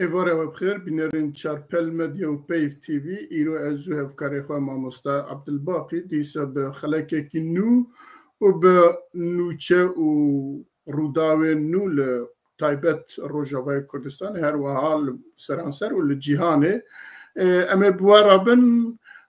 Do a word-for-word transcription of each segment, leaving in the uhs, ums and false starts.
Êvara we bi xêr, bînerên Çarpel Medya û Peyv T V, îro ez û hevkarê xwe mamoste Abdulbaqî dîsa bi xelekekî nû û bi nûçe û rûdawên nû li taybet Rojavayê Kurdistanê, her wiha li seranser û li cîhanê, e, em ê bi we re bin,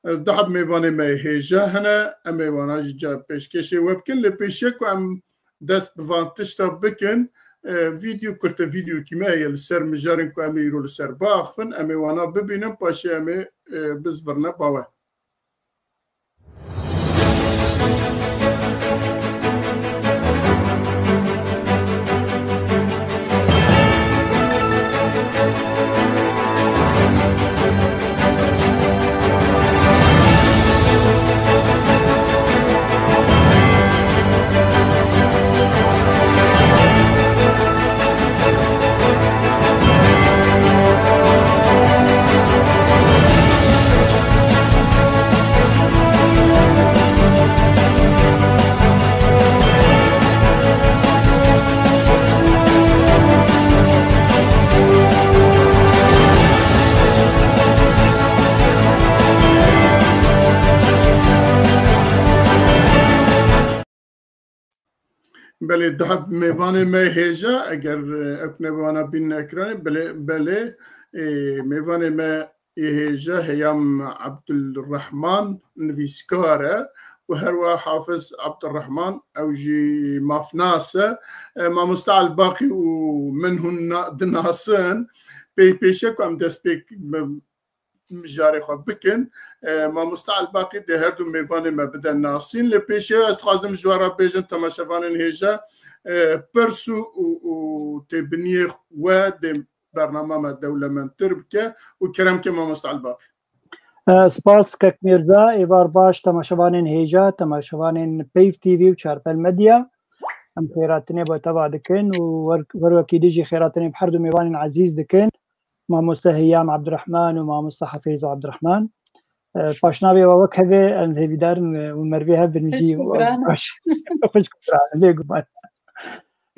e, du heb mêvanê me hêja hene, em ê wana jî ca pêşkêşê we bikin. Lê pêşiya ku em dest bi van tişta bikin, e, vîdeo, kurte vîdeokî me heye li ser mijarên ku em ê îro li ser biaxivin, em ê wana bibînin, paşê em ê, e, bizvirne ba we. Belê, daha mêvanê me hêja, eger, e, ew nebe wana bînin ekranê, belê, belê, e, mêvanê me ê hêja Heyam Abdulrahman nivîskar e û her wiha Hafiz Abdurrahman, ew jî mafnas e. E, Mamoste Elbaqî û min hûn na-, dinasin. Pê-, pêşiya ku em dest pê mijarê xwe bikin, e, Mamoste Elbaqî dê her du mêvanê me bide nasîn. Lê pêşiya ez dixwazim ji we re bêjim, temaşevanên hêja, e, pirs û, û, û têbiniyê we dê bernama me dewlemendtir bike û kerem ke Mamoste Elbaqî. E, spas kek Mîrza, êvar baş temaşevanên hêja, temaşevanên Peyv T V û Çarpel Medya. Em xêratinê bi teva dikin û wer-, wer wekî dî jî xêratinê bi her du mêvanên ezîz dikin. Mamoste Heyam Abdurrahman û Mamoste Hafîz Abdurrahman. E, paşnavê we wek hevê em hêvîdarin, e, û mervê hev bin jî Xwişk û biran. Baş. Xwişk û biran, bêguman.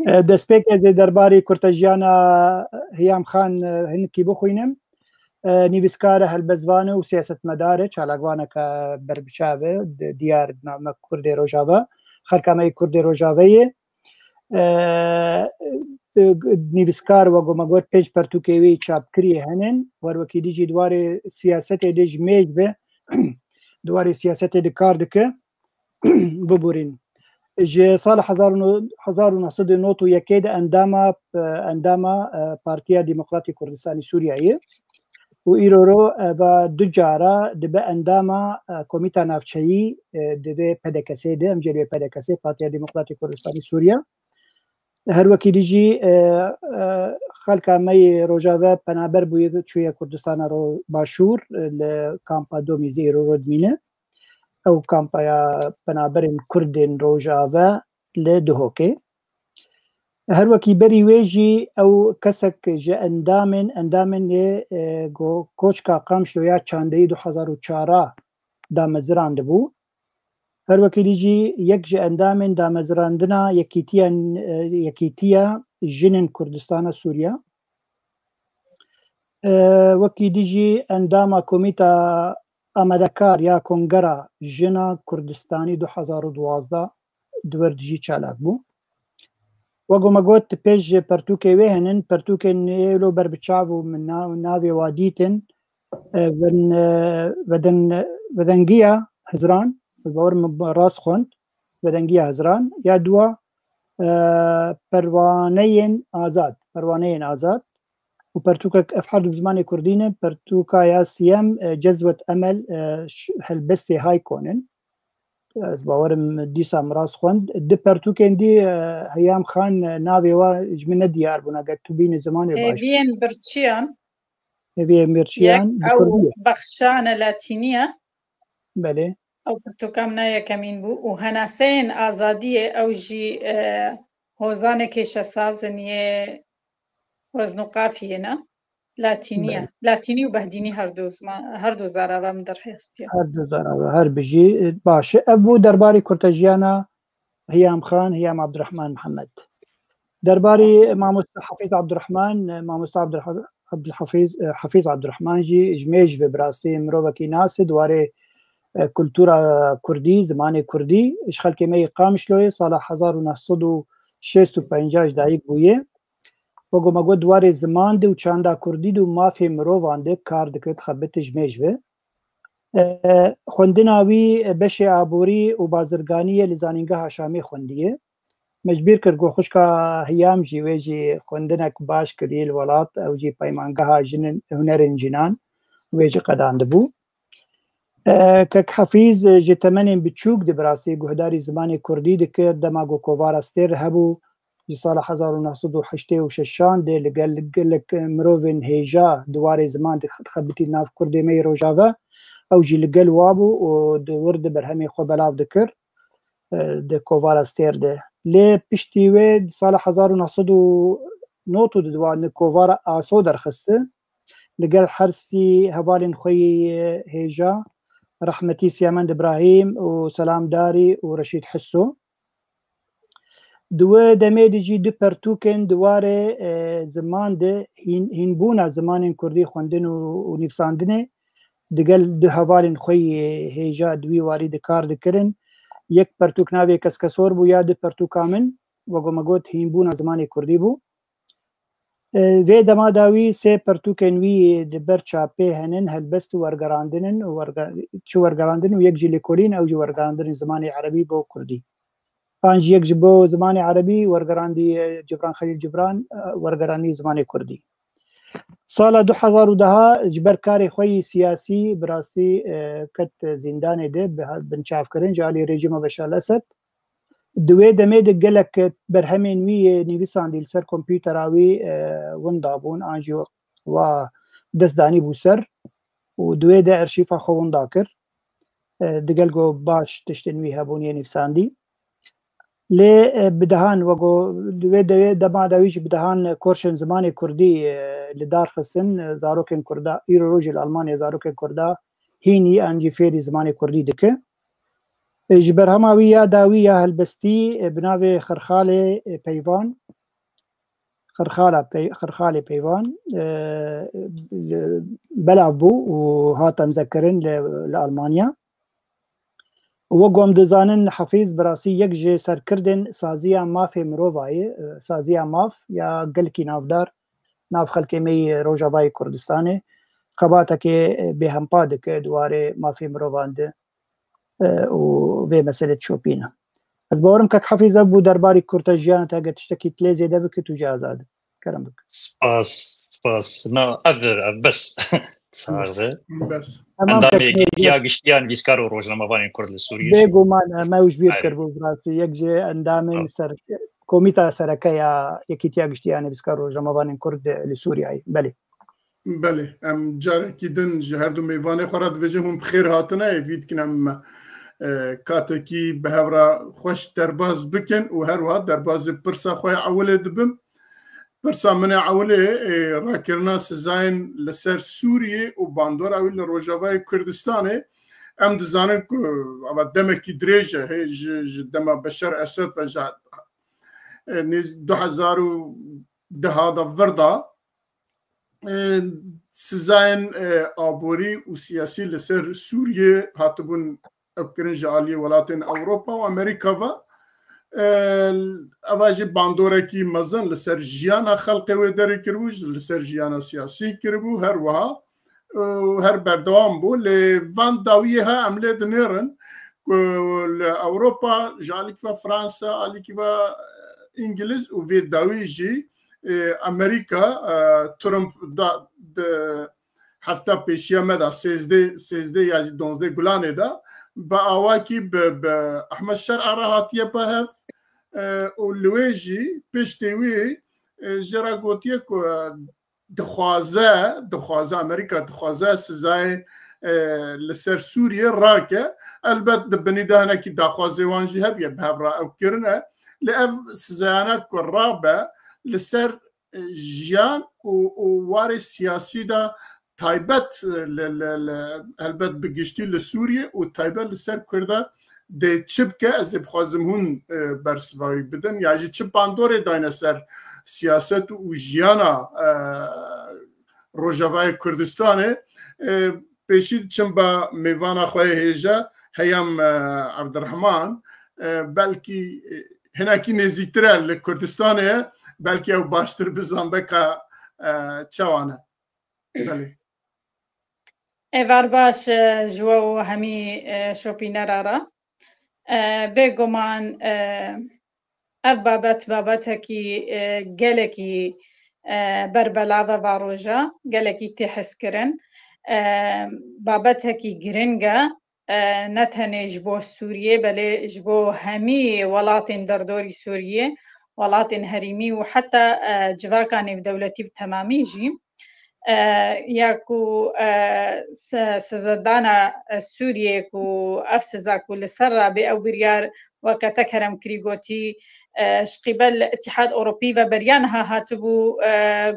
E, destpêk ez ê derbarê kurtejiyana Heyam Xan, e, hinekî bixwînim. E, nivîskar e, helbestvan e û siyasetmedar e, çalakvaneke berbiçav e, di-, diyar di nav me Kurdê Rojava, xelka me yê Kurdê Rojavê yê. E, e, nivîskar, wek me got, pênc pertûkê wê çapkirî henin. Wer wekî dî jî di warê siyasetê de ji mêj be, di warê siyasetê de kar dike. Biborîn. Ji sala hezar û neh sed û nod û yekê de endama, e, endama, e, Partiya Demokratîk Kurdistanê Sûriyeyê. Û îro ro, e, va du cara dibe endama, e, Komîta Navçeyî, e, di vê P D K S'ê de, em jê li vê P D K S'ê, Partiya Demokratîk Kurdistanê Sûriye. Her wekî dî jî, e, e, xelka me yê Rojave penaber bûye, çûye Kurdistana Ro-, Başûr, e, li kampa Domîzê îro ro dimîne. Ew kampaya penaberên Kurdên Rojave li Duhokê. Her wekî berî wê jî ew kesek ji endamên, endamên ê, e, go-, koçka Qamişlo ya çandeyî du hezar û çar a damezirandibû. Her wekî dî jî yek ji endamên damezirandina Yekîtiya, e, Yekîtiya Jinên Kurdistana Sûriye. E, wekî dî jî endama Komîta Amadekar ya Kongera Jina Kurdistanî du hezar û duwazdeh di wir de jî çalak bû. Wek me got, pêş ji pertûkê wê henin, pertûkên ê lo berbiçav û min na-, navê wa dîtin, e, ven-, e, veden-, Vedengiya Hizran, bi bawer min rast xwend, Vedengiya Hizran, ya dua, e, Perwaneyên Azad, Perwaneyên Azad. Û pertûkek, ev her du bi zimanê kurdî ne, pertûka ya siyem, e, Cezwet Emel, e, ş-, helbestê Haykon in. Ez bawerim dîsa min rast xwend. Di pertûkên dî, e, Heyam Xan, e, navê wa ji min ne diyar bûn, eger tu bînî zimanê baş. Hêviyên Birçiyan. Hêviyên Birçiyan, yek, bi ew kurdî ye. Bexşane Latînî ye. Belê. Ew pirtûka min a yekemîn bû û Henaseyên Azadiyê, ew jî, e, hozanê kêşesaz in yê wezn û qafiyê ne? Latînî ye. Belê. Latînî û behdînî her du ziman, her du zarava min derhestiye. Her du zarava, her bijî, baş e. Ev bû derbarê kurtejiyana Hiyam Xan, Hiyam Abdurrahman Mihemed. Derbarê Spas. Mamoste Hafiz Abdurrahman, Mamoste Abdurrahman, Abdulhafiz, e, Hafiz Abdurrahman jî ji mêj ve bi rastî mirovekî nas e, di warê, e, kultura kurdî, zimanê kurdî, ji xelkê me yê Qamişloyê sala hezar û neh sed û şêst û pênc ji dayik bûye. Wek ku me got, di warê ziman de û çanda kurdî de û mafê mirovan de kar dike, dixebite ji mêj ve. E, xwendina wî beşê aborî û bazirganiyê li Zanîngeha Şamê xwendiye. Me ji bîr kir ku xwişka Hiyam jî, wê jî xwendinek baş kiriye li welat, ew jî peymangeha jinin, hunerên jinan wê jî qedandibû. E, Kek Hefîz ji temenên biçûk de bi rastî guhdarî zimanê kurdî dikir, dema ku Kovara Stêr hebû, ji sala hezar û neh sed û heştê û şeşan de li gel gelek mirovên hêja di warê ziman de dixebitî nav kurdê me yê Rojava, ew jî li gel wa bû û di wir de berhemê xwe belav dikir, e, di Kovara Stêr de. Lê piştî wê di sala hezar û neh sed û nod û du de di wan kovara Aso derxiste, li gel her sî hevalên xwe yê hêja, rehmetî Siyamend Îbrahîm û Selam Darî û Reşîd Hisso. Di wê demê de jî du pertûkên di warê, e, ziman de hîn-, hînbûna zimanên kurdî xwendin û, û nivîsandinê digel du hevalên xwe yê hêja di wî warî de kar dikirin. Yek pertûk navê Keskesor bû, ya du pertûka min, wek ku me got, hînbûna zimanê kurdî bû. E, vê dema dawî sê pertûkên wî di ber çapê henin, helbest û wergerandin in û werge-, çi wergerandin û yek jî lêkolîn, ew jî wergerandinên zimanê erebî bo kurdî. An jî yek ji bo zimanê erebî wergerandî, e, Cibran Xelîl Cibran, e, wergerandî zimanê kurdî. Sala du hezar û deh ji ber karê xwe yî siyasî bi rastî, e, ket zîndanê de bi, binçavkirin ji alî rejîma Beşar el-Esed. Di wê demê de gelek berhemên wî yê nivîsandî li ser kompûtera wî, e, winda bûn, an jî wa dest danî bû ser û di wê de erşîfa xwe winda kir. E, digel ku baş tiştên wî hebûn yê nivîsandî. Lê, e, bi dehan, wek ku di wê de, dema dawî jî bi dehan korşên zimanê kurdî, e, li dar xistin, e, zarokên kurda, îro rojê li Almanya zarokên kurda hînî an jî fêrî zimanê kurdî dike. E, ji berhema wî ya dawî ya helbestî, e, bi navê Xirxalê, e, Peyvan, Xirxala Pey-, Xirxalê Peyvan, e, belav bû û hat emzekirin li, li Almanya. Wek ku em dizanin, Hefîz bi rastî yek ji serkirdên saziya mafê mirova ye, e, saziya maf ya gelkî navdar nav xelkê me yê Rojavayê Kurdistanê. Xebatekê, e, bêhempa dike di warê mafê mirovan de, e, û vê meselê dişopîne. Ez bawerim kek Hefîz ev bû derbarî kurte jiyana te, eger tiştekî tu lê zêde bike, tu jî azad î. Kerem bike. Spas, spas. Na, ev, ev bes. Sax be. Bes. Tamam, endamê kek Yekîtiya Giştî ya Nivîskar û Rojnamevanên Kurd li Sûriyê. Bêguman, em ew ji bîr kiribû, bi rastî. Yek ji endamên ser, komîta sereke ya Yekîtiya Giştî ya Nivîskar û Rojnamevanên Kurd li Sûriyeyê. Belê. Belê, em carekî din ji her du mêvanê xwe re dibêjin hûn bi xêr hatine, êvî dikin em, e, katekî bi hev re xweş derbaz bikin û her wiha derbazê pirsa xwe ya ewilê dibim. Pirsa min ya ewilê, e, rakirina sizayên li ser Sûriyê û bandora wî li Rojavayê Kurdistanê. Em dizanin ku ava demekî dirêj e, hê ji, ji dema Beşar Esed ve ji, e, nêz-, du hezar û deh de vir da, e, sizayên, e, aborî û siyasî li ser Sûriyê hatibûn ew kirin ji aliyê welatên Ewropa û Amerîka ve. E, eva jî bandorekî mezin li ser jiyana xelkê wê derê kiribû, li ser jiyana siyasî kiribû, her wiha, e, her berdewam bû. Lê van dawiyê ha em lê dinêrin ku li Ewropa ji alîkî ve Fransa, alîkî ve Îngiliz û vê dawî jî, e, Amerîka, e, Trump da, di hefta pêşiya me de sêzdeh, sêzdeh ya jî donzdeh Gulanê de bi awakî bi, bi Ehmed Şer'a re hatiye bi hev, e, û li wê jî piştê wî, e, jê re gotiye ku, e, dixwaze, dixwaze, Amerîka dixwaze sizayê, e, li ser Sûriyê rake. Elbet di binî de hinekî daxwazê wan jî hebiye, bi hev re ew kirine. Lê ev sizayane ku rabe li ser, e, jiyan û, û warê siyasî de taybet, e, li, li, li, helbet bi giştî li Sûriyê û taybet li ser Kurda dê çi bike, ez ê bixwazim hûn, e, bersiva wî bidin, ya jî çi bandorê dayne ser siyaset û jiyana, e, Rojavayê Kurdistanê. E, pêşî diçim ba mêvana xwe yê hêja Heyam, e, Evdirehman, e, belkî, e, hinekî nêzîktir e li Kurdistanê ye, belkî ew baştir bizanbe ka, e, çawa ne. Belê. Êvar baş, e, ji we û hemî, e, şopînera re. E, bêguman, e, ev babet, babetekî, e, gelekî, e, berbelav e va roja, gelekî tê hezkirin. E, babetekî giring e, e, ne tenê ji bo Sûriyê, belê ji bo hemî welatên derdorî Sûriyê, welatên herêmî û heta, e, civaka nêvdewletî bi temamî jî. E, ya ku, e, se-, sizedana, e, Sûriyê ku ev siza ku li ser rabê ew biryar weke te kerem kirî gotî, e, ji qîbel Îtîhad Ewropî ve beriya niha hatibû, e,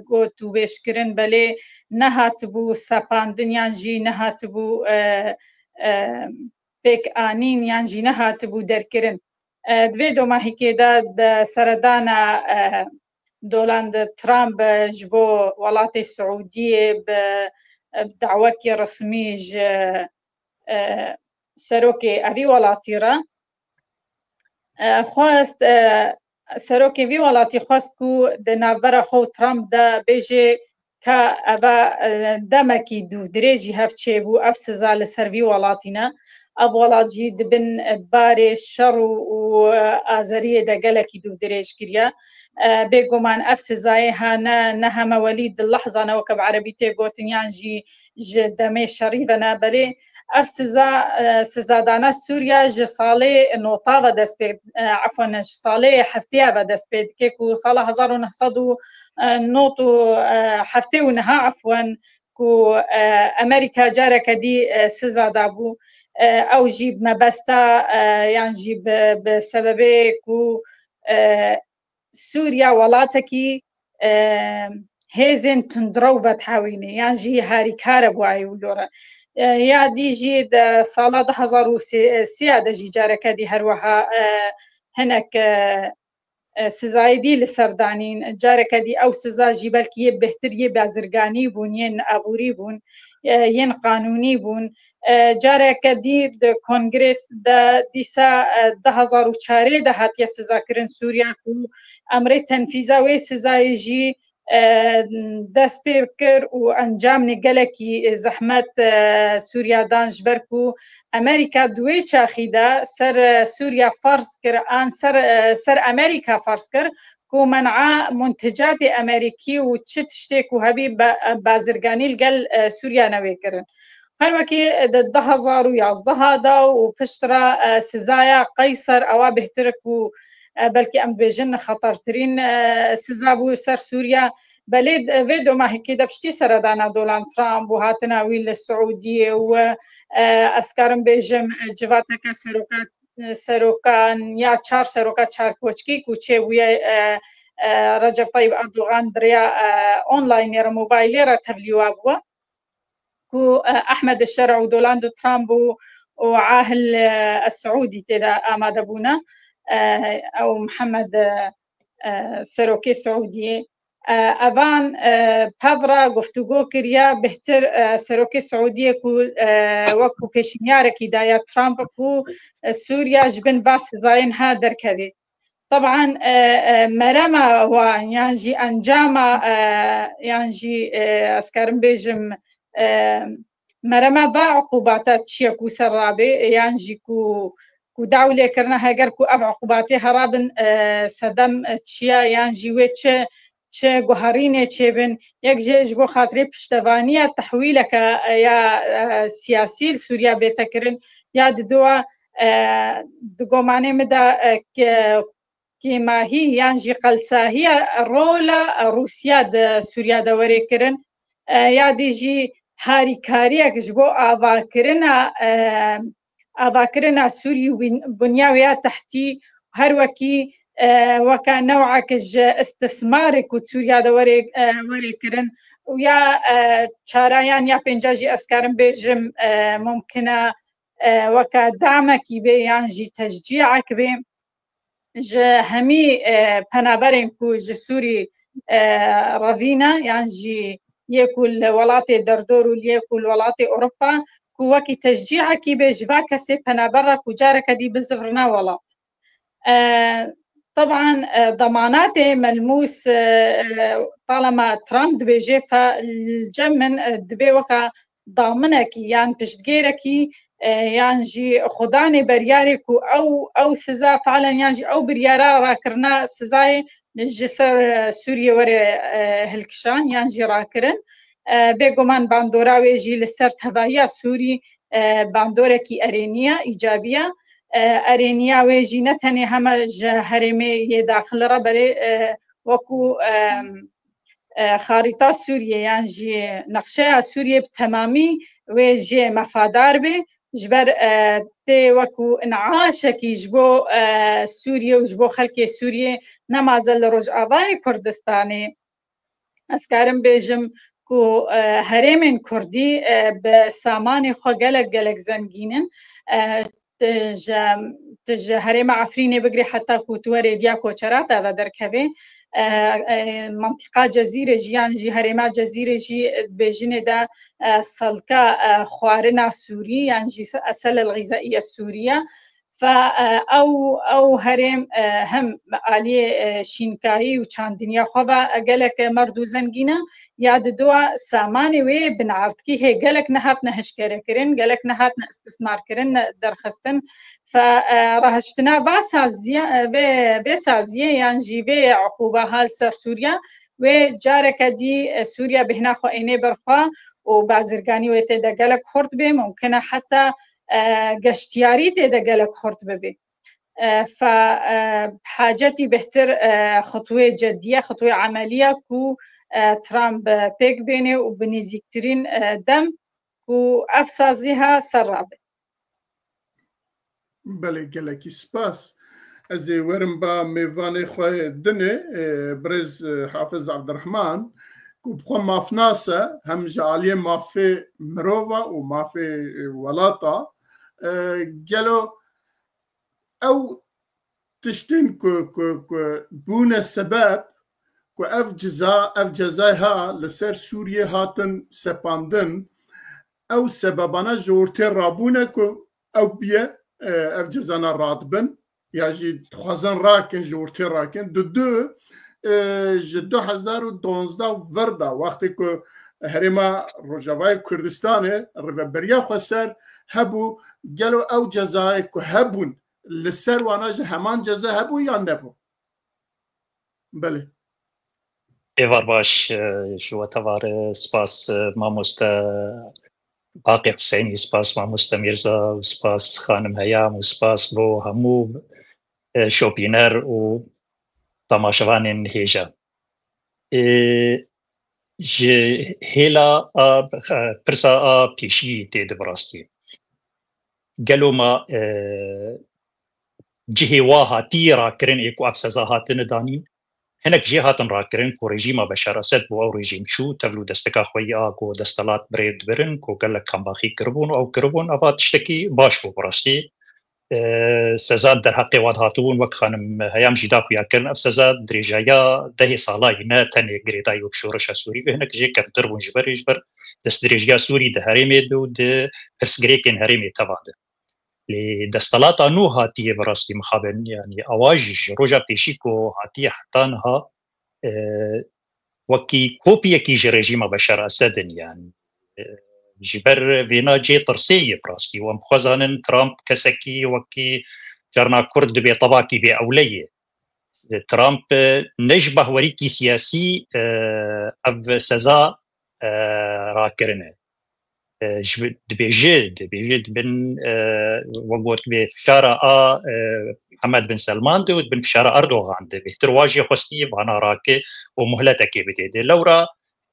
got û bêjkirin, belê nehatibû sepandin yan jî nehatibû, e, e, pêk anîn yan jî nehatibû derkirin. E, di vê domahîkê de, de seredana, e, Donald Trump, e, ji bo welatê Siûdiyê bi, bi dawekî resmî ji, e, serokê evî welatî re, e, xwest, e, serokê vî welatî xwest ku di navbera xwe û Trump de bêjê ka eva, e, demekî dûvdirêj jî hev çêbû, ev siza li ser vî welatî ne. Ev welat jî di bin barê şer û, û, e, azeriyê de gelekî dûvdirêj kiriye. E, bêguman ev sizayê ha ne, ne hemewelî di lehzane weke bi erebî tê gotin yan jî ji demê şerî ve ne, belê ev siza, e, sizadana Sûriya ji salê nota ve dest pê, e, efwen, ji salê heftêya ve dest pê dike ku sala hezar û neh sed û nod û heftê û neha, efwen, ku, e, Amerîka careke dî, e, siza dabû. E, ew jî bi mebesta, e, yan jî bi, bi sebebê ku, e, Sûriya welatekî, e, hêzên tundrew vedihewînê yan jî harîkar e bo wilo re. E, ya dî jî di sala du hezar û sê de jî careke dî her wiha, e, hinek, e, e, sizayê dî li ser danîn. Careke dî ew siza jî belkî yê bêhtir yê bazirganî bûn, yên aborî bûn, e, yên qanûnî bûn. E, careke dî di kongres de dîsa, e, du hezar û çarê de hatiye sizakirin Sûriya ku emrê tenfîza wê sizayê jî, e, dest pê kir û encamê gelekî zehmet, e, Sûriya dan, ji ber ku Amerîka di wê çaxî de ser, e, Sûriya ferz kir, an ser, e, ser Amerîka ferz kir ku men'a muntecatê Amerîkî û çi tiştê ku hebî ba-, bazirganî li gel, e, Sûriya newê kirin. Her wekî di du hezar û yazdeh de û piştre, e, sizaya Qeyser ewa bêhtir ku, e, belkî em bêjin xetertirîn, e, siza bû ser Sûriya. Belê, e, vê domahîkê de piştî seredana Donald Trump û hatina wî li Siûdiyê û, e, ez karim bêjim, e, civateke seroka, e, serokan ya çar seroka çar koçkî ku çêbûye, e, e, Recep Tayyip Erdogan di rêya, e, onlaynê re, mobaylê re tevlî wa bûye. Ku, e, Ehmed Şer'î û Donald Trump û, û Ahil, e, Saûdî tê de amade bûne. E, ew Mihemed, e, e, serokê Saûdiyê. E, evan, e, pevra guftûgo kiriye, bêhtir, e, serokê Saûdiyê ku, e, wekû pêşnîyarekî daye Trump ku, e, Sûriya ji bin va sizayên ha derkevê. Teban, e, e, merema wan yan jî encama, e, yan jî, e, ez karim bêjim, e, merema va uqûbata çi ye ku ser rabê, e, yan jî ku, ku daw lê kirine, heger ku ev uqûbatê herabin, e, sedem, e, çi ye, yan jî wê çi, çi guherînê çêbin, yek jê ji bo xatirê piştevaniya tehwîleke, e, ya, e, siyasî li Sûriya bête kirin, ya di dua, e, di gomanê min de, e, ke-, kêmahî yan jî qelsahiya rola Rûsya di Sûriya de were kirin, e, ya dî jî harîkariyek ji bo avakirina, e, avakirina Sûrî û bin-, binya wê ya tehtî, her wekî, e, weke newek ji istismarê ku Sûriya de were, e, were kirin û ya, e, çarayan ya pênca jî ez karim bêjim, e, mumkin e, e, weke damekî bê yan jî teşcîek bê ji hemî, e, penaberên ku ji Sûrî, e, revîne yan jî, yê ku li welatê derdor û yê ku li welatê Ewropa, ku wekî teşcîhekî bê ji va kesê penaber re ku careke dî bizivirine welat. E, Teban, e, demanatê melmûs, e, e, talema Trump dibêje, fe li cem min, e, dibê weka daminekî yan piştgêrekî, e, yan jî xwedanê beryarê ku ew, ew siza felen yan jî ew biryara rakirina sizayê ji ser, e, Sûriyê were, e, hilkişan yan jî rakirin. E, bêguman bandora wê jî li ser tevahiya Sûrî, e, bandorekî erênî ye, îcabî ye. E, erêniya wê jî ne tenê heme ji herêmê yê daxil re berê, e, wekû, e, e, xarîta Sûriyê yan jî nexşeya Sûriyê bi temamî wê jê mefadar bê. Ji ber, e, tê wekû in'aşekî ji bo, e, Sûriyê û ji bo xelkê Sûriyê, nemaze li Rojavayê Kurdistanê. Ez karim bêjim ku, e, herêmên Kurdî, e, bi samanê xwe gelek, gelek zengîn in. E, tu ji, tu ji herêma Efrînê bigirî heta ku tu werê diya koçera te ve derkevê. E, e, Mentiqa Cezîrê jî yan jî herêma Cezîrê jî bêjinê de, e, selka, e, xwarina Sûrî yan jî se-, esel el xîzaiye Sûriye. Fe, e, ew, ew herêm, e, hem aliyê, e, şînkayî û çandiniya xwe ve, e, gelek merd û zengîn e, ya di dua samanê wê binartkî hê gelek nehatine hişkerekirin, gelek nehatine istismarkirin, ne derxistin. Fe, e, rahiştina va saziya, e, vê, vê saziyê yan jî vê uquba ha li ser Sûriya, wê careke dî, e, Sûriya bêhna xwe ênê ber xwe û bazirganî wê tê de gelek xurt bê, mumkin e heta, e, geştiyarî tê de gelek xurt bibê. E, fe, e, hacetî bêhtir, e, xutwê ceddiye, xutwê emeliye ku, e, Trump, e, pêk bênê û bi nêzîktirîn, e, dem ku ev sazî ha ser rabe. Belê, gelekî spas. Ez ê werim ba mêvanê xwe dinê, e, birêz, e, Hafiz Abdurrahman, ku bi xwe mafnas e, hem ji aliyê mafê mirova û mafê, e, welata, e, gelo ew tiştên ku, ku, ku bûne sebeb ku ev ceza, ev cezayê ha li ser Sûriyê hatin sepandin, ew sebebana ji ortê rabûne ku ew biye, e, ev cezana radibin, ya jî dixwazin rakin, ji ortê rakin. Di du, e, ji du hezar û duwazdeh vir de, wextê ku herêma Rojavayê Kurdistanê rêveberiya xweser hebû, gelo ew cezayê ku hebûn li ser wana jî heman ceza hebû yan nebû? Belê. Êvar baş, e, ji we tevar, e, spas, e, mamoste Baqî Huseynî, spas mamoste Mîrza û spas xanim Heyam û spas bo hemû, e, şopîner û temaşevanên hêja. E, ji hêla a, e, pirsa a pêşî tê de bi rastî. Gelo ma, e, cihê wa hatî rakirin ê ku ev seza hatine danîn? Hinek jê hatin rakirin ku rejîma Beşar Esed bû, ew rejîm çû, tevlû destika xwe yî a ku destelat bi rê dibirin, ku gelek kambaxî kiribûn û ew kiribûn, eva tiştekî baş bû bi rastî. E, seza derheqê wan hatibûn, wek xanim Heyam jî da xuya kirin, ev seza dirêjaya dehê salayî ne tenê girêdayî wek şoreşa Sûrî bê, hinek jê kevtir bûn ji berê, ji ber destdirêjiya Sûrî di herêmê de û di pirsgirêkên herêmê teva de. Lê destelata nû hatiye bi rastî mixabin, yanî ewa jî ji roja pêşî ku hatiye heta niha, e, wekî kopiyekî ji rejîma Beşar Esed in, yanî, e, ji ber vêna cê tirsê ye bi rastî. Wan bi xwe zanin Trump kesekî wekî carna Kurd dibê tevakî bê ewle ye. Trump, e, ne ji behwerîkî siyasî, e, ev seza, e, rakirine. E, ji, dibêje, dibêje di bin, e, we got bê fişara a, e, Mihemed bin Selman de û di bin fişara Erdogan de. Bêhtir wa jê xwestî vana rake û muhletekê bidê de. Lewra,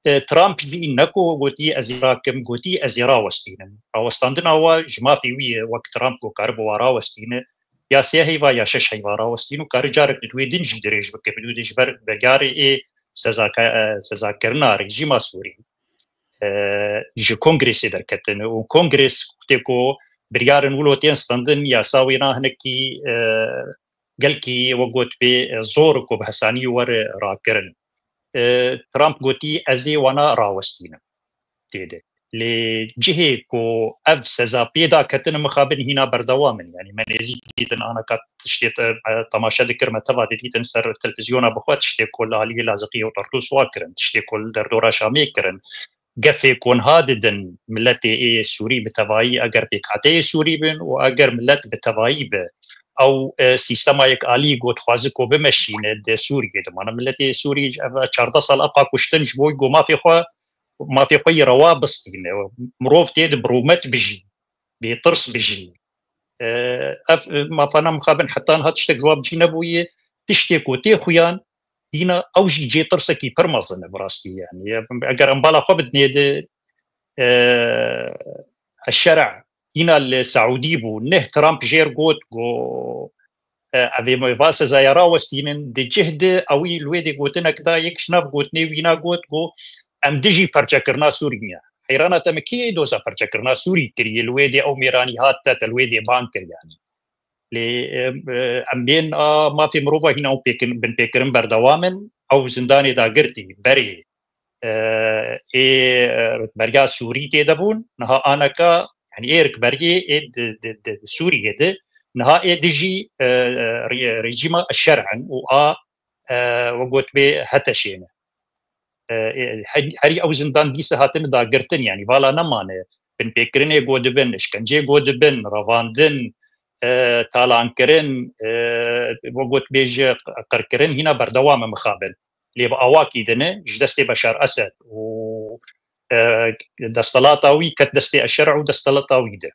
e, Trump jî ne ku gotî ez ê rakim, gotî ez ê rawestînim. Rawestandina wa ji mafê wî ye, wek Trump ku karibe wa rawestîne, ya sê heyva ya şeş heyva rawestîn û kare carek di wê din jî dirêj bike, bidû de ji ber veyarê ê sezaka-, e, sezakirina rejîma Sûrî, e, ji kongresê derketine û kongres wextê ku biryarên wilo tên standin, yasa wêna hinekî, e, gelkî we got bê, e, zor ku bi hesanî were rakirin. e, Trump gotî, ez ê wana rawestînim tê de. Lê cihê ku ev seza pê da ketine mixabin hîna berdewam in. Yanî me nêzîk dîtin ana ka tiştê te, e, temaşe dikir, me teva didîtin ser televîzyona bixwe tiştê ku li aliyê Laziqiyê û Tartûs wa kirin, tiştê ku li derdora Şamê kirin. Gefê ku niha didin miletê ê Sûrî bi tevayî, eger pêkhateyê Sûrî bin û eger milet bi tevayî bi ew, e, sîstema yek alî ku dixwaze ku bimeşîne di Sûriyê de. Mana miletê Sûrî ji ev çardeh sal eqa kuştin ji bo ku mafê xwe, mafê xwe yî rewa bistîne. Mirov tê de bi rûmet bijî, bê tirs bijî. E, ev, e, mafana mixabin heta niha tiştek ji wan cî nebûye. Tiştê ku tê xuyan, hîna ew jî cê tirsekî pir mezin e bi rastî. Yanî, eger em bala xwe bidinê di, e, eşşera hîna li Seûdî bû, neh Trump jêr got, got, e, ev ê me va sezaya rawestînin, di cih di ewî li wê dê gotinek da, yek ji nav gotinê wîna got, got, em dijî perçekirina Sûrî ne. Heyrana te min kê doza perçekirina Sûrî kiriye, li wê dê ew mêranî hat te, te li wê dê bang kir yanî. Lê, e, e, em bên a mafê mirova hîna ew pêkin-, binpêkirin berdewam in, ew zindanê dagirtî berê, e, ê, e, rutberiya Sûrî tê de bûn, niha aneka, yanî ê rikberiyê ê di, di, di, di Sûriyê de, niha ê dijî, e, e, rê-, rejîma şer in û a, e, we gotibê HTŞê ne. E, e, her-, herî ew zindan dîsa hatine dagirtin, yanî vala nemane. Binpêkirinê go dibin, işkencê go dibin, revandin, e, talankirin, e, we gotibêje qirkirin hîna berdewam e mixabin. Lê bi awakî dine ji destê Beşar Esed û, e, destelata wî ket destê eşer û destelata wî de.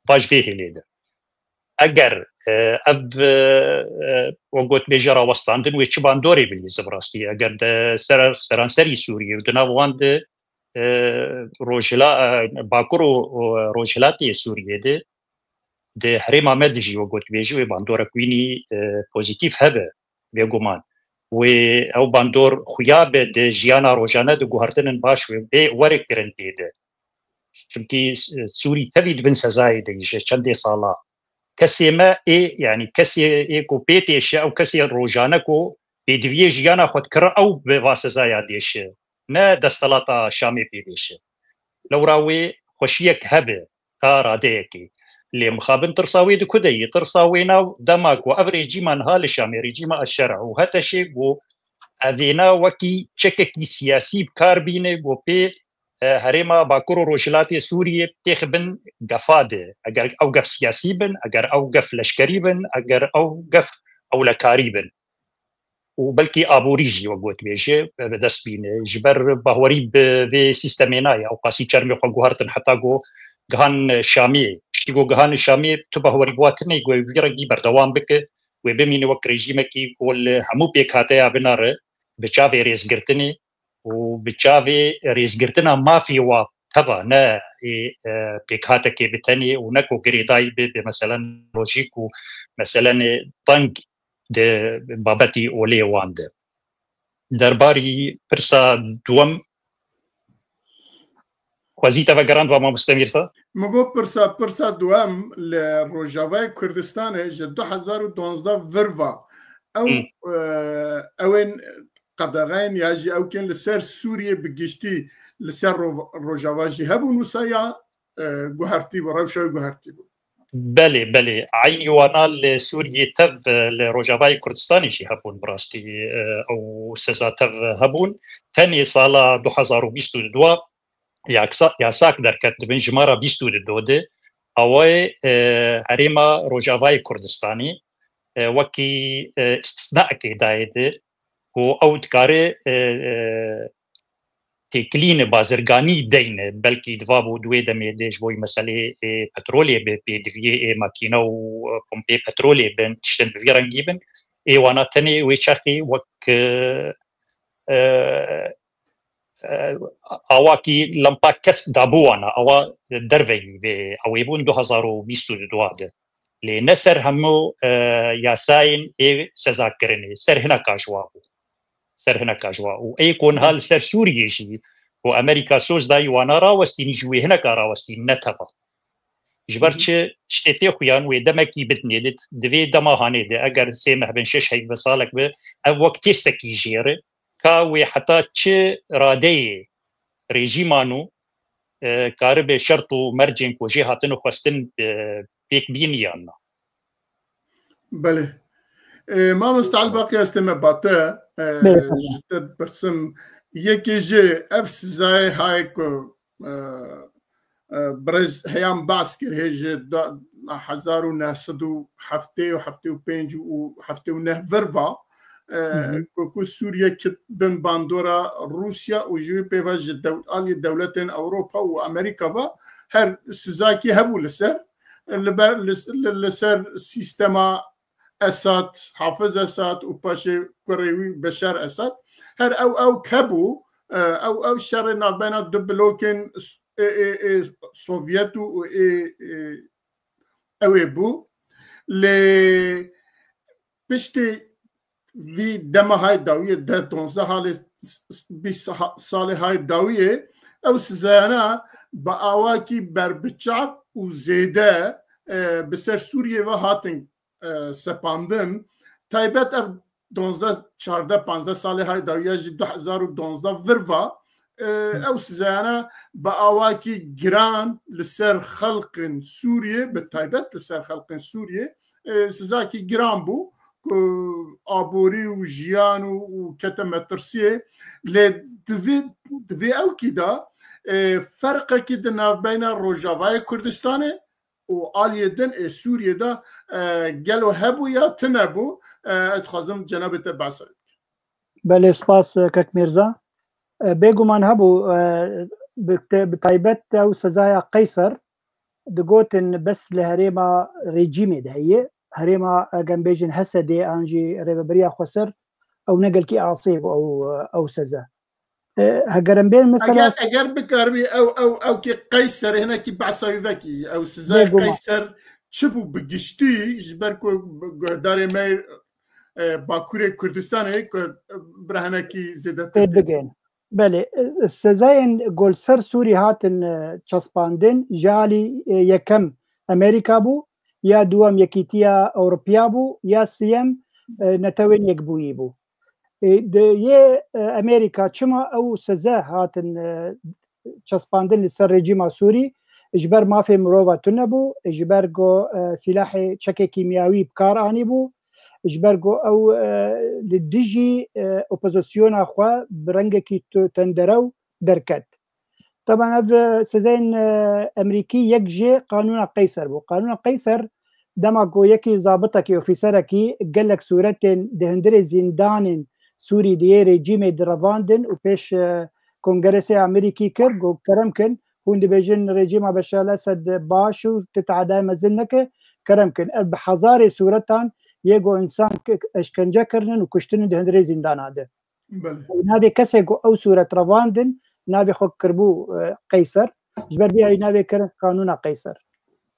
Baş vê hêlê de. Eger, e, ev, e, e, we gotibêje rawestandin wê çi bandorê bilîze bi rastî? Eger de ser-, seranserî Sûriyê û di nav wan de, e, rojhila-, e, Bakur û, û Rojhilatê Sûriyê de, di herêma me de jî we gotibêje wê bandorek wînî, e, pozîtîf hebe, bêguman. Wê ew bandor xuya be di jiyana rojane de guhertinin baş wê bê were kirin tê de. Çimkî, e, Sûrî tevî di bin sezayê de ji çendê sala. Kesê me ê, yanî kesê ê ku pê têşe, ew kesê rojane ku pêdiviyê jiyana xwe dikire, ew bi va sezaya dêşe. Ne destelata Şamê pê dêşe. Lewra wê xweşiyek hebe, ta radeyekê. Lê mixabin tirsa wê di ku de yî? Tirsa wê nav dema ku ev rejîma niha li Şamê, rejîma eşşera û HTŞê ku evêna wekî çekekî siyasî bi kar bîne, ku pê e, herêma Bakur û Rojhilatê Sûriyê têxibin gefa de. Eger ew gef siyasî bin, eger ew gef leşkerî bin, eger ew gef ewlekarî bin û belkî aborî jî, we gotibêje, bi dest bîne. Ji ber bahwerî bi vê sîstemê nayê. Ew qasî çermê xwe guhertin heta ku gihan Şamê. Piştî ku gihan Şamê, tu bahwerî bi wa tune ku wê bi vî rengî berdewam bike, wê bimîne wek rejîmekî ku li hemû pêkhateya binare, bi çavê rêzgirtinê û bi çavê rêzgirtina mafê wa teva, ne ê, e, pêkhatekê bi tenê û ne ku girêdayî bi, bi meselen lojîk û meselen teng di babetî olê wan de. Derbarî pirsa duwem, xwezî te vegerand va mamoste Mîrza? Min got pirsa, pirsa duwem li Rojavayê Kurdistanê ji du hezar û duwazdeh vir va. Ew, Hmm. e, ew ên qedexeyên ya jî ew kên li ser Sûriyê bi giştî li ser ro-, Rojava jî hebûn wisa ya, e, guhertî bû, rewşa wê guhertî bû. Belê, belê. Eynî wana li Sûriyê tev, e, li Rojavayê Kurdistanê jî hebûn bi rastî, e, ew seza tev hebûn. Tenê sala du hezar û bîst û du yaksa-, yasak derket di bin jimara bîst û du de. Awayê, e, herêma Rojavayê Kurdistanê, e, wekî, e, istisnaekê dayê de ku ew dikare, e, e, têkilîne bazirganî deyne, belkî diva bû di wê demê de ji bo meselê, e, petrolê bi pêdiviyê, e, makîne û, e, pompê petrolê bin, tiştin bi vî rengî bin, ê wana tenê wê çaxê wek, e, e, e, awakî lempa kesk dabû wana, awa derveyî vê ewê bûn du hezar û bîst û du de. Lê ne ser hemû, e, yasayên ê sezakirinê, ser hineka ji wa bû. Ser hineka ji wa. Û ê ku niha li ser Sûriyê jî ku Amerîka soz dayî wana rawestîn, ji wê hineka rawestîn ne teva. Ji ber Hı hı. çi tiştê tê xuyan wê demekî bidinê di, di vê dema hanê de, eger sê meh bin, şeş heyve salek be, ev wek têstekî jêr e, ka wê heta çi radeyê rejîma nû, e, karibe şert û mercên ku jê hatin û xwestin, e, pêk bîn yan na? Belê. E, mamoste Elbaqî, ez tême ba te, e, Belê, tamam. Ji te dipirsim, yekê ji ev sizayê hayê ku, e, e, birêz Heyam behs kir, hê ji da-, hezar û neh sed û heftê û heftê û pênc û heftê û neh vir va, e, Hı hı. ku, ku Sûriye kit bin bandora Rûsya û ji wî pê ve ji dew-, aliyê dewletên Ewropa û Amerîka ve her sizakî hebû li ser, li ber, li, li, li ser sîstema Esad, Hafiz Esad û paşê kurê wî Beşar Esad. Her ew, ew hebû, e, ew, ew şerê navbeyna du blokên s-, ê, ê, ê Sovyet û, û ê, ê, ew ê bû. Lê piştî vî dema hay dawiyê, deh donzdeh halê s-, s-, bîst ha-, salê hay dawiyê, ew sizayana bi awakî berbiçav û zêde, e, bi ser Sûriyê ve hatin, e, sepandin. Taybet ev donzdeh, çardeh, panzdeh salê hay dawiya ji du hezar û donzdeh vir va, e, Hı. ew sizayana bi awakî giran li ser xelqên Sûriyê, bi taybet li ser xelqên Sûriyê, e, sizakî giran bû ku aborî û jiyan û, û kete metirsiyê. Lê di vê, di vê ewkî de, e, ferqekî di navbeyna Rojavayê Kurdistanê û aliyê din ê Sûriyê de, e, gelo hebû ya tune bû? E, ez dixwazim cenabê te behsa wî bikim. Belê, spas, e, kek Mîrza. E, bêguman hebû, e, bi te-, bi taybet ew sezaya Qeyser digotin bes li herêma rejîmê de heye. Herêma, e, gem bêjin Hesedê an jî rêveberiya xweser, ew ne gelkî asê bû ew, ew seze. E, heger em bên mesela Eger, eger bikaribî ew, ew, ew kê Qeyser, hinekî behsa wî vekî, ew sizay Bêguman. Qeyser çi bû bi giştî, ji ber ku guhdarê me, e, Bakurê Kurdistanê ku, e, bira hinekî zêdetir Tê tê. bigên. Belê, e, sezayên ku li ser Sûrî hatin, e, çaspandin, ji alî, e, yekem Amerîka bû, ya duwem Yekîtiya Ewropiya bû, ya siyem, e, Netewên Yekbûyî bû. E, di yê, e, Amerîka çima ew seze hatin, e, çaspandin li ser rejîma Sûrî? Ji ber mafê mirova tune bû, ji ber ku, e, sîlahê çekê kîmyawî bi kar anîbû, ji ber ku ew, e, li dijî, e, opozisyona xwe bi rengekî tu-, tenderew derket. Taban ev, e, sezeyên, e, Emerîkî yek jê Qanûna Qeyser bû. Qanûna Qeyser dema ku yekî zabitekî, ofîserekî gelek sûretên di hundirê zîndanên Sûrî di yê rejîmê di revandin û pêş, e, Kongeresê Amerîkî kir, got, kerem kin, hûn dibêjin rejîma Beşar el-Esed baş û ti teadayê mezin neke, kerem kin. Ev bi hezarê sûretan yê ku însan k-, eşkence kirinin û kuştinin di hundirê zîndana de. Belê. Navê kesê ku ew sûret revandin, navê xwe kiribû, e, Qeyser. Ji ber vê navê kirin Qanûna Qeyser.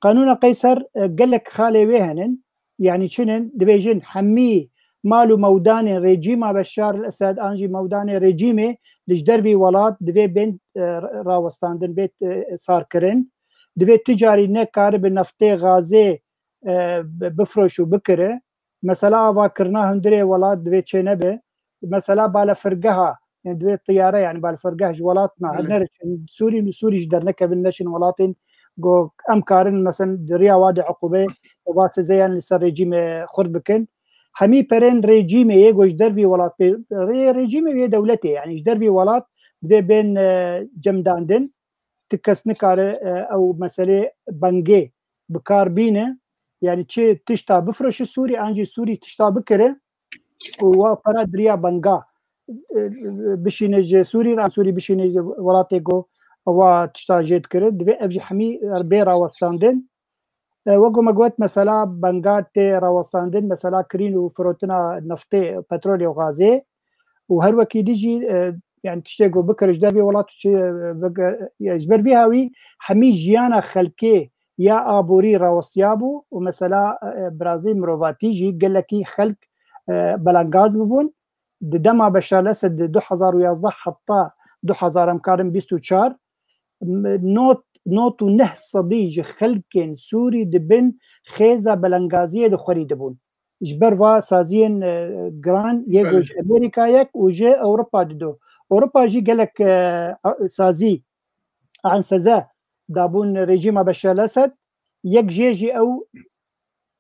Qanûna Qeyser, e, gelek xalê wê henin, yanî çi nin, dibêjin hemî mal û mewdanên rejîma Beşar el-Esed an jî mewdanê rejîmê li ji dervî welat divê bên, e, rawestandin, bê, e, sarkirin. Divê tu carî nekaribe neftê, gazê, e, bi-, bifroş û bikire. Mesela avakirina hundirê welat divê çênebe. Mesela balefirgeha, yani divê tiyare, yani balefirgeh ji welat na, Belê. neriçin Sûrî û Sûrî ji dernekevin, neçin welatên ku em karin, mesela di riya wadê uqûbê û va sizeyan li ser rejîmê xurt bikin. Hemî perên rejîmê yê ku ji dervî welat pê, rê-, rejîmê yê dewletê, yani ji dervî welat divê bên, e, cemdandin. Ti kes nikare, e, ew meselê bengê bi kar bîne. Yani çi tişta bifroşi Sûrî, an jî Sûrî tişta bikire û wa pera diriya benga, e, bişîne ji Sûrî re, an Sûrî bişîne ji welatê ku wa tişta jê dikire. Divê ev jî hemî bê rawestandin. E, wek ku me got, mesela benga tê rawestandin, mesela kirîn û firotina neftê, petrolê û gazê û her wekî dî jî, e, yani tiştê ku bikir ji dervê welat çi, e, bike-, e, ji ber vî hawî hemî jiyana xelkê ya aborî rawestiya bû û mesela, e, birazî mirovatî jî gelekî xelk, e, belengaz bibûn. Di dema Beşar el-Esed di du hezar û yazdeh heta du hezar em karin bîst û çar, m-, not, not û neh sedî ji xelkên Sûrî di bin xêza belengaziyê de xwerî dibûn. ji ber va saziyên, e, giran yê ku ji Amerîka yek û ji Ewropa dido. Ewropa jî gelek, e, sazî an seze dabûn rejîma Beşar Esed. Yek jê jî ew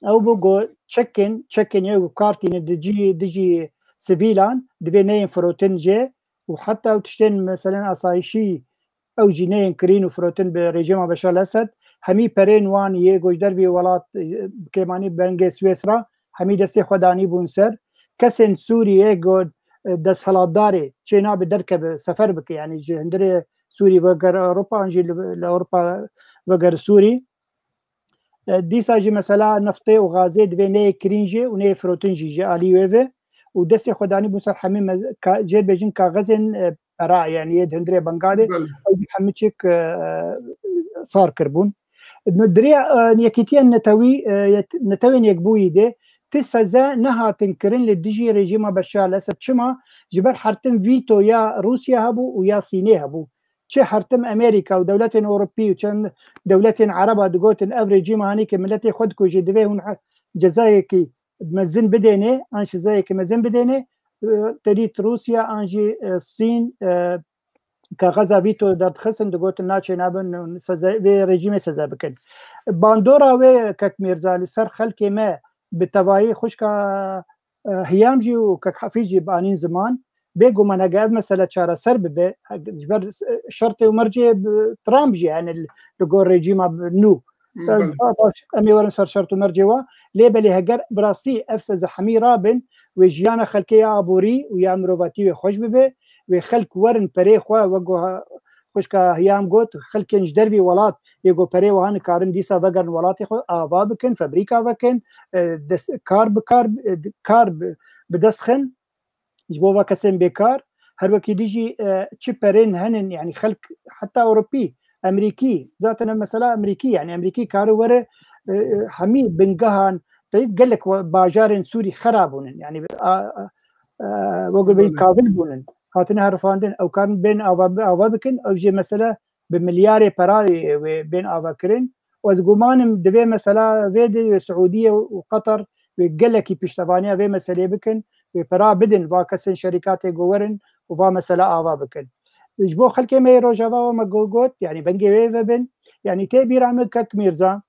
ew bû ku çekên, çekên yê ku kartîne dijî, dijî sivîlan divê neyên firotin jê û heta ew tiştên meselen asayişî ew jî neyên kirîn û firotin bi rejîma Beşar Esed. Hemî perên wan yê ku ji dervî welat, e, kêmanî bengê Swêsra, hemî destê xwe danî bûn ser. Kesên Sûriyê ku, e, desthilatdarê çê nabe derkeve sefer bike, yanî ji hundirê Sûrî veger Ewropa an jî li, li Ewropa veger Sûrî. E, dîsa jî mesela neftê û gazê divê neyê kirîn jê û neyê firotin jî ji alî wê ve û destê xwe danî bûn ser hemî me-, ka-, jê bêjin kaxezên, e, pera, yanî yê di hundirê Bengalê, ew jî hemû çik, e, sar kirbûn. Di rêya, e, yekîtiya netewî, e, yet-, netewên yekbûyî de ti seze nehatin kirin li dijî rejîma Beşar Esed. Çima? Ji ber hertim vîto ya Rûsya hebû û ya Sînê hebû. Çi hertim Amerîka û dewletên Ewropî û çend dewletên Ereba digotin, ev rejîma hanî ke miletê xwe dikuje, divê hûn he-, cezayekî mezin bidêne, an sezayekî mezin bidêne, e, te dît Rûsya an jî, e, Sîn, e, kaxeza vîto derdixistin, digotin naçê nabin, seze-, vê rejîmê seze bikin. Bandora wê kek Mîrza li ser xelkê me bi tevayî xwişka, e, Hiyam jî û kek Hafîz jî bi anîn ziman, bêguman hege ev mesele çareser bibe, hege ji ber, e, şertê û mercê bi Trump jî, yani li, li gor rejîma bi nû. Belê. Ba-, baş, em ê werin ser şert û mercê wa. Lê belê heger bi rastî ev seze hemî rabin, wê jiyana xelkê ya aborî û ya mirovatî wê xweş bibe, wê xelk werin perê xwe, wek ku ha-, xwişka Hiyam got, xelkên ji dervî welat yê ku perê wiha nikarin dîsa vegerin welatê xwe, ava bikin, febrîka vekin, e, dest, kar bi kar, e, kar bi, bi dest xin. Ji bo va kesên bêkar, her wekî dî jî, e, çi perên henin, yani xelk heta Ewropî, Emerîkî, zaten ev mesela Emerîkî, yani Emerîkî kare were, e, e, hemî bingehan, te gelek we-, bajarên Sûrî xera bûnin, yani, a, a, e, wek bê Belê. Kavil bûnin, hatine herifandin, ew karin bên ava, ava bikin, ew jê mesela bi milyarê pera wê bên ava kirin. Û ez gumanim divê mesela vê de wê Siûdiye û Qatar wê gelekî piştevaniya vê meseleyê bikin, wê pera bidin va kesên şerîkatê ku werin û va mesela ava bikin. Ji bo xelkê me yê Rojava we me go-, got, yani bengê wê vebin, yani tê bîra min kek Mîrza,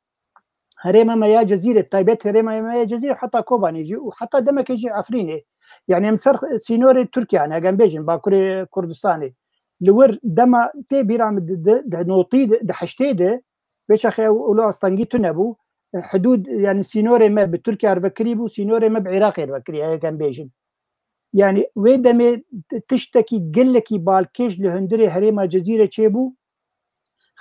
herêma me ya Cezîrê, taybet herêma me ya Cezîrê heta Kobanê jî û heta demekê jî Efrînê. Yani em ser sînorê Tirkiye ne, em bêjin Bakurê Kurdistanê. Li wir dema tê bîra min di, di, di notî di, di heştê de, vê çaxê ew ûlo astengî tune bû. Hidûd, yani sînorê me bi Tirkiye re vekirî bû, sînorê me bi Iraqê re vekirî, heye em bêjin. Yani wê demê t-, tiştekî gelekî balkêş li hundirê herêma Cezîrê çêbû.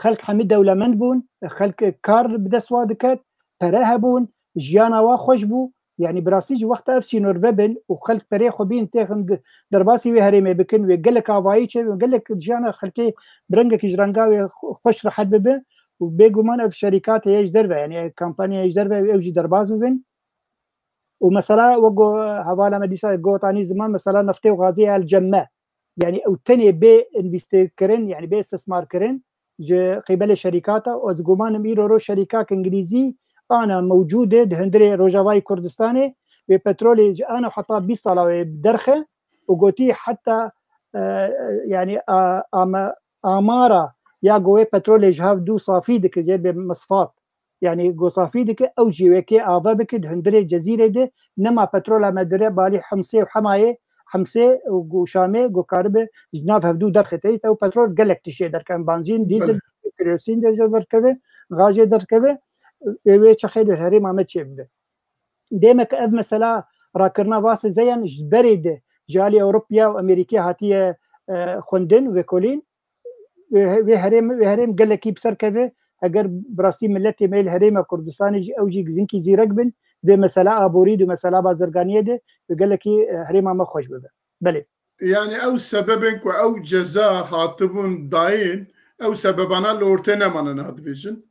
Xelk hemî dewlemend bûn, xelk kar bi dest wa diket, pere hebûn, jiyana wa xweş bû. Yani bi rastî jî wexta ev sînor vebin û xelk perê xwe bîn têxin di-, derbasî wê herêmê bikin, wê gelek avayî çêbin, gelek jiyana xelkê bi rengekî ji renga wê xwe-, xweş rehet bibe û bêguman ev şerîkatê ye ji derve, yani ev kampanya ye ji derve ew jî derbas bibin. Û mesela wek go-, hevala me dîsa gotanî ziman, mesela neftê û gazê ya El Cemme. Yani ew tenê bê învîstê kirin, yani bê istismar kirin ji qîbelê şerîkata. Ez gumanim îro ro şerîkak îngilîzî ana mewcûd e di hundirê Rojavayê Kurdistanê, wê petrolê ji ana heta bîst sala wê derxe û gotî heta, e, yani a-, ama-, amara ya go wê petrolê ji hev dû safî dike, jê bê misfat. Yani go safî dike, ew jî wekê ava bike di hundirê Cezîrê de, nema petrola me dire balî Himsê û Hemayê, Himsê û go Şamê go karibe ji nav hevdû derxite. Ew petrol gelek tiştê derkevin, banzîn, dîzel, Belê. Kerosîn de jê derkeve, gaz jê derkeve, ê wê çaxê di herêma me çêbibe. Demek ev mesela rakirina va sezeyan ji berê de ji alî Ewropa û Amerîkê hatiye, e, xwendin, vekolîn. Wê he-, wê herêm, wê herêm gelekî bi ser keve, heger bi rastî miletê me li herêma Kurdistanê jî ew jî gizinkî zîrek bin, vê mesela aborî di mesela bazirganiyê de, wê gelekî, e, herêma me xweş bibe. Belê. Yani ew sebebên ku ew ceza hatibûn dayîn, ew sebebana li ortê nemane niha dibêjin?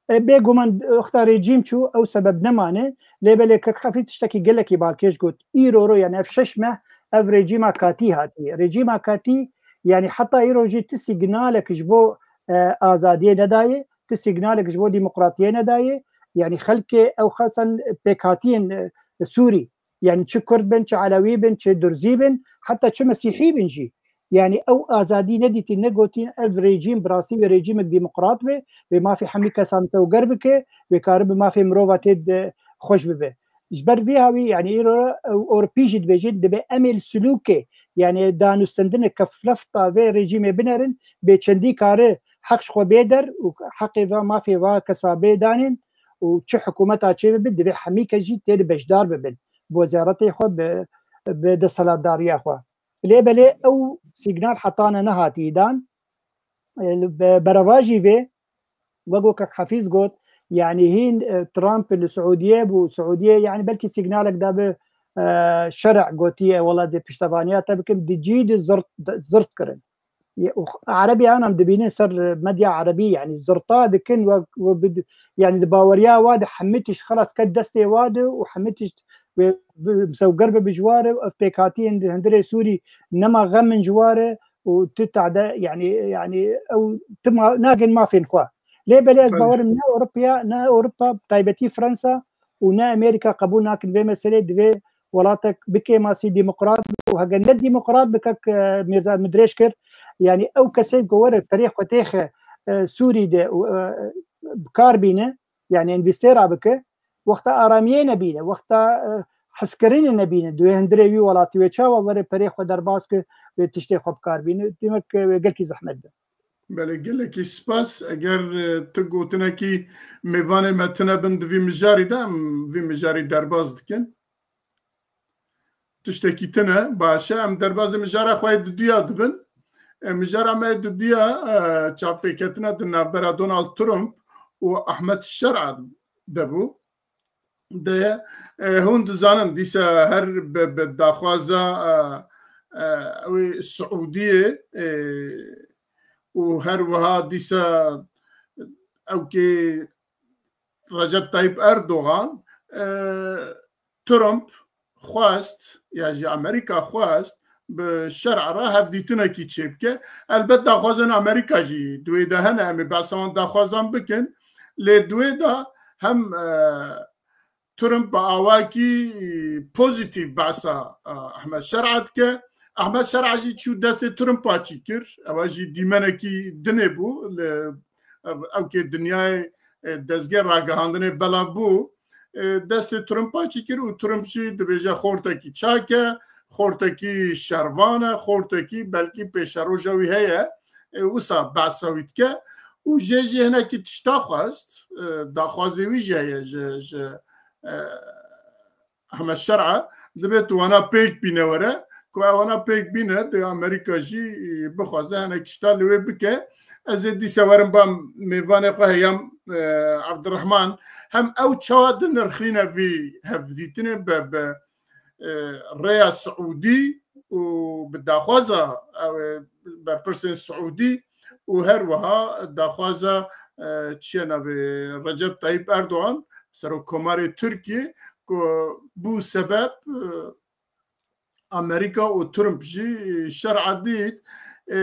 E, bêguman wexta rejîm çû, ew sebeb nemane. Lê belê kek Hafîz tiştekî gelekî balkêş got. Îro ro, yani ev şeş meh, ev rejîma katî hatiye. Rejîma katî, yani heta îro jî ti sîgnalek ji bo, e, azadiyê nedayê, ti sîgnalek ji bo demokratiyê nedayê. Yani xelkê ew xesan pêkhatiyên, e, Sûrî, Yani çi Kurd bin, çi Elewî bin, çi Durzî bin, heta çi Mesîhî bin jî. Yani ew azadî nedîtîn, negotîn, ev rejîm bi rastî wê rejîmek demokrat be, wê mafê hemî kesan tewger bike, wê kare bi mafê mirova tê de xweş bibe. Ji ber vê hawî, yani îro ew Ewropî jî dibêjin, dibe em ê li silûkê, yani danûstendinek keflefta vê rejîmê binerin, bê çendî kare heq ji xwe bê der û heqê va mafê va kesa bê danên û çi hikûmeta çê bibe, divê hemî kes jî tê de beşdar bibin. Bi wezaretê xwe, bi, bi desthilatdariya xwe. Lê belê ew sîgnal hetane nehatî dan. E, li be-, berevajî vê, wek wek Kak Hefîz got, yani hîn, e, Trump li Siûdiyê bû, Siûdiyê yani belkî sîgnalek da bi, e, şer'a gotiye, wela dê piştevaniya te bikim, di cî di zirt, zirt kirin. Ye, û Erebî anam dibînin ser medya Erebî, yani zirta dikin we, we bid-, yani di baweriya wa de hemî tişt xelas ket destê wa de û hemî tişt wê bi, bi sewger be bi ji wa re, ev pêkhatiyên di hundirê Sûrî nema xem min ji wa re û tu tade, yani, yani ew tu ma, nagin mafên xwe. Lê belê ez Tabii. bawerim ne Ewropa, ne Ewropa, taybetî Fransa û ne Amerîka qebûl nakin vê meselê, divê welatek bi kêmasî demokrat û hege ne demokrat bi kek, e, Mîrza min dirêj kir. Yani ew kesê ku were perê xwe têxe, e, Sûrî de û, e, bi kar bîne, yani envîstêra bike, wexta aramiyê nebîne, wexta, e, hezkirinê nebîne, di wê hundirê wî welatî wê çawa were perê xwe derbas ke wê tiştê xwe bi kar bîne. Demek, e, wê gelkî zehmet be. Belê, gelekî spas. Eger, e, tu gotinekî mêvanê me tune bin di vî mijarî de, em vî mijarî derbas dikin. Tiştekî tune, baş e. Em derbazê mijara xwe yê duduya dibin. E, mijara me yê duduya, e, çavpêketina di navbera Donald Trump û Ahmed Şer'a de bû. De, e, hûn dizanin, dîsa her bi, bi daxwaza, e, e, wê Siûdiyê, e, û her wiha dîsa ewkê Recep Tayyip Erdogan, e, Trump xwest, ya jî Amerîka xwest, bi Şer'a re hevdîtinekî çêbike. Elbet daxwazên Amerîka jî di wê de hene, em ê behsa wan daxwazan bikin. Lê di wê de hem, e, Trump bi awakî pozîtîf behsa, e, Ahmed Şer'a dike. Ahmed Şer'a jî çû destê Trumpa çî kir. Ewa jî dîmenekî dinê bû li ewkê dinyayê, e, dezgeh ragihandinê belav bû. E, destê Trumpa çî kir û Trump jî dibêje xortekî çak e, xortekî şervan e, xortekî belkî pêşeroja wî heye. E, wisa behsa wî dike û jê jî hinekî tişta xwest, e, daxwazê wî jî heye ji, ji, e, Ahmed Şer'a, dibê tu wana pêk bîne were, ku ew wana pêk bîne, dê Amerîka jî, e, bixwaze hinek tişta li wê bike. Ez ê dîsa werim ba mêvanê xwe heyam, e, Evdirehman, hem ew çawa dinirxîne vî hevdîtinê be, be, e, rêya Siûdî û bi daxwaza, ew ê berpirsên Siûdî û her wiha daxwaza, e, çi ye navê, Recep Tayyip Erdogan, Serokkomarê Tirkiyê, ku bû sebeb, e, Amerîka û Trump jî, e, Şer'a dît. E,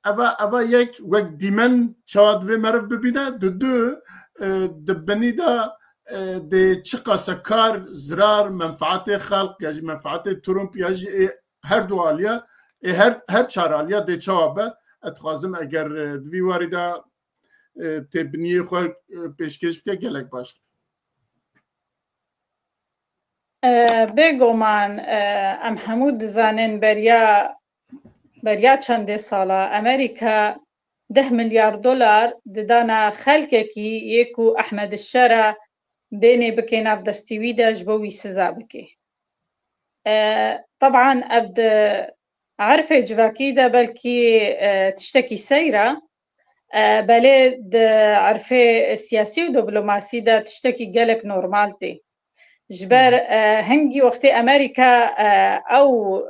eva, eva yek wek dîmen çawa divê meriv bibîne, di du, e, di binî de, e, dê çiqas e kar, zirar, menfaatê xelq ya jî menfaatê Trump ya jî ê her du aliya, ê her, her çar aliya dê çawa be. Ez dixwazim eger, e, di vî warî de, e, tê biniyê xwe, e, pêşkêş bike, gelek baş dibe. E, bêguman, e, em hemû dizanin beriya, beriya çendê sala Amerîka deh milyar dolar didana xelkekî yê ku Ehmed Şera bênê bikê nav destî wî de ji bo wî siza bikê. E, teban ev di erfê civakî de belkî, e, tiştekî seyr e, e, belê di erfê siyasî û diplomasî de tiştekî gelek normal tê. Ji ber, e, hingî wextê Amerîka, e, ew,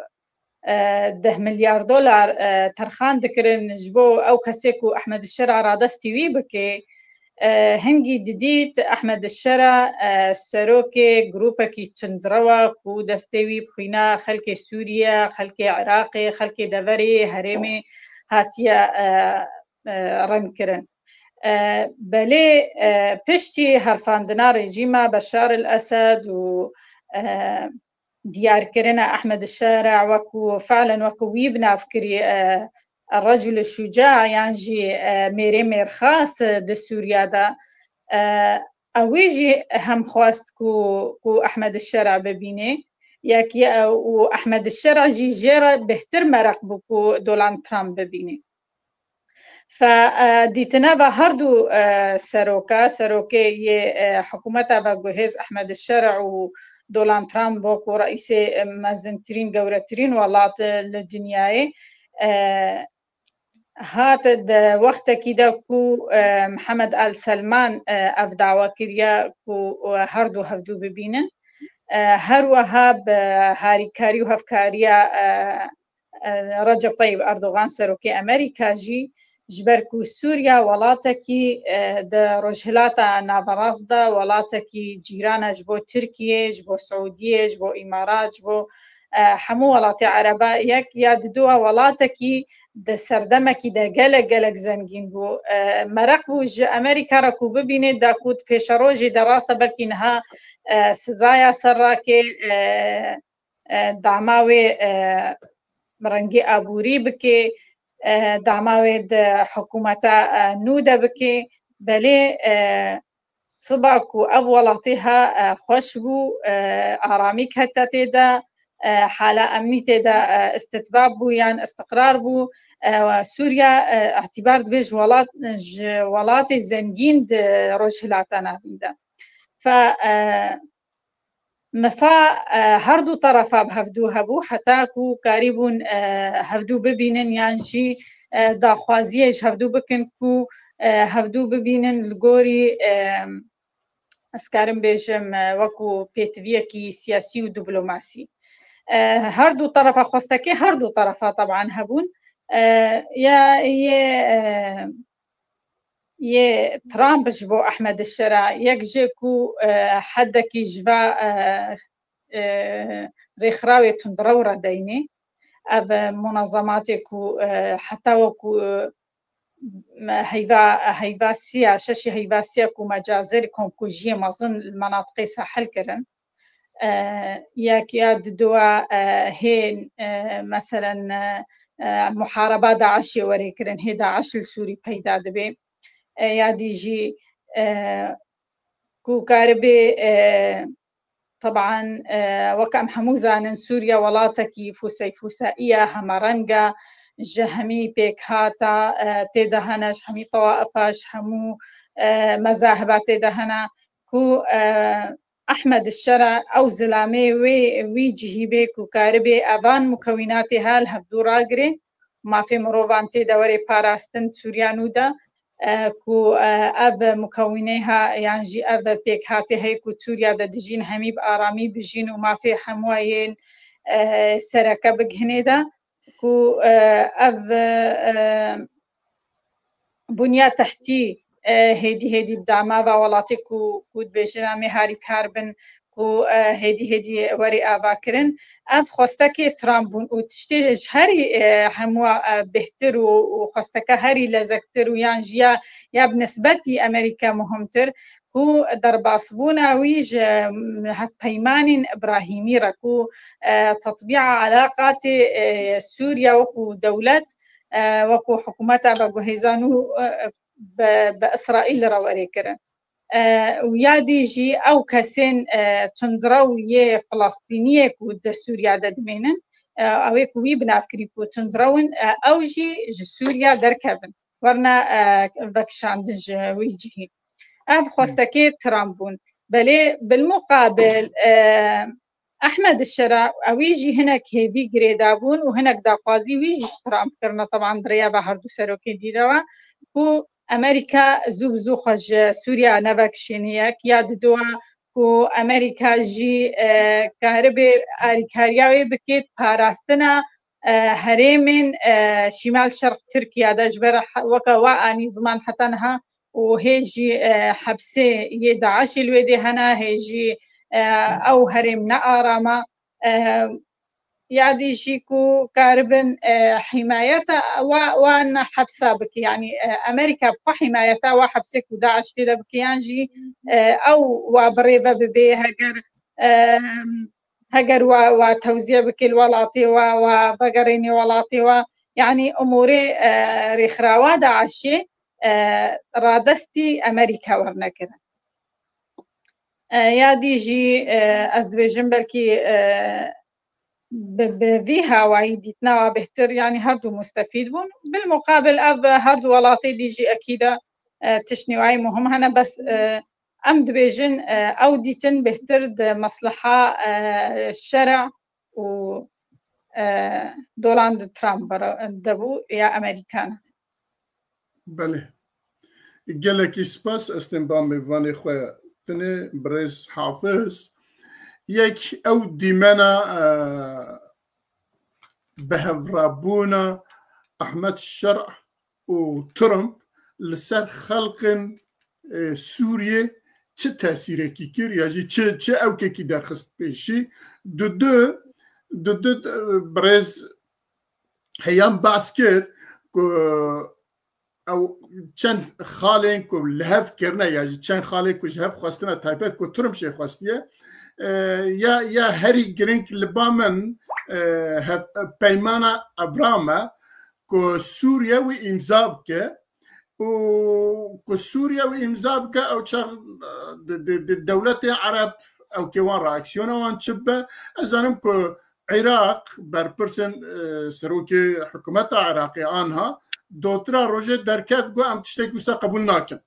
e, deh milyar dolar, e, terxan dikirin ji bo ew kesê ku Ehmed Şera radestî wî bike, e, hingî didît Ehmed Şera, e, serokê grûpekî tundrewa ku destê wî bi xwîna xelkê Sûriye, xelkê Iraqê, xelkê deverê herêmê hatiye, e, e, rengkirin. E, belê, e, piştî herfandina rejîma Beşar el Esed û, e, diyarkirina Ehmed Şer'a wekû, fe'len wekû wî bi nav kirî, e, Recul Şuca yan jî, e, mêrê mêrxas, e, di Sûriya de. E, ew wî jî hem xwest ku, ku Ehmed Şer'a bibînê. Yek ye, û Ehmed Şer'a jî jê re bêhtir mereq bû ku Donald Trump bibînê. Fe, e, dîtina ve her du, e, seroka, serokê yê, e, hikûmeta veguhêz Ehmed Şer'a û Donald Trump wekû reîsê, e, mezintirîn, gewretirîn welat, e, li dinyayê, e, hat di wextekî de ku, e, Mihemed Al Selman, e, ev dawa kiriye ku, e, her du hevdû bibînin. E, her wiha bi harîkarî û hevkariya, e, e, Recep Tayyip Erdogan, serokê Amerîka jî, ji ber ku Sûriya welatekî, e, di Rojhilata Naverast de welatekî cîran e ji bo Tirkiyê, ji bo Siûdiyê, ji bo Îmarat, ji bo, e, hemû welatê Ereba yek ya didu e, welatekî di serdemekî de gelek, gelek zengîn bû. E, mereq bû ji Amerîka re ku bibînê, da ku di pêşerojê de rast e belkî niha, e, sizaya ser rakê, e, e, dama wê, e, rengê aborî bike, e, dama wê di hikûmeta, e, nû de bike. Belê, e, siba ku ev welatê ha, e, xweş bû, e, aramî kete tê de, e, hala emnî tê de, e, istitbab bû yan istiqrar bû. E, Sûriya, e, îtîbar dibe ji welat, ji welatê zengîn di Rojhilata Navîn de. Fe, e, Mifa, e, her du terefa bi hevdû hebû, heta ku karîbûn, e, hevdû bibînin yan jî, e, daxwaziyê ji hevdû bikin ku, e, hevdû bibînin li gorî, e, ez karim bêjim, e, wekû pêtiviyekî siyasî û diplomasî. E, her du terefa, xwestekê her du terefa teban hebûn. E, ya yê, e, yê Trump ji bo Ehmed Şera, yek jê ku, e, hedekî ji va, e, e, rêxirawê tundrew re deynê. Ev, e, munazematê ku, e, heta wekû, e, heyva, heyva siya, şeşê heyva siya ku mecazir komkujiyê mezin li menatiqê sahil kirin. E, yek ya didoa, e, hê, e, meselen, e, e, muhareba DAIŞê were kirin, hê DAIŞ li Sûrî peyda dibe. E, ya dî jî, e, ku karibê, e, teban, e, wek em hemû zanin, Sûriye welatekî fûsey fûsaiye, hemerenge, ji hemî pêkhata, e, tê de hene, ji hemî tewaifa, ji hemû, e, mezahiba tê de hene, ku, e, Ehmed Şera ew zilamê wê, wî cihî bê ku karibê evan mukewînatê ha li hevdû ragirê, mafê mirovan tê de were parastin Sûriya nû de, e, ku, e, ev mukewînê ha yan jî ev pêkhatê heye ku Sûriya de dijîn hemî bi aramî bijîn û mafê hemûya yên, e, sereke bigihînê de, ku, e, ev, e, bunya tehtî, e, hêdî hêdî bi dama va welatê ku, ku dibêjin em ê harîkar bin, ku, e, hêdî hêdî were avakirin. Ev xwestekê Trump bûn û tiştê ji herî, e, hemû, e, bêhtir û, û xwesteke herî lezektir û yan jî ya, ya bi nisbetî Amerîka muhimtir, ku derbasbûna wî ji, em, hevpeymanên Îbrahîmî re, ku, e, tetbîa elaqatê, e, Sûriya wekû dewlet, e, wekû hikûmeta veguhêzan û, e, bi, bi Îsraîl re were kirin. E, û ya dî jî ew kesên, e, tundrew yê Filistîniyê ku di Sûriya de dimênin, e, ew ê ku wî bi nav kirî ku tundrew in, e, ew jî ji Sûriya derkevin. Werna, e, vekişandin ji wî cihî. Ev xwestekê Trump bûn. Belê bilmuqabil, e, Ehmed Şera, ewî jî hinek hêvî girêdabûn û hinek daxwazî wî jî ji Trump kirine, teban di rêya ve her du serokên dî de re, ku Amerîka zû bi zû xwe ji Sûriya nevekişêne yek, ya didoa ku Amerîka jî, e, karibe alîkariya wê bike parastina, e, herêmên, e, Şîmal Şerq Tirkiye de, ji ber he-, weke we anî ziman heta niha û hê jî, e, hepsê yê DAIŞê li wê dê hene, hê jî, e, ew herêm ne arama. E, ya dî jî ku karibin, e, hîmayeta wa, wan hepsa bike. Yanî, e, Amerîka bi xwe hîmayeta wa hepsê ku DAIŞ tê de bike, yan jî, e, ew wa bi rê ve bibe, heger e, heger we, we tewziye bikî li welatê we, we vegerênî welatê we, yanî umûrê, e, rêxirawa DAIŞê, e, radestî Amerîka werine kirin. E, ya dî jî, e, ez dibêjim belkî, e, bi, bi vî hawayî dîtina we bêhtir, yanî her du mustefîd bûn. Bilmuqabil ev her du welatê dî jî ekîd e, e, tiştnî wayî muhim hene, bes, e, em dibêjin, e, ew dîtin bêhtir di mesleha, e, şer'a û, e, Donald Trump bera-, de bû ya Amerîkan. Belê. Gelekî spas, ez tên ba mêvanê xwe tinê birêz Hafiz. Yek ew dîmena, e, bihevrabûna Ahmed Şer'a û Trump li ser xelqên, e, Sûriyê çi tesîrekî kir ya jî çi, çi ewkekî derxist pêşî? Dudu, dudu, e, birêz Heyam behs kir ku ew çend xalên ku li hev kirine ya jî çend xalên ku ji hev xwestine taybet ku Trump jê xwestiye, e, ya, ya herî giring li ba min, e, hev-, peymana Abraham e ku Sûriye wî îmza bike û ku Sûriye wî îmza bike ew çax, e, di, di, di dewletê Ereb ew kê wan reaksiyona wan çi bibe. Ez zanim ku Iraq, berpirsên, e, serokê hikûmeta Iraqê anha, dotira rojê derket got, em tiştekî wisa qebûl nakin.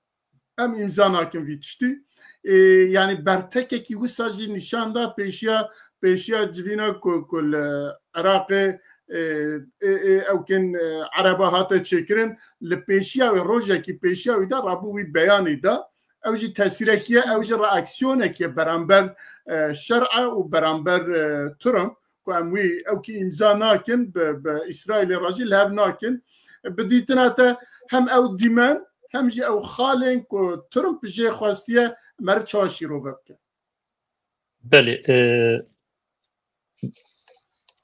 Em îmza nakin vî tiştî. E, yanî bertekekî wisa jî nîşan da pêşiya, pêşiya civîna ku, ku li Iraqê, e, e, e, ew kên, e, Ereba hate çêkirin, li pêşiya wê, rojekî pêşiya wî de rabû wî beyanî da. Ew jî tesîrekî ye, ew jî reaksiyonekî ye beramber, e, Şer'a û beramber, e, Trump. Ku em wî ewkî îmza nakin, bi, bi Îsraîlê re jî li hev nakin. Bi dîtina te hem ew dîmen, hem jî ew xalên ku Trump jê xwestiye, me re çawa şîrove bike? Belê, e,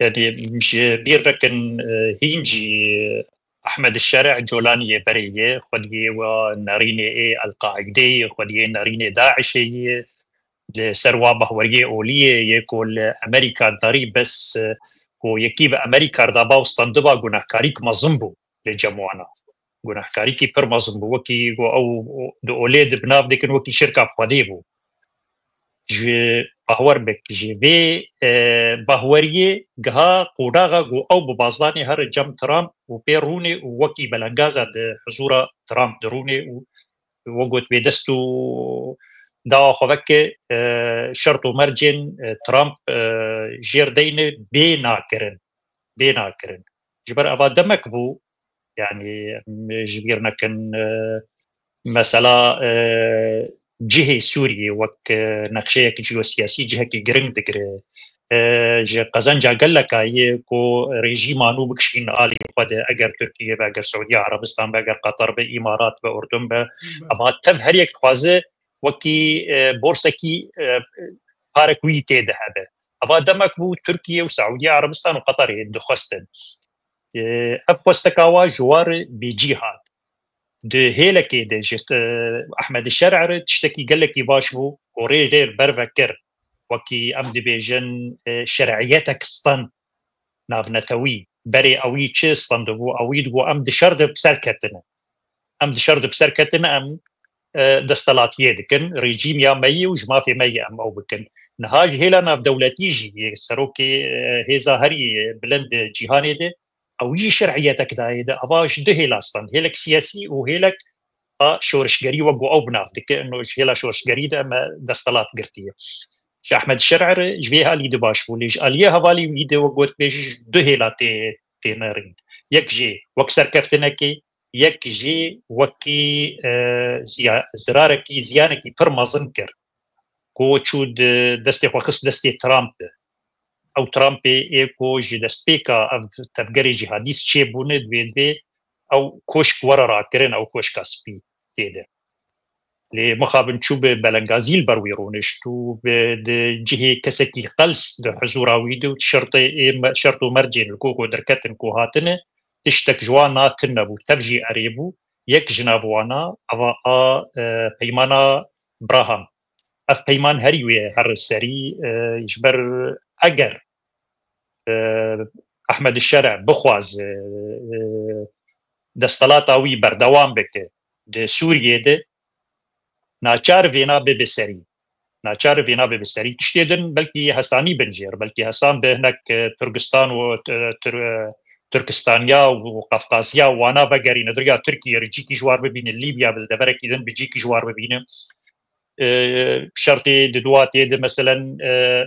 yanî ji bîr nekin, e, hîn jî Ahmed Şer'a Colaniyê berê ye, xwediyê wa nerînê ê El-Qaideyê, xwediyê nerînê DAIŞê ye. Li ser wa bahweriyê oliyê yê ku li Amerîka darî bes, e, ku yekî bi Amerîka re daba û standiba gunehkarîk mezin bû li cem wana. Gunehkarîkî pir mezin bû. Wekî ku ew di olê di bi nav dikin wekî şirka bi Xwedê bû. Ji bahwer bik, ji vê, e, bahweriyê giha qonaxa ku ew bi bazdanê here cem Trump û pê rûnê û wekî belengaza di huzûra Trump dirûnê û we got bê dest û dawa xwe veke, e, şert û mercên, e, Trump, e, jêr deyne bê nakirin, bê nakirin. Ji ber eva demek bû, yanî, em ji bîr nekin, e, mesela, e, cihê Sûriyê wek, e, nexşeyek jiyosiyasî cihekî giring digire. E, ji qezenca geleka ye ku rejîma nû bikişîn alî xwe de, eger Tirkiye be, eger Siûdiya Erebistan be, eger Qatar be, Îmarat be, Urdun be, eva tev her yek dixwaze wekî, e, borsekî, e, parek wî tê de hebe. Eva demek bû Tirkiye û Siûdiya Erebistan û Qatarê dixwestin. E, ev xwesteka wa ji war bêcî hat. Di hêlekê de ji, e, Ahmed Şer'a re tiştekî gelekî baş bû û rê rê ber ve kir. Wekî em dibêjin, e, şer'iyetek stand navnetewî. Berê ewî çi stand bû? Ewî digot em di şer de bi ser ketine. Em di şer de bi ser ketine, em, e, destelatiyê dikin. Rejîm ya me yî û ji mafê me yî em ew bikin. Niha ji hêla navdewletî jî yê serokê, e, hêza herî bilind cîhanê de ew jî şer'iyetek dayê de, eva ji du hêla stand, hêlek siyasî û hêlek a şorişgerî, wek ku ew bi nav dike, ino ji hêla şorişgerî de me destelat girtiye. Ji Ahmed Şer'a re ji vê alî de baş bû, lê ji aliyê hevalî wî de wek got bêjî ji du hêla tê, tê nerîn. Yek jê wek serkeftinekê, yek jî wekî, e, ziya-, zirarekî, ziyanekî pir mezin kir. Ku çû di destê xwe xist destê Trump de. Ew Trumpê ê ku ji destpêka ev tevgerê cîhadîst çêbûne, divê, divê ew koşk were rakirin, ew koşka spî tê de. Lê mixabin çû bi belengazî li ber wî rûnişt û bi, di cihê kesekî qels di huzûra wî de û şertê ê me-, şert û mercên li ku, ku derketin ku hatine, tiştek ji wan na tune bû, tev jî erê bû. Yek ji nav wana ava a, e, peymana Braham. Ev peyman herî wê here serî, e, ji ber eger, e, Ehmed Şere bixwaze, e, destelata wî berdewam bike di Sûriyê de, naçar vêna bibe serî. Naçar vêna bibe serî. Tiştê din belkî hesanî bin jêr, belkî hesan bi hinek, e, Turkistan û, e, Tur-, e, Turkistaniya û Qafqaziya wana vegerîne, diriya Tirkiye re cîkî ji war bibîne, Lîbya bi deverekî din bi cîkî ji war bibîne. E, şertê di duwa tê de, meselen, e,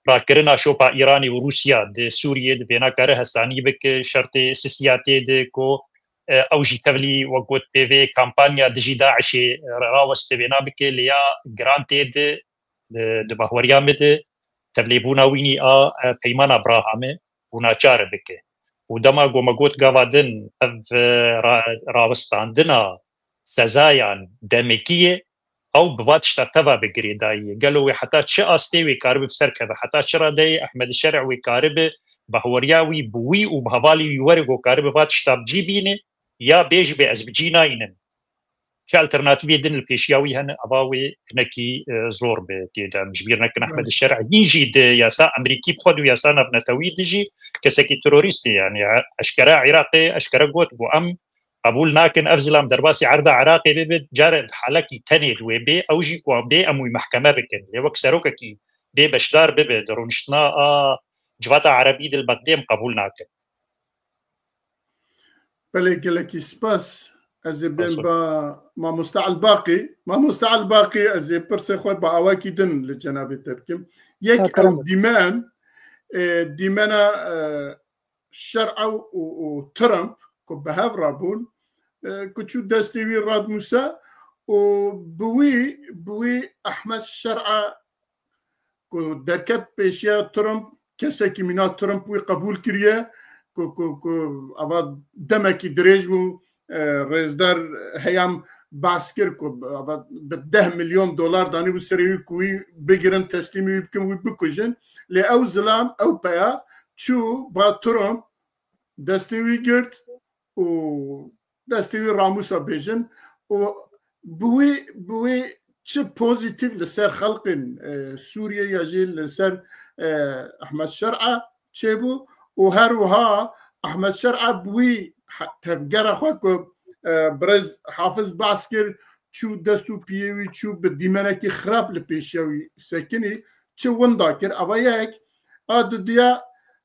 rakirina şopa Îranê û Rûsya di Sûriyê di vêna kare hesanî bike, şertê sisiya tê de ku, e, ew jî tevlî, wek got, pê vê kampanya dijî DAIŞê raweste vêna bike, lê ya giran tê de, e, di bahweriya min de tevlêbûna wînî a, e, peymana Brahamê û naçar e bike. Û dema ku me got gava din ev, e, ra-, rawestandina sezayan demekî ye, ew bi va tişta teva bi girêdayî ye. Gelo wê heta çi astê wê karibe bi ser keve? Heta çi radeyê Ehmed Şerî wê karibe bahweriya wî bi wî û bi hevalê wî were ku karibe va tişta bi cî bîne, ya bê jî bê ez bi cî nayînim? Çi alternatîfê din li pêşiya wî hene? Eva wê hinekî, e, zor bi tê de. Em ji bîr nekin Ehmed Şerî hîn jî di yasa Amerîkî bi xwe di yasa navnetewî dijî kesekî terorîst e. Yani eşkere Iraqê eşkere got ku em qebûl nakin ev zilam derbasî erda Iraqê bibe, care di halekî tenê di wê bê, ew jî ku bê em wî mehkeme bikin. Lê wek serokekî bê beşdar bibe di rûniştina a Civata Erebî di li Bexdê em qebûl nakin. Belê, gelekî spas. Ez ê bên ba Mamoste Elbaqî. Mamoste Elbaqî, ez ê pirsê xwe bi awakî din li cenabê te bikim. Yek ew dîmen, e, dîmena, e, Şer'a û, û Trump ku bi hev rabûn, e, ku çû destê wî radmûse û bi wî, bi wî Ehmed Şer'a ku derket pêşiya Trump, kesekî mîna Trump wî qebûl kiriye, ku, ku, ku ava demekî dirêj bû, e, rêzdar Heyam behs kir ku ava bi deh milyon dolar danî bû serê wî ku wî bigirin, teslîmî wî bikin, wî bikujin. Lê ew zilam, ew peya çû ba Trump, destê wî girt û destê wî ramûsa bêjin û bi wî, bi wî çi pozîtîf li ser xelqên, e, Sûriyê ya jî li ser, e, Ehmed Şer'a çêbû û her wiha Ehmed Şer'a bi wî he-, tevgera xwe ku, e, birêz Hafiz behs kir, çû dest û piyê wî çû bi dîmenekî xirab li pêşiya wî sekinî, çi winda kir. Ava yek, a diduya,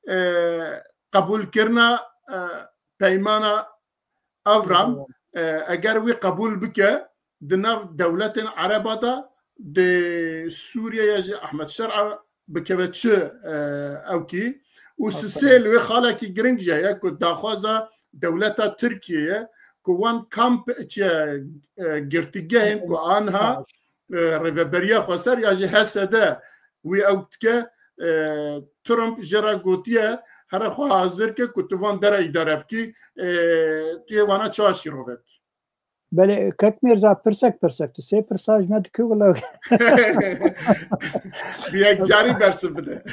e, qebûlkirina, e, peymana Avram, e, eger wî qebûl bike, di nav dewletên Ereba de, di Sûriye ya jî Ehmed Şer'a bikeve çi, e, ewkî? Û sisê li wê xalekî giring jî heye ku daxwaza dewleta Tirkiye ye ku wan kamp çi, e, girtîgehên ku anha, e, Rêveberiya Xweser ya jî H S D wî ewk dike, e, Trump jê re gotiye, here xwe hazir ke ku tu van dera îdare bikî, e, tu yê wana çawa şîrove bikî? Belê, kek Mîrza, pirsek pirsek, tu sê pirsa ji me dikî wila. Bi yek carî bersiv bide.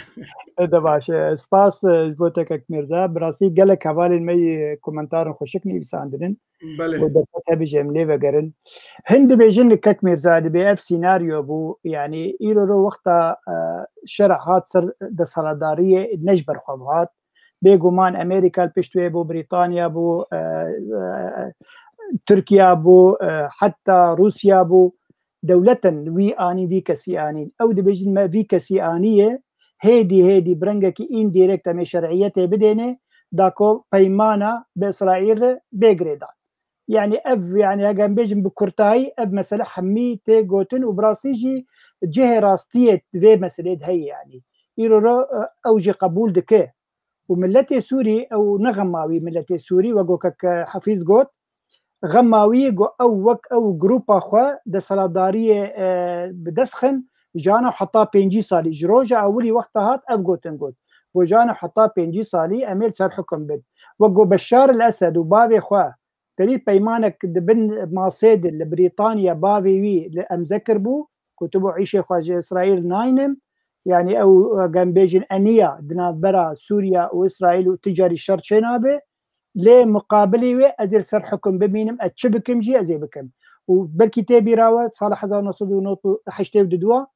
E, de baş e. Spas, e, ji bo te kek Mîrza. Bi rastî gelek hevalên me yê komentarên xweşik nivîsandinin. Belê. Û derfet hebî jî em lê vegerin. Hin dibêjin li kek Mîrza dibê ev sînaryo bû, yanî îro ro wexta, e, Şer'a hat ser desthilatdariyê ne ji ber xwe hat. Bêguman Amerîka li pişt wê bû, Brîtanya bû, e, e, Tirkiya bû, e, heta Rûsya bû. Dewletin wî anî, vî kesî anîn. Ew dibêjin me vî kesî aniye, hêdî hêdî bi rengekî îndirekt em ê şer'iyetê bidêne, da ku peymana bi Îsraîl re bê girêdan. Yanî ev, yanî eger em bêjin bi kurtayî, ev mesele hemî tê gotin û bi rastî jî cihê rastiyê vê meselê de heye yanî. Îro re, e, ew jî qebûl dike. Û miletê Sûrî, ew ne xema wî miletê Sûrî, wek ku kek Hefîz got, xema wî ku ew wek ew grupa xwe desthilatdariyê, e, bi dest xin, jana heta pêncî salî, ji roja ewilî wexta hat ev gotin got. Got, jana heta pêncî salî em ê li ser hukum bin. Wek ku Beşar el Esed û bavê xwe Tevî peymanek di bin masê de li Brîtanya bavê wî li emze kiribû, gotibû, îşê xwe ji Îsraîl naynim. Yanî ew, e, em bêjin eniya di navbera Sûriya û Îsraîl û ticarî şer çênabe. Lê muqabilî wê ez ê li ser hukum bimînim, ez çi bikim jî ez ê bikim. Û belkî tê bîra we sala hezar neh sed û nod û heştê û du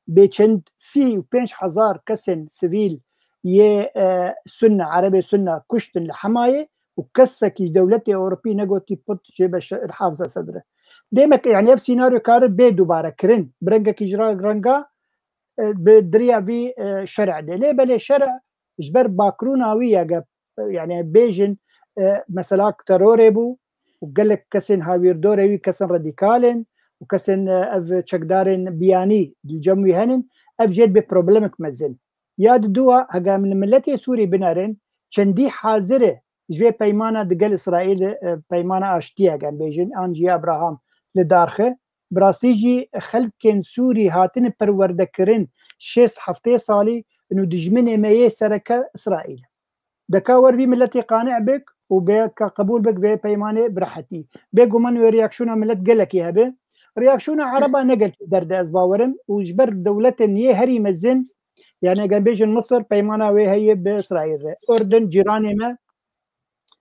bê çend sî û pênc hezar kesên sivîl yê, e, Sunne, Erebê Sunne kuştin li Hemayê û kesekî ji dewletê Ewropî negotî put jê be şe-, Hafza Sedre. Demek, yani, ev senaryo kare bê dubare kirin. Bi rengekî ji ra-, renga, e, bi diriya vî, e, şer'ê de. Lê belê şer'e ji ber bakrûna wî ya gep, e, yani bêjin, e, mesela terorê bû û gelek kesên hawîrdorê wî kesên radîkal in û kesên, e, ev çekdarên biyanî di cem wî henin, ev jê dibê problemek mezin. Ya di dua, hega em li miletê Sûrî binerin, çendî hazir e ji vê peymana digel Îsraîlê, e, peymana aştiyê, hege em bêjin, an jî Abraham li darxe. Bi rastî jî xelkên Sûrî hatine perwerdekirin şêst heftê salî, û dijminê me yê sereke Îsraîl e. Deka wer vî miletî qane bik û bê ka qebûl bik vê peymanê bi rehetî. Bêguman wê reaksiyona milet gelekî hebe. Reaksiyona Ereba ne gelkî derde ez bawerim û ji ber dewletên yê herî mezin, yani eger bêjin Misir peymana wê heye bi Îsraîl re. Urdun cîranê me,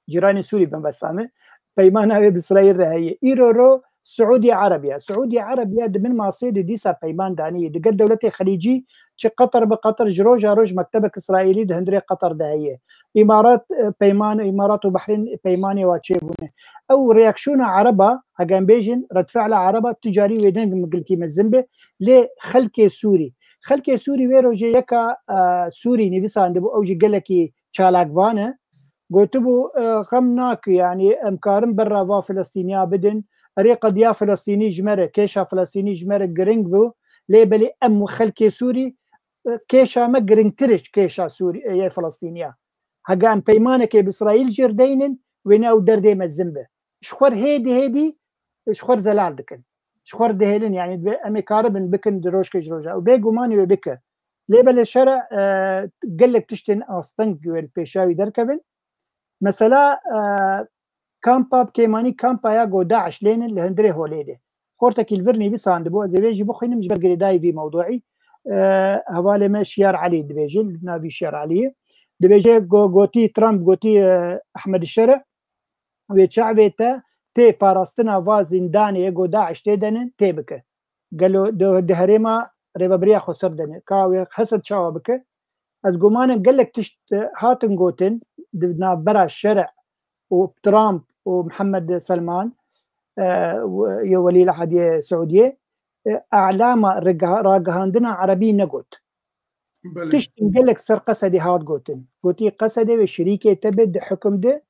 cîranê Sûrî bin besame, peymana wê bi Îsraîl re heye. Îro ro Siûdî Erebiya. Siûdî Erebiya di bin masê de dîsa peyman danî. Digel dewletê Xelîcî çi Qeter bi Qeter ji roja roj mektebek Îsraîlî di hundirê Qeter de heye. Îmarat, e, peyman, Îmarat û Behrîn peymanê wa çêbûne. Ew reaksiyona Ereba, hege em bêjin, redfe'la Ereba tu carî wê deng migilkî mezin be, lê xelkê Sûrî. Xelkê Sûrî wê rojê yeka, e, Sûrî nivîsandibû, ew jî gelekî çalakvan e. Gotibû, e, xem nake, yani em karin berra va Filistîniya bidin. Erê qediya Filistînî ji me re, kêşa Filistînî ji me re giring bû. Lê belê em xelkê Sûrî, e, kêşa me giringtir e ji kêşa Sûrî, e, yê Filistîniya. Hega em peymanekê bi Îsraîl jê re deynin, wêne ew derdê mezin be. Ji xwe re hêdî hêdî, ji xwe re zelal dikin. Ji xwe re dihêlin, yani divê em ê karibin bikin di rojkê ji roja. Û bêgumanî wê bike. Lê belê şere, e, gelek tiştên asteng wê li pêşa wî derkevin. Mesela, e, kampa, kêmanî kampa ya go DAIŞ lênin li hundirê holê de. Xortekî li vir nivîsandibû, ez ê vê jî bixwînim ji ber girêdayî vî mewduî. E, hevalê me Şiyar Elî dibêje, li navî Şiyar Eliyê. Dibêje go-, gotî Trump, gotî, e, Ehmed Şere, wê çavê te tê parastina va zîndanê ye go DAIŞ tê denin, tê bike. Gelo di, di herêma rêvebiriya xweser denin. Ka wê Hesed çawa bike? Ez gumanim gelek tişt, e, hatin gotin di navbera Şere û Trump û Mihemed Selman, e, w-, yê welî ehdiyê Siûdiyê, e, alama rega-, ragihandina erebî negot. Belê. Tiştin gelek ser Qesedê hat gotin. Gotî Qesedê wê şirîkê te bid di hukum de,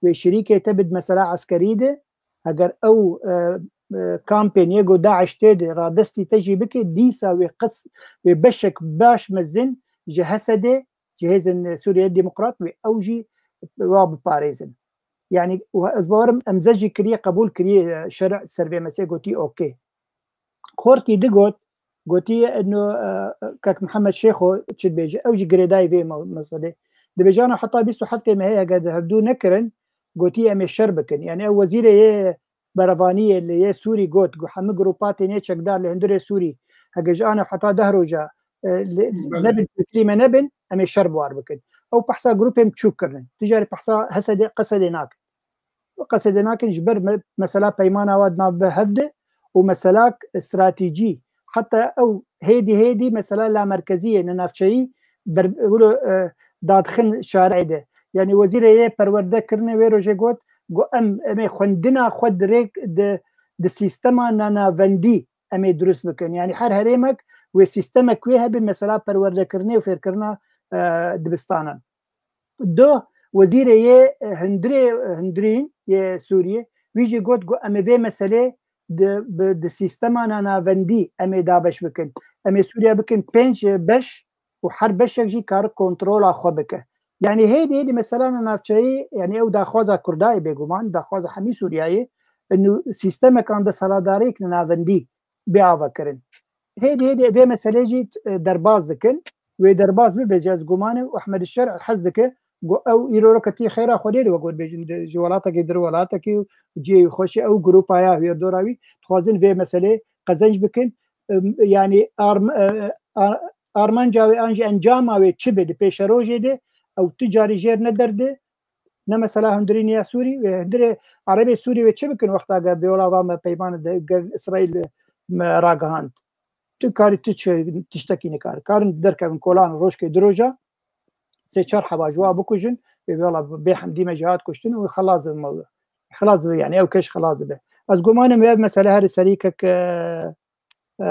wê şirîkê te bid mesela eskerî de, heger ew, e, e, kampên yê go DAIŞ tê de radestî te jî bike, dîsa wê qes-, wê beşek baş mezin ji Hesedê, ji Hêzên Sûriye Demokrat wê ew jî wa biparêzin. Yani, û ez bawerim emze jî kiriye, qebûl kiriye, e, şerî ser vê meselê gotî, okey. Xortî digot, gotî, eno, e, kek Mihemed Şêxo çi dibêje, ew jî girêdayî vê me-, meselê. Dibêje, ano heta bîst û heftê mehê hege di hevdû nekirin, gotî, em ê şer bikin. Yani ew wezîrê yê berevaniyê li yê Sûrî got, got, hemî grûpa tên yê çekdar li hundirê Sûrî, hege ji ano heta deh roja, e, li, Belê. nebin, teslîme nebin, em ê şer bi war bikin. Ew behsa grûpên biçûk kirine. Tu carî behsa Hesedê, Qesedê nakin. Qesedê nakin ji ber me-, mesela peymana wa di nav bi hev de û mesela stratejî. Heta ew hêdî hêdî mesela lamerkeziyê, nenavçeyî ber-, wilo, e, dadixin şarê de. Yani wezîrê yê perwerde kirine wê rojê got, got em, em ê xwendina xwe dirêk di, di sîstema nanavendî em ê dirust bikin. Yani her herêmek wê sîstemek wê hebe mesela perwerdekirinê û fêrkirina, e, dibistanan. Doh, wezîrê yê, e, hundirê, e, hundirîn yê Sûriyê, wî jî got, got, em ê vê meselê di, bi, di sîstema nanavendî em ê dabeş bikin. Em ê Sûriye bikin pênc, e, beş û her beşek jî kar kontrola xwe bike. Yani hêdî hêdî mesela navçeyî, yani ew daxwaza Kurda ye bêguman, daxwaza hemî Sûriya ye, inu sîstemekan desthilatdariyek nanavendî bê avakirin. Hêdî hêdî vê meselê jî, e, derbaz dikin. Wê derbaz bibe, ez gumanim Ehmed Şer hez dike, got, ew îro ketî xêra Xwedê de, we got bêjin, di, ji welatekî dir welatekî û cihê xweşê ew grûpa ya hêrdora wî dixwazin vê meselê qezenc bikin. Em, yani arm-, e, a-, armanca wê an jî encama wê çi be di pêşerojê de, ew tu carî jêr nederde, ne mesela hundirîn ya Sûrî, wê hundirê Erebê Sûrî wê çi bikin wexta gel bê wela va me peymanê de gel Îsraîl me ragihand. Tu karî tu çi, tiştekî nikar. Karin derkevin kolan rojkê du roja, sê çar heba ji wa bikujin, wê bê wela bê hemdî me jî hat kuştin û xelas dibe, xelas dibe, yani ew keş xelas dibe. Ez gumanim ev mesele herî serî kek, e, e,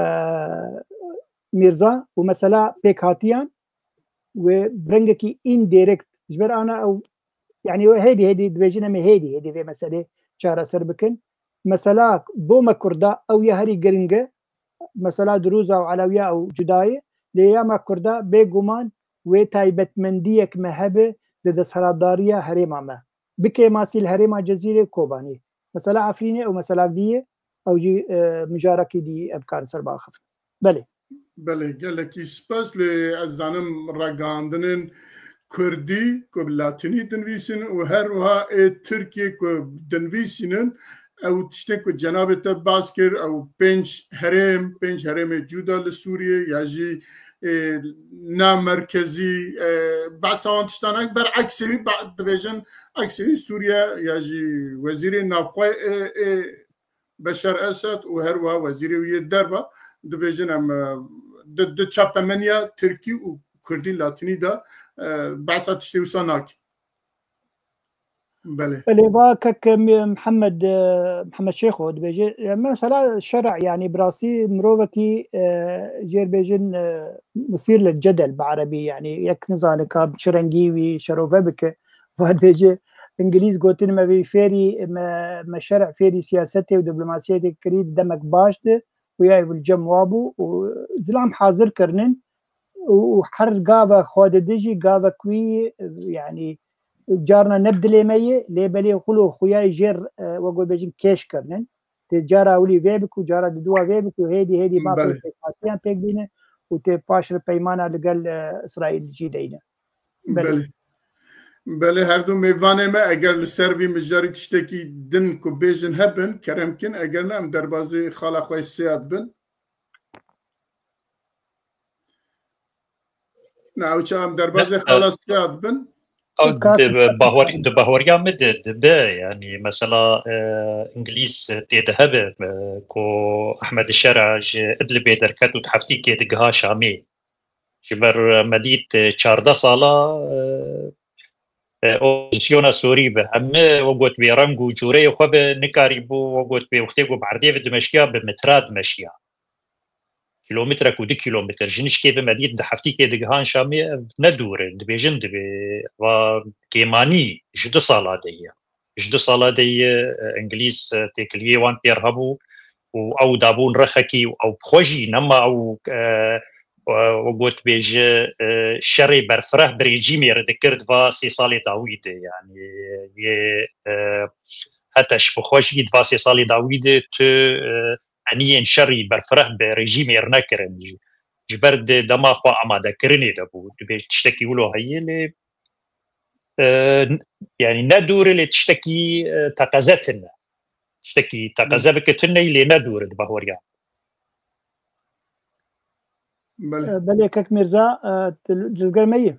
Mîrza û mesela pêkhatiyan wê bi rengekî indirekt ji ber ana ew, yani hêdî hêdî dibêjin em ê hêdî hêdî vê meselê çareser bikin. Mesela bo me Kurda ew ya herî giring e, mesela Dirûza û Elewiya ew cuda ye, lê ya me Kurda bêguman wê taybetmendiyek me hebe di desthilatdariya herêma me. Bi kêmasî li herêma Cezîrê û Kobanê. Mesela Efrînê ew meselak dî ye, ew jî, e, mijarekî dî em karin ser biaxivin. Belê. Belê, gelekî spas, lê ez zanim ragihandinên Kurdî ku bi Latînî dinivîsînin û her wiha ê Tirkiyê ku dinivîsînin, ew tiştê ku cenabê te bas kir, ew pênc herêm, pênc herêmê cuda li Sûriyê ya jî, e, na merkezî, e, behsa wan tiştan e, bereksê wî ba-, dibêjin eksê wî Sûriye ya jî wezîrê navxwe, e, e, Beşar Esed û her wiha wezîrê wî yê derve dibêjin em, e, di, di çapemeniya Tirkî û Kurdî Latînî de, e, behsa tiştê wisa nakin. Belê. Belê, va kek Mi-, Mihemed, e, Mihemed Şêxo dibêje, e, mesela şer'a, yani bi rastî mirovekî, e, jêr bêjin, e, musîr lil cedel bi erebî, yani yek nizane ka bi çi rengî wî şerove bike. Va dibêje, Îngilîz gotin me vî fêrî, me, me şer'a fêrî siyasetê û diplomasiyetê kirî di demek baş de û ya ev li cem wa bû û zilam hazir kirinin û, û her gava xwe dide jî gavek wî, yani carna ne bi dilê me ye, lê belê xulo xuya jêr, e, wek we bêjin kêş kirinin. Tê cara ewilî vê bik û cara diduwa vê bik û hêdî hêdî mafê Belê. Pêkhatiyan pêk bîne û tê paş re peymana li gel, e, Îsraîl jî deyne. Belê. Belê. Belê, her du mêvanê me eger li ser vî mijarî tiştekî din ku bêjin hebin, kerem kin, eger ne em derbazê xala xwe Siyad bin. Na, ew çax em derbazê Ne, e, xala Siyad bin. Ew Kar- di bahwer-, di bahweriya min de dibe, yani mesela, e, Îngilîz tê de hebe, e, ku Ehmed Şera ji Idlibê derket û di heftîkê digiha Şamê. Ji ber, e, me dît, e, çardeh sala, e, e, opozîsyona Sûrî bi hemî, we got, bê reng û cûreyê xwe bi nikarîbû, we got, bê wextê ku bi erdê ve dimeşiya, bi metra dimeşiya. Kilometrek û du kilometr. Ji nişkê ve me dît di heftîkê digihan Şamê, ev ne dûr e. Dibêjin dibê va kêmanî ji du sala de ye. Ji du sala de ye, e, Îngilîz, e, têkiliyê wan têr hebû û ew dabûn rexekî û ew bi xwe jî nema ew, e, e, we got bêje, e, şerê berfireh bi rejîmê re dikir di va sê salê dawî de. Yani yê, e, heta ji bi xwe jî di va sê salê dawî de tu, e, eniyên şerî berfireh bi rejîmê re nekirin. Ji, ji ber di dema xwe amadekirinê de bû. Dibê tiştekî wilo heye lê, e, yani ne dûr e lê tiştekî, e, teqeze tune. Tiştekî teqeze bike tune lê ne dûr e di bahweriya. Belê. E, belê kek Mîrza, e, tu li cizgir me yî.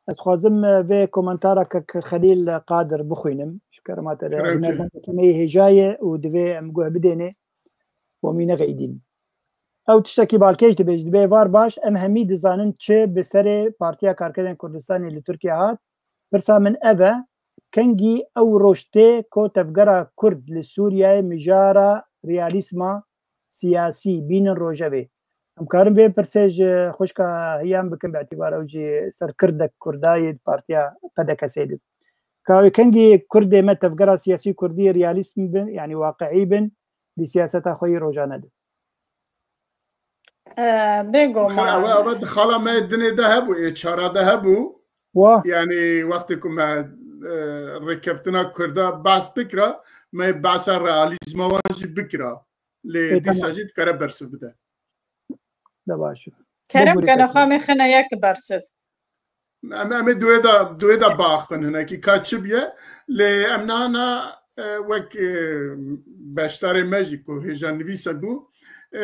Ez dixwazim, e, vê komentara kek Xelîl Qadir bixwînim. Ji kerema te re Kerem ki. Hunermendekî me yê hêja ye û divê em guh bidêne. Û em wî nexeydîn. Ew tiştekî balkêş dibêje, dibê var baş, em hemî dizanin çi bi serê Partiya Karkerên Kurdistanê li Tirkiye hat. Pirsa min ev e, kengî ew roj tê ku tevgera Kurd li Sûriyeyê mijara realîsma siyasî bînin rojevê. Em karin vê pirsê ji xwişka Hiyan bikin, bi îtîbar ew jî serkirdek Kurda yê di Partiya P D K'ê de. Ka wê kengî Kurdê me tevgera siyasî Kurdî realîst bin, yanî waqiî bin, di siyaseta xwe yî rojane de. E, bêguman. Ewe, ewe di xala me dinê de hebû, ê çara de hebû. Wa. Yanî wextê ku me, e, rêkeftina Kurda behs bikira, me behsa realîzma wan jî bikira. Lê Ê, dîsa tamam. Jî dikare bersiv bide. De baş e. Kerem Bibûrî kene kekê. Xwe mê xine yek bersiv. Em, em ê duê de, duê de baxin hinekî ka çi biye. Lê em nana, e, wek, e, beşdarê me jî ku hêja nivîse bû, e,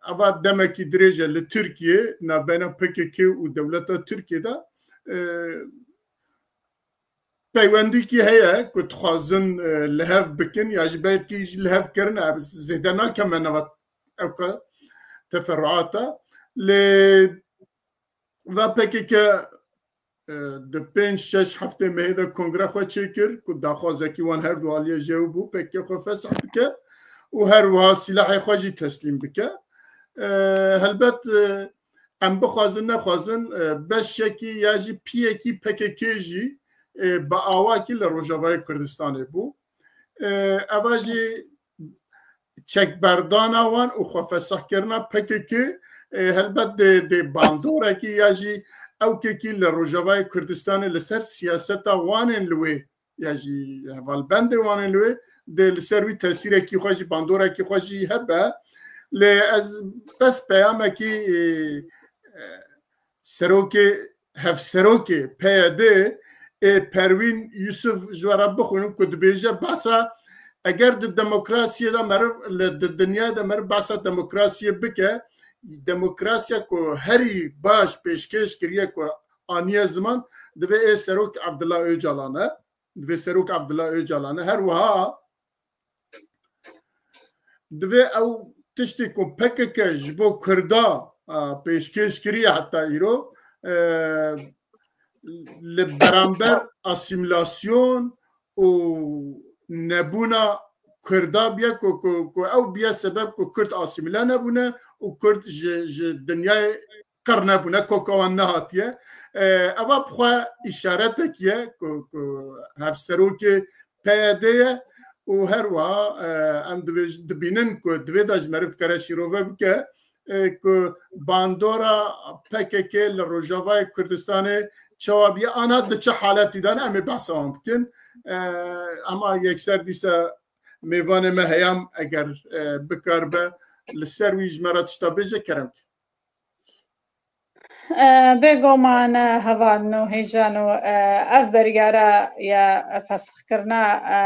ava demekî dirêj e li Tirkiye, navbeyna P K K û dewleta Tirkiye de, e, peywendîkî heye ku dixwazin, e, li hev bikin ya jî belkî jî li hev kirine, ez zêde nakem me nava ew ka. teferruata. Lê va P K K, e, di pênc şeş heftê mehê de kongre xwe çêkir ku daxwazekî wan her du aliyê ji ew bû, P K K xwe fesih bike û her wiha sîlahê xwe jî teslîm bike. E, helbet, e, em bixwazin nexwazin, e, beşekî ya jî piyekî P K K jî, e, bi awakî li Rojavayê Kurdistanê bû. E, eva jî çekberdana wan û xwefesihkirina P K K, e, helbet dê, dê bandorekî ya jî ewkekî li Rojavayê Kurdistanê li ser siyaseta wan ên li wê ya jî hevalbendê wan ên li wê dê li ser wî tesîrekî xwe jî, bandorekî xwe jî hebe. Lê ez bes peyamekî, e, e, serokê, hevserokê P Y D ê Perwîn Yusuf ji we re bixwînim ku dibêje behsa, eger di demokrasiyê de meriv, li, di dinyayê de meriv behsa demokrasiyê bike, demokrasiya ku herî baş pêşkêş kiriye ku aniye ziman, divê ê serok Abdullah Ocalan e. Divê serok Abdullah Ocalan e. Her wiha divê ew tiştê ku P K K ji bo Kurda, a, pêşkêş kiriye heta îro, e, li beramber asîmîlasyon û nebûna Kurda biye ku, ku, ku ew biye sebeb ku Kurd asîmîle nebûne û Kurd ji, ji dinyayê qir nebûne, koka wan nehatiye. E, eva bi xwe îşaretek ye ku, ku hevserokê P Y D ye û her wiha, e, em divê-, dibînin ku divê de ji meriv dikare şîrove bike, e, ku bandora P K K li Rojavayê Kurdistanê çawa biye, ana di çi haletî de ne, em ê behsa wan bikin. E, hema yekser dîsa mêvanê me heyam eger, e, bikaribe li ser wî ji me re tişta bêje, kerem ke. E, bêguman, e, hevalno hêjano, e, ev biryara ya fesixkirina, e,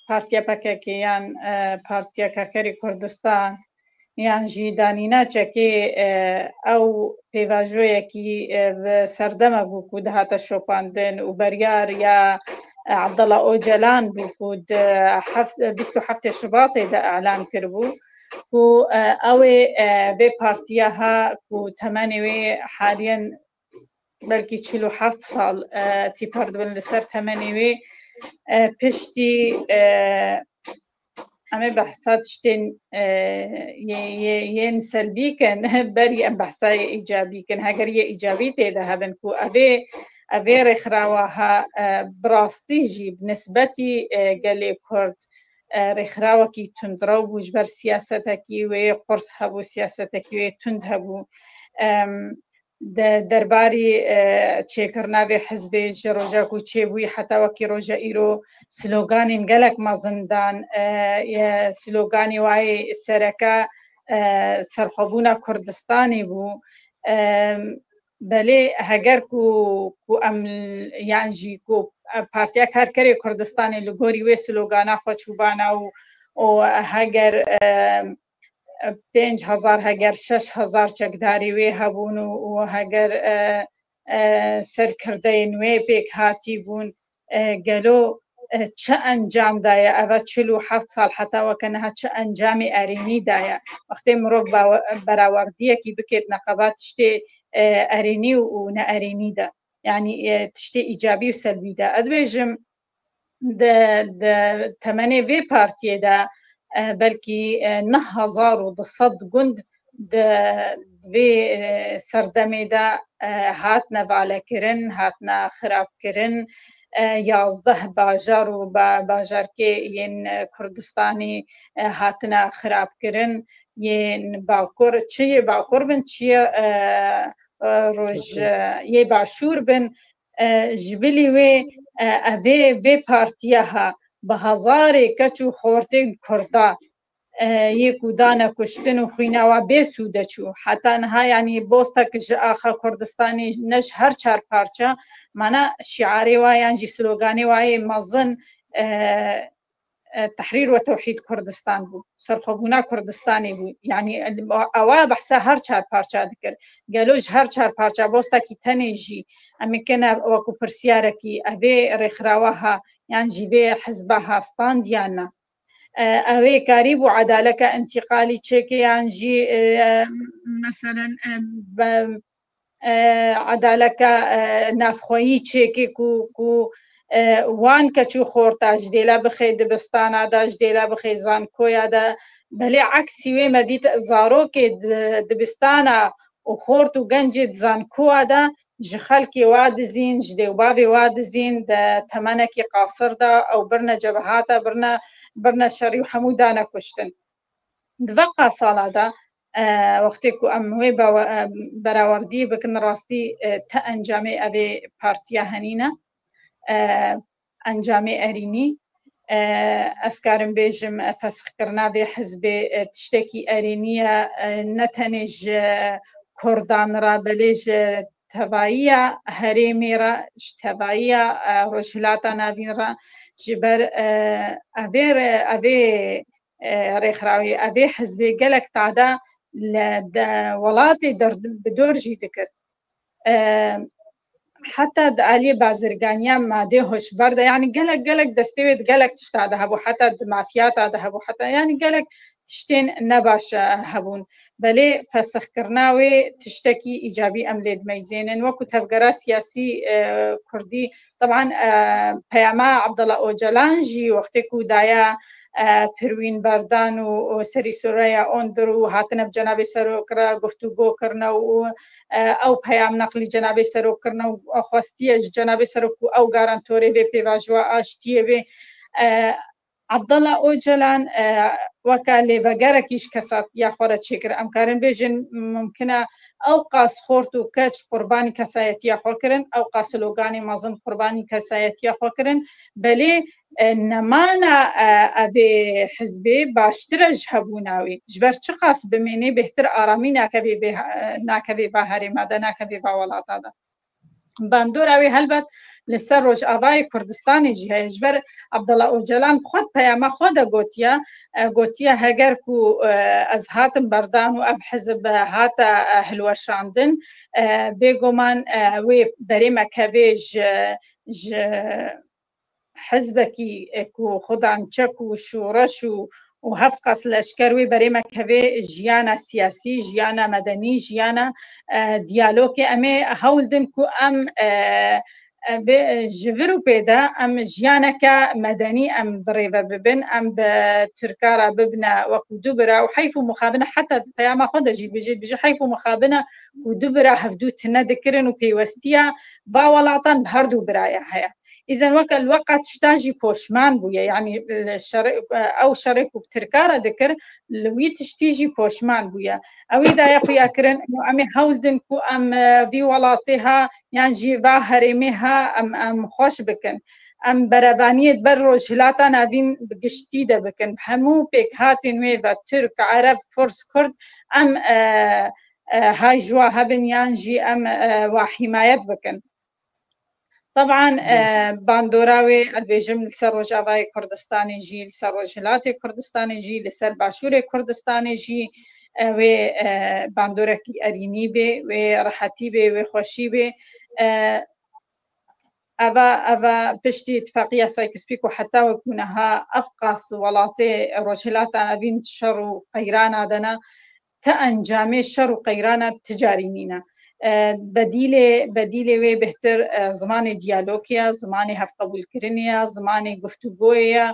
Partiya P K K yan, e, Partiya Karkerê Kurdistan yan jî danîna çekê, e, ew pêvajoyekî, e, bi serdeme bû ku dihate şopandin û beryar ya, e, Abdullah Ocalan bû ku di heft-, bîst û heftê Şubatê de elan kiribû ku, e, ew ê, e, vê partiya ha ku temenê wê haliyen belkî çil û heft sal, e, tîpar dibin li ser temenê wê, e, piştî, e, em ê behsa tiştên, e, yê, yê, yên selbî kin, berî em behsa yê îcabî kin. Heger yê îcabî tê de hebin ku evê, evê rêxirawa ha, e, bi rastî jî bi nisbetî, e, gelê Kurd, e, rêxirawekî tundrew bû ji ber siyasetekî wê qurs hebû, siyasetekî wê tund hebû. Em, de-, derbarî, e, çêkirina vê hizbê ji roja ku çêbûyî heta wekî roja îro sloganên gelek mezin dan, e, ye sloganê wayê sereke, e, serxwebûna Kurdistanê bû. Em, belê heger ku, ku em yan jî ku, e, Partiya Karkerê Kurdistanê li gorî wê slogana xwe çûbana û, û heger, e, pênc hezar heger şeş hezar çekdarî wê hebûn û, û heger, e, e, serkirdeyên wê pêk hatî bûn, e, gelo, e, çi encam daye? Eva çil û heft sal heta weke niha çi encamê erênî daye? Wextê mirov bawe-, berawerdiyekî bikêt neqeba tiştê, e, erênî û, û ne erênî de, yanî, e, tiştê îcabî û selbî de. Ez dibêjim, di, di temenê vê partiyê de, e, belkî, e, neh hezar û du sed gund di, di vê, e, serdemê de, e, hatine valekirin, hatine xirabkirin, e, yazdeh bajar û ba-, bajarkê yên, e, Kurdistanê, e, hatine xirabkirin, yên Bakur, çi yê Bakur bin, çi yê, e, e, roj, e, yê Başûr bin, e, ji bilî wê, e, evê vê partiya ha bi hezarê keç û xortên Kurda, e, yê ku dane kuştin û xwîna wa bê sûde çû. Heta niha, yanî, bostek ji axa Kurdistanê ne ji her çar parça, mana şiarê wa yan jî sloganê wa yê mezin, e, e, tehrîr we tewhîd Kurdistan bû, serxwebûna Kurdistanê bû. Yanî ewa behsa her çar parça dikir. Gelo ji her çar parça bostekî tenê jî em ê kene wekû pirsiyarekî, evê rêxirawa ha yan jî vê hizba ha stand yan na? Ew ê karîbû edaleke întîqalî çêke yan jî, e, meselen, e, be, e, edaleke, e, navxweyî çêke ku, ku, e, wan keç û xorta ji dêla bixê dibistana de, ji dêla bixê zankoya de. Belê eksî wê me dît zarokê di, dibistana û xort û gencê di zankoa de ji xelkê wa dizîn, ji dê û bavê wa dizîn, di temenekî qasir de ew birine cebehata, birine, birine şerî û hemû dane kuştin. Di veqa sala de, e, wextê ku em wê bawe-, e, berawerdiyê bikin, rastî, e, ti encamê evê partiya henî ne. E, encamê erînî. E, ez karim bêjim, e, fesxkirina vê hizbê, e, tiştekî erênî ye, e, ne tenê ji Kurdan re, belê ji tevayiya herêmê re, ji tevayiya, e, Rojhilata Navîn re, ji ber, e, evê re-, evê, e, rêxirawê, evê hizbê gelek tada li de-, welatê der-, bi dor jî dikir. E, heta di aliyê bazirganiya madê hoşber de, yanî gelek, gelek destê wê di gelek tişta de hebû, heta di mafiyata de hebû, heta, yanî gelek tiştên nebaş, e, hebûn. Belê fesixkirina wê tiştekî îcabî em lê dimeyzênin. Wekû tevgera siyasî, e, kurdî, teban, e, peyama Abdullah Ocalan jî wextê ku daye, e, Pirwîn Berdan û, û Serî Soraya Ondur û hatine bi cenabê serok re guftûgo kirine û, e, ew peyam neqlî cenabê serok kirine û xwestiye ji cenabê serok ku ew garantorê vê pêvajoya aştiyê bê. E, Abdullah Ocalan, e, weke lêvegerekî ji kesatiya xwe re çêkir. Em karin bêjin, mumkin e ew qas xort û keç qurbanî kesayetiya xwe kirin, ew qas sloganê mezin qurbanî kesayetiya xwe kirin. Belê, e, nemana, e, evê hizbê baştir e ji hebûna wê. Ji ber çiqas bimênê bêhtir aramî nakevê vê, e, nakevê va herêma de, nakevê va welata de. Bandora wê helbet li ser Rojavayê Kurdistanê jî heye. Ji ber Abdullah Ocalan xwe di peyama xwe de gotiye, e, gotiye heger ku, e, ez hatim berdan û ev hizb hate, e, hilweşandin, e, bêguman, e, wê berê me kevê ji, ji hizbekî, e, ku xudan çek û şoreş û, û hevqas leşker wê berê me kevê jiyana siyasî, jiyana medenî, jiyana, e, diyalogê. Em ê hewl din ku em, e, e, bê, ji vir û pê de em jiyaneke medenî em birêve bibin, em bi Tirka re bibine wekû du bira û heyf û mixabine, heta di peyama xwe de jî dibêje, dibêje heyf û mixabine ku du bira hevdû tune dikirin û peywestiya va welatan bi her du biraya heye. Îzen weke li weqa tişta jî poşman bûye, yanî, e, şerê, e, ew şerê ku bi Tirka re dikir, li wî tiştî jî poşman bûye. Ew ê daye xuya kirin, û em ê hewl din ku em, e, vî welatê ha, yan jî va herêmê ha, em, em xweş bikin. Em berevaniyê di ber Rojhilata Navîn bi giştî de bikin. Bi hemû pêkhatên wê ve, Tirk, Ereb, Furs, Kurd, em, e, e, hay ji wa hebin yan jî em, e, wa hîmayet bikin. Teban, e, bandora wê, ez dibêjim, li ser Rojavayê Kurdistanê jî, li ser Rojhilatê Kurdistanê jî, li ser Başûrê Kurdistanê jî, e, wê, e, bandorekî erînî bê, wê rehetî bê, wê xweşî bê. E, eva, eva piştî îtifaqiya Sykes-Picot heta wekû niha ev qas welatê Rojhilata Navîn şer û qeyrana de ne, ti encamê şer û qeyrana ti carî nîne. E, bedîlê, bedîlê wê bêhtir, e, zimanê diyalogê ye, zimanê hevqebûlkirinê ye, zimanê guftûgoyê ye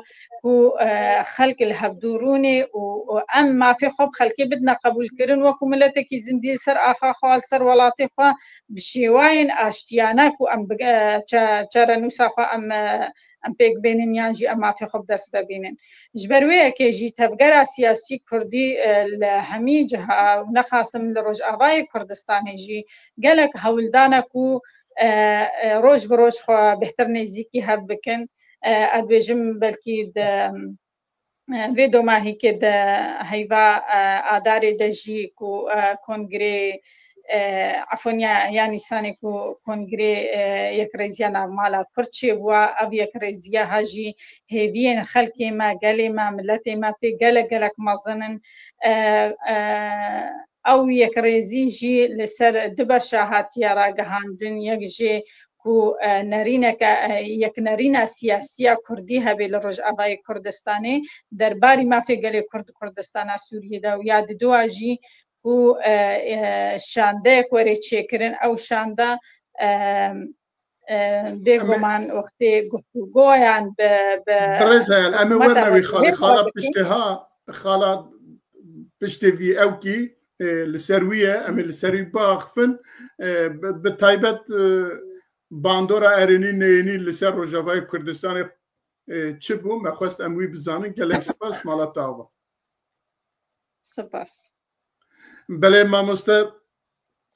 ku, e, xelk li hevdû rûnê û, û em mafê xwe bi xelkê bidine qebûlkirin, wekû miletekî zindî li ser axa xwe, li ser welatê xwe bi şêwayên aştiyane ku em bi, e, çe-, çarenûsa xwe em, e, em pêk bênin yan jî em mafê xwe bi dest ve bînin. Ji ber wê yekê jî tevgera siyasî kurdî, e, li hemî ciha û nexasim li Rojavayê Kurdistanê jî gelek hewl dane ku, e, e, roj bi roj xwe bêhtir nêzîkî hev bikin. E, ez dibêjim belkî di, e, vê domahîkê de heyva, e, adarê de jî ku, e, kongrê, e, efûn ya, ya Nîsanê ku kongrê, e, Yekrêziya Navmala Kurd çêbûwa, ev yekrêziya ha jî hêviyên xelkê me, gelê me, miletê me pê gelek, gelek mezin in. E, e, ew yekrêzî jî li ser du beşa hatiye ragihandin, yek jê ku, e, nerîneke, e, yek nerîna siyasiya Kurdî hebe li Rojavayê Kurdistanê derbarî mafê gelê Kurd Kurdistana Sûriyê de û ya diduwa jî ku, e, e, şandeyek were çêkirin, ew şanda, e, e, bêguman wextê guftûgoyan bi, bi Birêz Heyal, em ê hikûmeta werne wî xalî, Hevdî xala xwe piştê ha, xala piştê vî ewkî, e, li ser wî ye, em ê li ser wî biaxifin. E, bi, bi taybet, e, bandora erênî neyênî li ser Rojavayê Kurdistanê, e, çi bû? Me xwest em wî bizanin. Gelek spas, mala te ava. Spas. Belê mamoste,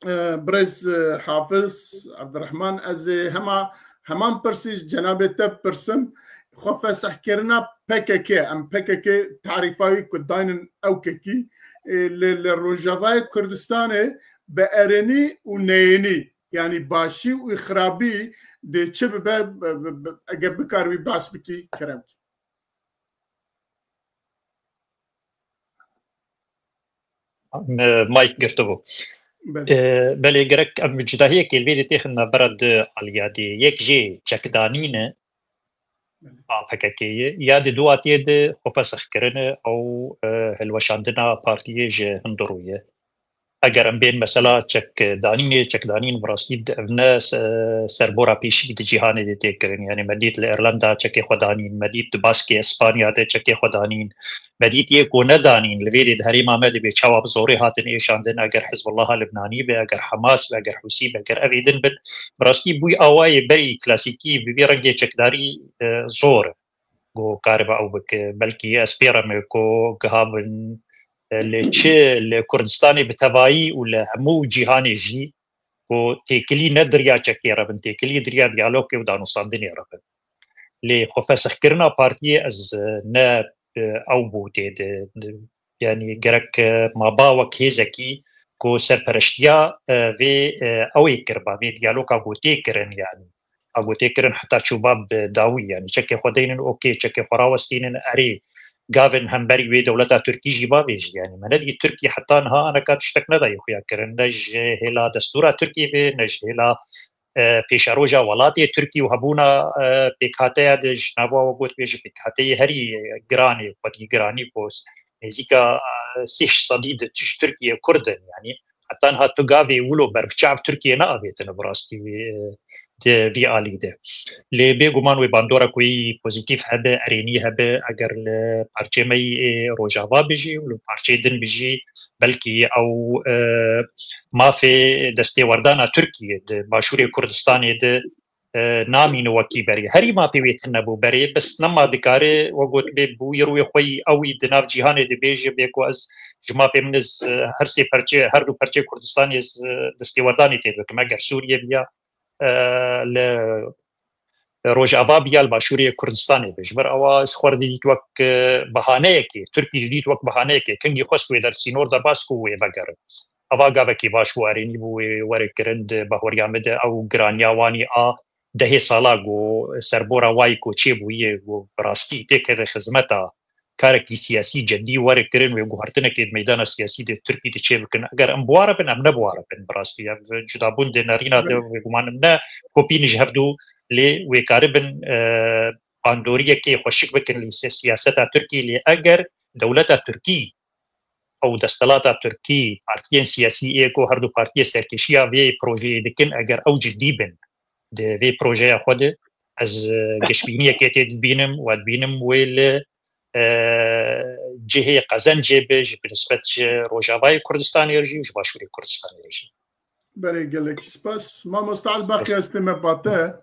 e, birêz, e, Hafiz Abdurrahman, ez ê hema, heman pirsî ji cenabê te bipirsim. Xwefesihkirina P K K, em P K K tarîfa wî ku daynin ewkekî, e, li, li Rojavayê Kurdistanê bi erênî û neyênî, yanî başî û xirabî dê çi bibe, bi, bi, bi, eger bikaribî behs bikî, kerem kî. Mayk girtibû. Belê. E, belê, gerek em cudahiyekê li vê dê têxin navbera du aliyadê. Yek jê çekdanîn e, Belê. A P K K'ê ye. Ya di duwa tê de xwefesixkirin e, ew, e, hilweşandina partiyê ji hundirû ye. Eger em bên mesela çekdanînê, çekdanîn bi rastî ev ne se-, serbora pêşî di cîhanê de tê kirin. Yanî me dît li Irlanda çekê xwe danîn, me dît di baskê Espanya de çekê xwe danîn, me dît yê ku nedanîn, li vê dê di herêma me de bê çawa bi zorê hatin êşandin, eger Hizbullaha Libnanî be, eger Hamas be, eger Hûsî be, eger evî din bin, bi rastî bûy awayê berî klasîkî bi vî rengê çekdarî, e, zor e. Ku karibe ew bike. Belkî ez pê re me ku giha bin, e, li çi, li Kurdistanê bi tevayî û li hemû cîhanê jî ku têkilî ne di riya çekê re bin, têkilî di riya diyalogê û danûstandinê re bin. Lê xwefesixkirina partiyê ez, e, ne, e, ew bû tê de, de, yanî gerek, e, ma ba wek hêzekî ku serpereştiya, e, vê, e, ew ê kiriba, vê diyaloga ku tê kirin, yanî a ku tê kirin heta çûba bi dawî, yanî çekê xwe deynin, okê, çekê xwe rawestînin, erê, gavin hemberî wê dewleta Tirkî jî bavêjî, yanî me nedî Tirkî heta niha aneka tiştek nedayê xuya kirin, ne ji hêla destûra Tirkî be, ne ji hêla, e, pêşeroja welatê Tirkî û hebûna, e, pêkhateya de ji nava we got bêje pêkhateyê herî giranê, xwedî giranî ku nêzîka, e, sîh sedî di ji Tirkiyê Kurd in, yanî heta niha tu gavê wilo berbiçav Tirkiyê neavêtine bi rastî, e, di vî alî de. Lê bêguman wê bandora ku yî pozîtîf hebe, erênî hebe, eger li parçê me yî ê Rojava bijî û li parçeyê din bijî, belkî ew, e, mafê destêwerdana Tirkiyê di Başûrê Kurdistanê de, e, namîne wekî berê. Herî mafê wê tune bû berê, bes nema dikare, we got bê bûyî rûyê xwe yî ew yî di nav cîhanê dibêje, bê ku ez ji mafê min iz, e, her sê perçe, her du perçê Kurdistanê ez, e, destêwerdanê tê bikim. Eger Sûriye biya, e, li Rojava biya, li Başûrê Kurdistanê be. Ji ber ewa ji xwe re didît wek, e, bahaneyekê, Tirkî didît wek bahaneyekê. Kengî xwest wê der sînor derbas ku wê vegerin. Eva gavekî baş bû, erênî bû wê were kirin di bahweriya min de ew giraniya wanî a dehê sala ku serbora wayî ku çêbûyî ye, ku bi rastî têkeve xizmeta karekî siyasî cedî were kirin, wê guhertinekê di meydana siyasî de Tirkî de çêbikin. Eger em bi wa re bin, em ne bi wa re bin. Bi rastî ev cudabûn di nerîna de Belê. Wê guman em ne kopîn ji hevdû, lê wê karibin, e, bandoriyekê xweşik bikin li se-, siyaseta Tirkî, lê eger dewleta Tirkî ew desthilata Tirkî, partiyên siyasî ê ku her du partiyê serkêşiya vê projeyê dikin, eger ew cidî bin di vê projeya xwe de, ez, e, geşbîniyekê tê dibînim, we dibînim wê li, e, cihê qezencê be, ji bi nisbet ji Rojavayê Kurdistanê re jî û ji Başûrê Kurdistanê re jî. Belê, gelek spas. Mamosta Elbaqî, ez tême ba te.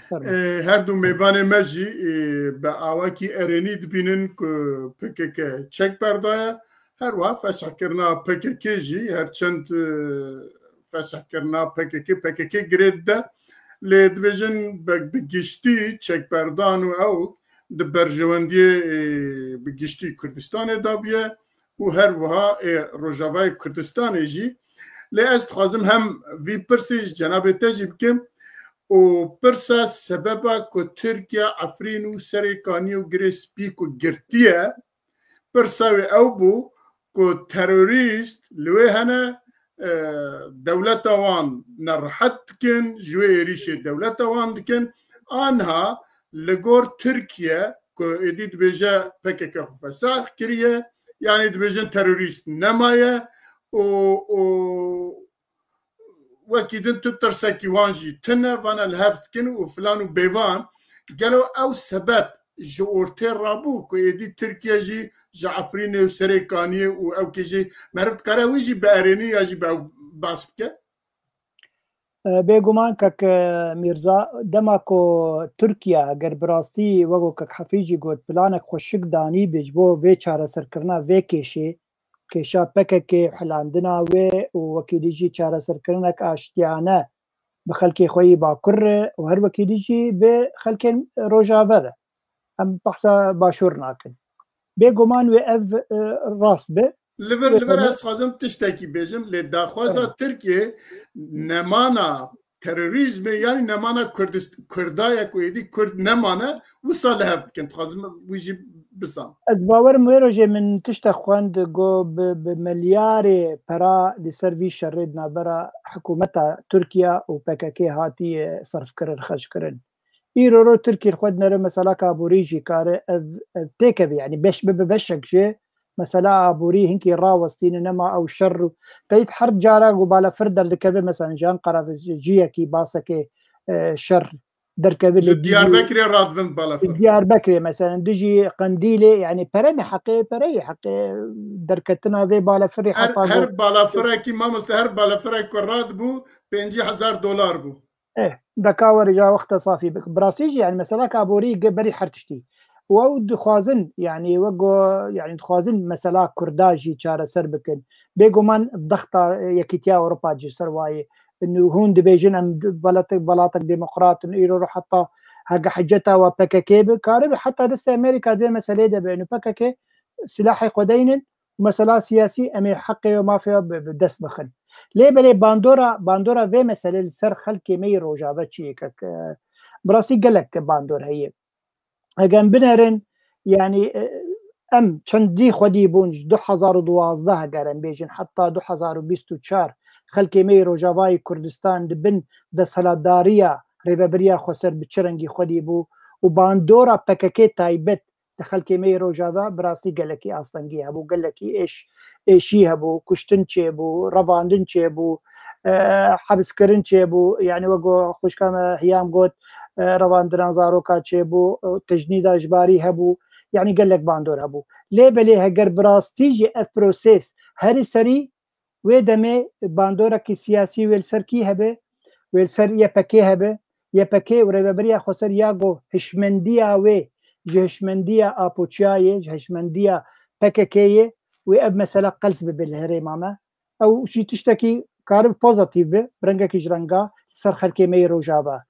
Fermo. Ee, her du mêvanê me jî, ee, bi awakî erênî dibînin ku P K K çek berdaye. Her wiha fesihkirina P K K jî, her çend, ee, fesihkirina P K K, P K K girê dide. Lê dibêjin bi, bi giştî çekberdan û ew di berjewendiyê, ee, bi giştî Kurdistanê de bûye. û her wiha ê Rojavayê Kurdistanê jî. Lê ez dixwazim hem vî pirsê ji cenabê te jî bikim û pirsa sebeba ku Tirkiye Efrîn û Serê Kaniyê û Girê Spî ku girtiye, pirsa wê ew bû ku terorîst li wê hene, e, dewleta wan nerihet dikin, ji wê êrîşê dewleta wan dikin. Anha li gor Tirkiye ku êdî dibêje P K K xwe fesah kiriye, yanî dibêjin terorîst nemaye û, û wekî din tu tirsekî wan jî tune, vana li hev dikin û filan û bêvan. Gelo ew sebeb ji ortê rabû ku êdî Tirkiye jî ji Efrînê û Serêkaniyê û ew kê jî meriv dikare wî jî bi erênî ya jî bi ew bas bike? E, bêguman kek, e, Mîrza, dema ku Tirkiye eger bi rastî wek ku kek Hefî jî got, planek xweşik danî bê ji bo vê çareserkirina vê kêşê, kêşa P K K, hilandina wê û wekî dî jî çareserkirinek aştiyane bi xelkê xwe yî Bakur re û her wekî dî jî bi xelkên Rojave re. Em behsa Başûr nakin. Bêguman wê ev, e, rast be. Li vir, li vir ez dixwazim tiştekî bêjim, lê daxwaza Tirkiye nemana terorîzmê, yanî nemana Kurdist-, Kurda ye ku êdî Kurd nemane, wisa li hev dikin. Dixwazim wî jî bizan. Ez bawerim wê rojê min tiştek xwend, got bi, bi milyarê pera li ser vî şerê di navbera hikûmeta Tirkiye û P K K hatiye serfkirin, xerckirin. Îro ro Tirkî xwe dinere mesela aborî jî kare ev, ev têkeve, yanî beş, bibe beşek jê mesela aborî hinkî rawestîne, nema ew şer û teyit her cara ku balafir derdikeve, mesela ji Ankara ve jiyekî basekê, e, şer derkeve. Ji Diyarbekirê radibin balafir. Diyarbekirê mesela, dijî Qendîlê, yanî pere ne heqê, pere yê heqê derketina vê balafirê. Her, heta her balafirekî, mamoste, her balafirek ku radibû pêncî hezar dolar bû. Eh, deka were ja wexta safî bik. Bi rastî jî, yanî mesela aborî ge berî her tiştî. Û ew dixwazin, yanî wek go, yanî dixwazin mesela Kurda jî çareser bikin. Bêguman dexta, e, Yekîtiya Ewropa jî ser wayê. Û hûn dibêjin em di-, welatek, welatek demokrat in, îro ro heta hege hiceta wa P K K bi, karibe heta destê Amerîka di vê meseleyê de be. Û P K K silahê xwe deynin, mesela siyasî em ê heqê we mafê we bi, bi dest bixin. Lê belê bandora, bandora vê meselê li ser xelkê me yê Rojava çi ye kek, e, bi rastî gelek bandor heye. Hege em binerin, yanî, e, em çendî xwedî bûn ji du hezar û duwazdeh, heger em bêjin heta du hezar û bîst û çar xelkê me yê Rojavayê Kurdistan di bin desthilatdariya Rêvebiriya Xweser bi çi rengî xwedî bû û bandora P K K taybet di xelkê me yê Rojava bi rastî gelekî astengî hebû, gelekî êş, êşî hebû, kuştin çêbû, revandin çêbû, e, hebiskirin çêbû. Yanî wek xwişka me Hiyam got, e, revandinan zaroka çêbû, e, tecnîda ji barî hebû. Yanî gelek bandor hebû. Lê belê heger bi rastî jî ev proses herî serî wê demê bandorekî siyasî wê li ser kî hebe? Wê li ser Y P G hebe. Y P G û Rêveberiya Xweser ya ku hişmendiya wê ji hişmendiya Apoçiyayê, ji hişmendiya P K K'yê, wê ev mesela qels bibe li herêma me. Ew jî tiştekî karibe pozitîf be, bi rengekî ji renga li ser xelkê me yê Rojava.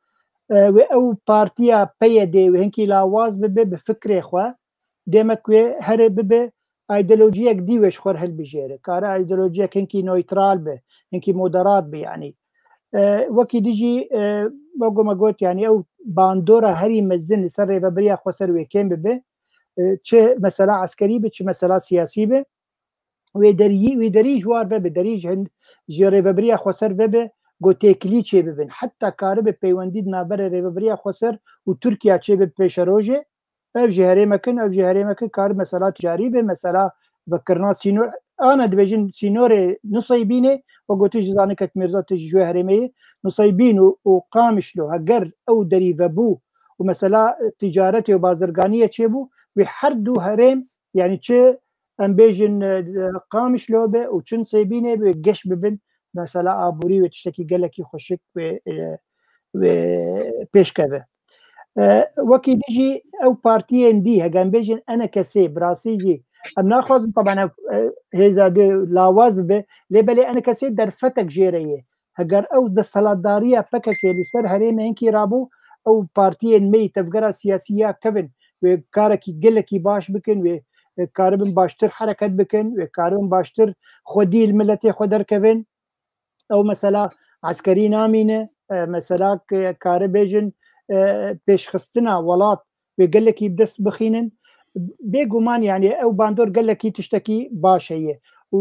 E, wê ew partiya P Y D wê hinkî lawaz bibe bi fikrê xwe, demek wê herê bibe, ideolojiyek dî wê ji xwe re hilbijêre. Kare ideolojiyek hinkî neytral be, hinkî moderat be, yanî. E, wekî dî jî, e, wek me got, yanî ew bandora herî mezin li ser Rêveberiya Xweser wê kêm bibe. E, çi mesela eskerî be, çi mesela siyasî be. Wê deriyî, wê derî ji war vebe, derî ji hin-, ji Rêveberiya Xweser vebe, ku têkilî çêbibin. Heta karibe peywendî di navberê Rêveberiya Xweser û Tirkiye çêbe pêşerojê. Ev jî herêmek in, ev jî herêmek in, kar mesela ticarî be, mesela vekirina sînor, ana dibêjin sînorê Nusaybînê, we gotî ji zanî kek Mîrza tu ji wê herêmê yî, Nusaybîn û, û Qamişlo, heger ew derî vebû û mesela ticaretê û bazirganiyê çêbû, wê her du herêm, yanî çi em bêjin, e, Qamişlo be û çi Nusaybînê be, geş bibin, mesela aborî wê tiştekî gelekî xweşik wê, e, wê pêş keve. E, wekî dî jî ew partiyên dî, hege em bêjin E N K S, bi rastî jî em naxwazin, taban ev, e, hêza dê lawaz bibe, lê belê E N K S derfetek jê re ye. Heger ew desthilatdariya P K K li ser herêmê hinkî rabû, ew partiyên me yî tevgera siyasî ya kevin, wê karekî gelekî baş bikin, wê, e, karibin baştir hereket bikin, wê karibin baştir xwedî li miletê xwe derkevin. Ew mesela eskerî namîne, e, mesela k-, kare bêjin, e, pêşxistina welat wê gelekî bi dest bixînin. Bêguman, yanî ew bandor gelekî tiştekî baş heye. û,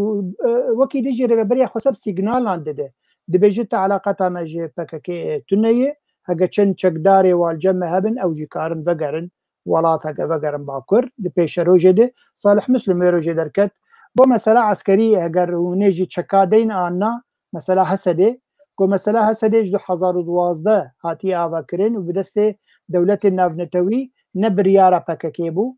e, wekî dî jî rêveberiya xweser sîgnalan dide. Dibêje te eleqeta me ji P K K tune ye, heke çend çekdarê walce me hebin, ew jî karin vegerin welat, heke vegerin Bakur. Di pêşerojê de Salih Muslim wê rojê derket. Bo mesela eskerî, heger hûnê jî çeka deyn an na, mesela Hesedê, ku mesela Hesedê ji du hezar û duwazdeh hatiye avakirin û bi destê dewletên navnetewî ne biryara P K K bû.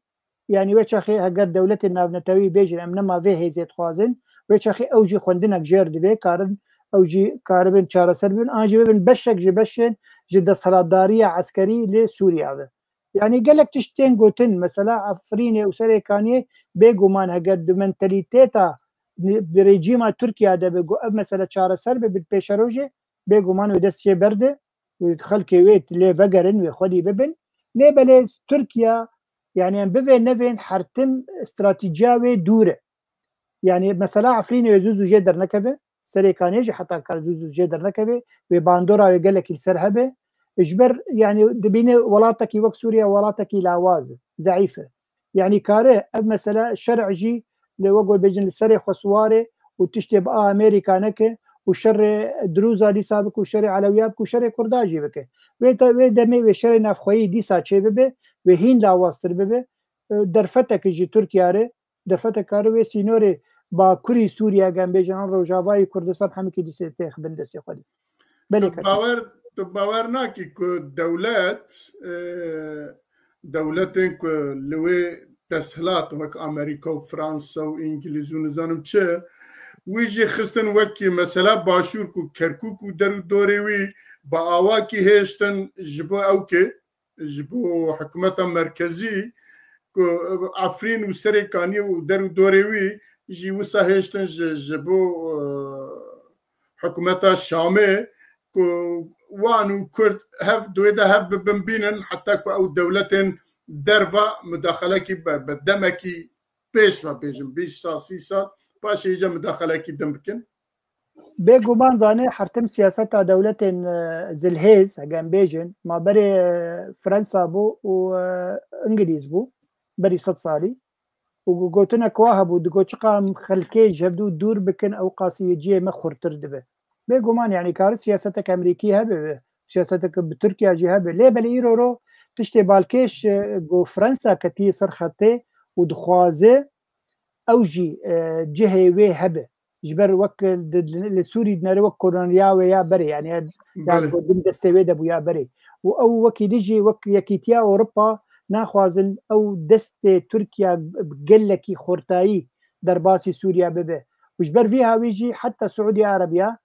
Yanî wê çaxê heger dewletên navnetewî bêjin, em nema vê hêzê dixwazin, wê çaxê ew jî xwendinek jêr divê, karin ew jî karibin çareser bibin, an jî bibin beşek ji beşên ji desthilatdariya eskerî li Sûriya ve. Yanî gelek tişt tên gotin, mesela Efrînê û Serêkaniyê, bêguman heger di mentalîteta bi rejîma Tirkiya de be, got ev mesele çareser be, bi pêşerojê, bêguman wê dest jê berde, wê xelkê wê lê vegerin, wê xwedî bibin. Lê belê Tirkiya, yanî em bivê nevên, her tim stratejiya wê dûr e. Yanî mesela Efrînê wê zû zû jê dernekeve, Serêkaniyê jî heta kar zû zû jê dernekeve, wê bandora wê gelekî li ser hebe. Ji ber, yanî dibîne welatekî wek Sûriye welatekî lawaz e, zeîf e. Yanî kare ev mesele şer'e jî li, wek we bêjin, li serê xwe siwar e û tiştê bi a Amerîka neke û şerê Drûza dîsa bike û şerê Elewiya bike û şerê Kurda jî bike. Wê te, wê demê wê şerê navxweyî dîsa çê bibe, wê hîn lawaztir bibe. E, derfetek ji Tirkiye re, derfetek kare wê sînorê Bakurî Sûriye, gem bêjin, an Rojavayî Kurdistan, hemikî dîsê têx bin destê xwe de. Belê Tu kekî. bawer, tu bawer nakî ku dewlet, e, dewletên ku li wê desthilat wek Amerîka û Fransa û Îngilîz û nizanim çi, wî jî xistin wekî mesela Başûr ku Kerkûk û der û dorê wî bi awakî hêştin ji bo ew ke ji bo hikûmeta merkezî ku Efrîn û Serêkaniyê û der û dorê wî jî wisa hêştin ji, ji bo, e, hikûmeta Şamê ku wan û Kurd hev, di wê de hev bibin bînin, heta ku ew dewletên derva mudaxalekî be, bi demekî pêş ve bêjin, bîst sal, sî sal, paşê îca mudaxalekî din bikin. Bêguman zanê her tim siyaseta dewletên, e, zilhêz, hege em bêjin, ma berê, e, Fransa bû û, e, Îngilîz bû, berî sed salî. Û go-, gotinek wa hebû, digo çiqa em xelkê ji hevdû dûr bikin, ew qasî wê cihê me xurtir dibe. Bêguman, yanî kare siyasetek Amerîkî hebe, siyasetek bi Tirkiye jî hebe. Lê belê îro ro tiştê balkêş, e, ku Fransa ketiye ser xetê û dixwaze ew jî, e, cihê wê hebe. Ji ber wek di, li Sûrî dinere wek koloniya wê ya berê, yanî ya, ya Belê. gotin destê wê de bû ya berê. Û ew wekî dî jî wek Yekîtiya Ewropa naxwazin ew destê Tirkiye gelekî xurtayî derbasî Sûriye bibe. Û ji ber vî hawî jî heta Siûdiya Erebiya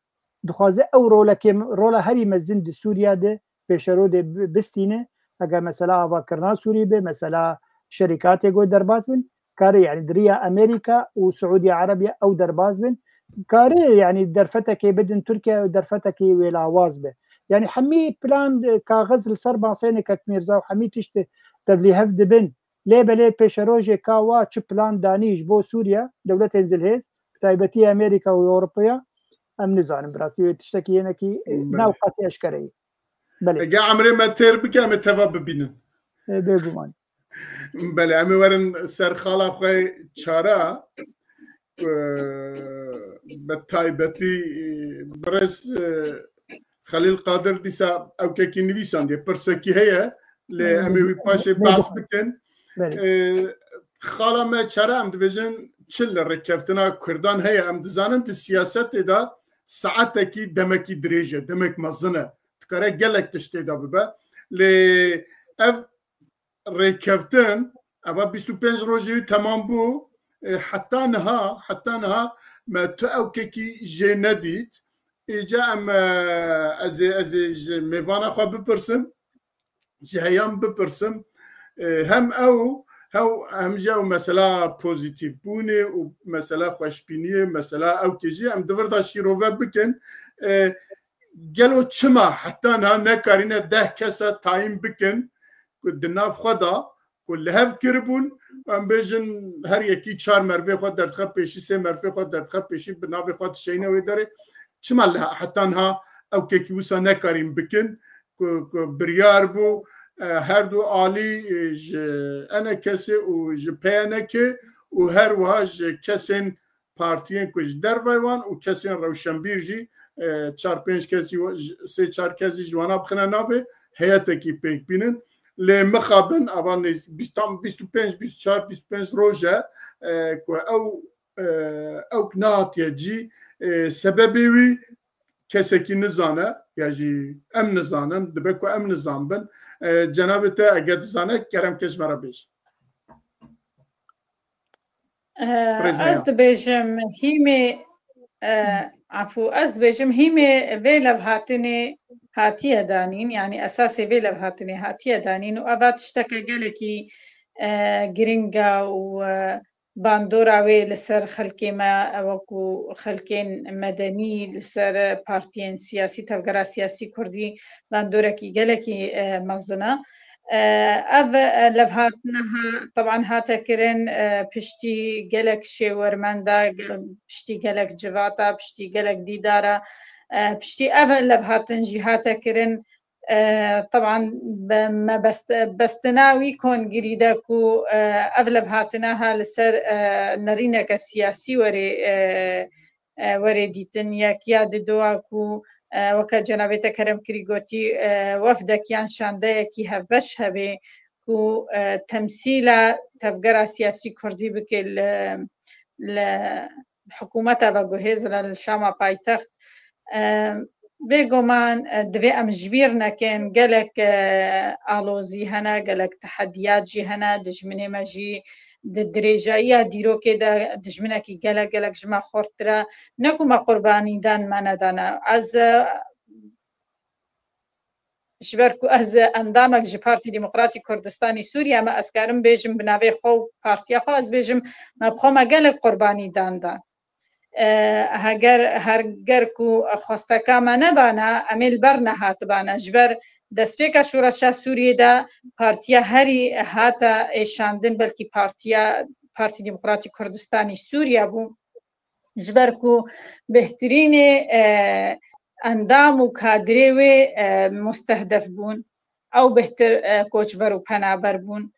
dixwaze ew rolekê, rola herî mezin di Sûriye de pêşerode bi-, bistîne. Heke mesela avakirina Sûrî be, mesela şerîkatê ku derbas bin, kare, yanî di riya Amerîka û Siûdiya Erebiya ew derbas bin, kare, yanî derfetekê bidin Tirkiye û derfetekê wê lawaz be. Yanî hemî plan, e, kaxiz li ser maseyê ne, Kek Mîrza, û hemî tişt tevlîhev dibin. Lê belê pêşerojê ka wa çi plan danî ji bo Sûriye, dewletên zilhêz, bi taybetî Amerîka û Ewropaya, em nizanin bi rastî wê tiştekî yenekî, e, Belê. nav qasî eşkere ye. Belê. Ege emrê me têr bike, em ê teva bibînin. E, bêguman. Belê, em ê werin ser xala xwe Çara, e, bi taybetî, e, birêz, e, Xelîl Qadir dîsa ewkekî nivîsandiye, pirsekî heye, lê Hı. em ê wî paşê Hı. behs bikin. Belê. E, xala me Çara, em dibêjin çi li rêkeftina Kurdan heye, em dizanin di siyasetê de saetekî demekî dirêj e, demek mezin e. Dikare gelek tişt tê de bibe. Lê ev rêkeftin, eva bîst û pênc rojê wî temam bû. E, heta niha, heta niha me tu ewkekî jê nedît. Îca em, e, ez ê, ez ê ji mêvana xwe bipirsim, ji heyan bipirsim. E, hem ew, hew, hem jî ew mesela pozîtîfbûnê û mesela xweşbîniyê, mesela ewkê jî em di vir de şîrove bikin. E, gelo çima heta niha nekarîne deh kesa tayîn bikin ku di nav xwe de ku li hev kiribûn, em bêjin her yekî çar mervê xwe derdixe pêşî, sê mervê xwe derdixe pêşî, bi navê xwe dişeyne wê derê. Çima li heta niha ewkekî wisa nekarîn bikin ku, ku biryar bû, e, her du alî, e, ji E N K'ê û ji P Y N K'ê û her wiha ji kesên partiyên ku ji dervey wan û kesên rewşenbîr jî, e, çar pênc kesî wa-, ji, sê çar kesî ji wana bixine navê, heyetekî pêk bînin. Lê mixabin, ava nêz-, bîst, tam bîst û pênc, bîst û çar, bîst û pênc roj e, e, ku ew, e, ew nehatiye cî, e, sebebê wî kesekî nizane, ya jî em nizanin, dibe ku em nizanbin. E, cenabê te eger dizane, kerem ke ji me re bêje. Eh, Rêz ez heya. Dibêjim hîmê, eh, efû, ez dibêjim hîmê vê levhatinê hatiye danîn, yanî esasê vê levhatinê hatiye danîn û eva tişteke gelekî, eh, giring e û, eh, bandora wê li ser xelkê me, wekû xelkên medenî, li ser partiyên siyasî, tevgera siyasî kurdî bandorekî gelekî, eh, mezin e. Eh, ev, eh, levhatina ha, teban hate kirin, eh, piştî gelek şêwermenda, ge-, piştî gelek civata, piştî gelek dîdara, eh, piştî ev levhatin jî hate kirin. Eh, teban be-, me best-, bestina wî kongirî de ku, eh, ev levhatina ha li ser, eh, nerîneke siyasî were, eh, eh, were dîtin. Yekiya didoa ku, eh, weke cenabê te kerem kirî gotî, eh, wefdek yan şandeyekî hevbeş hebe ku, eh, temsîla tevgera siyasî kurdî bike li, li hikûmeta veguhêz re li Şama paytext. Eh, bêguman, eh, divê em ji bîr nekin, gelek, eh, alozî hene, gelek tehediyat jî hene, dijminê me jî di dirêjayiya dîrokê de dijminekî gelek, gelek ji me xurttir e. Ne ku me qurbanî dan me nedane. Ez, eh, ji ber ku ez endamek ji Partî Demokratî Kurdistanî Sûriye me, ez karim bêjim bi navê xwe û partiya xwe, ez bêjim me bi xwe me gelek qurbanî dan da. Eh, heger, her ger ku xwesteka me nebana, em ê li ber nehatibana. Ji ber destpêka şoreşa Sûriyê de partiya herî hate êşandin, belkî partiya, Partî Demokratî Kurdistanî Sûriye bû. Ji ber ku bêhtirînê, eh, endam û kadrê wê, eh, mustehdef bûn. Ew bêhtir, eh, koçber û penaber bûn.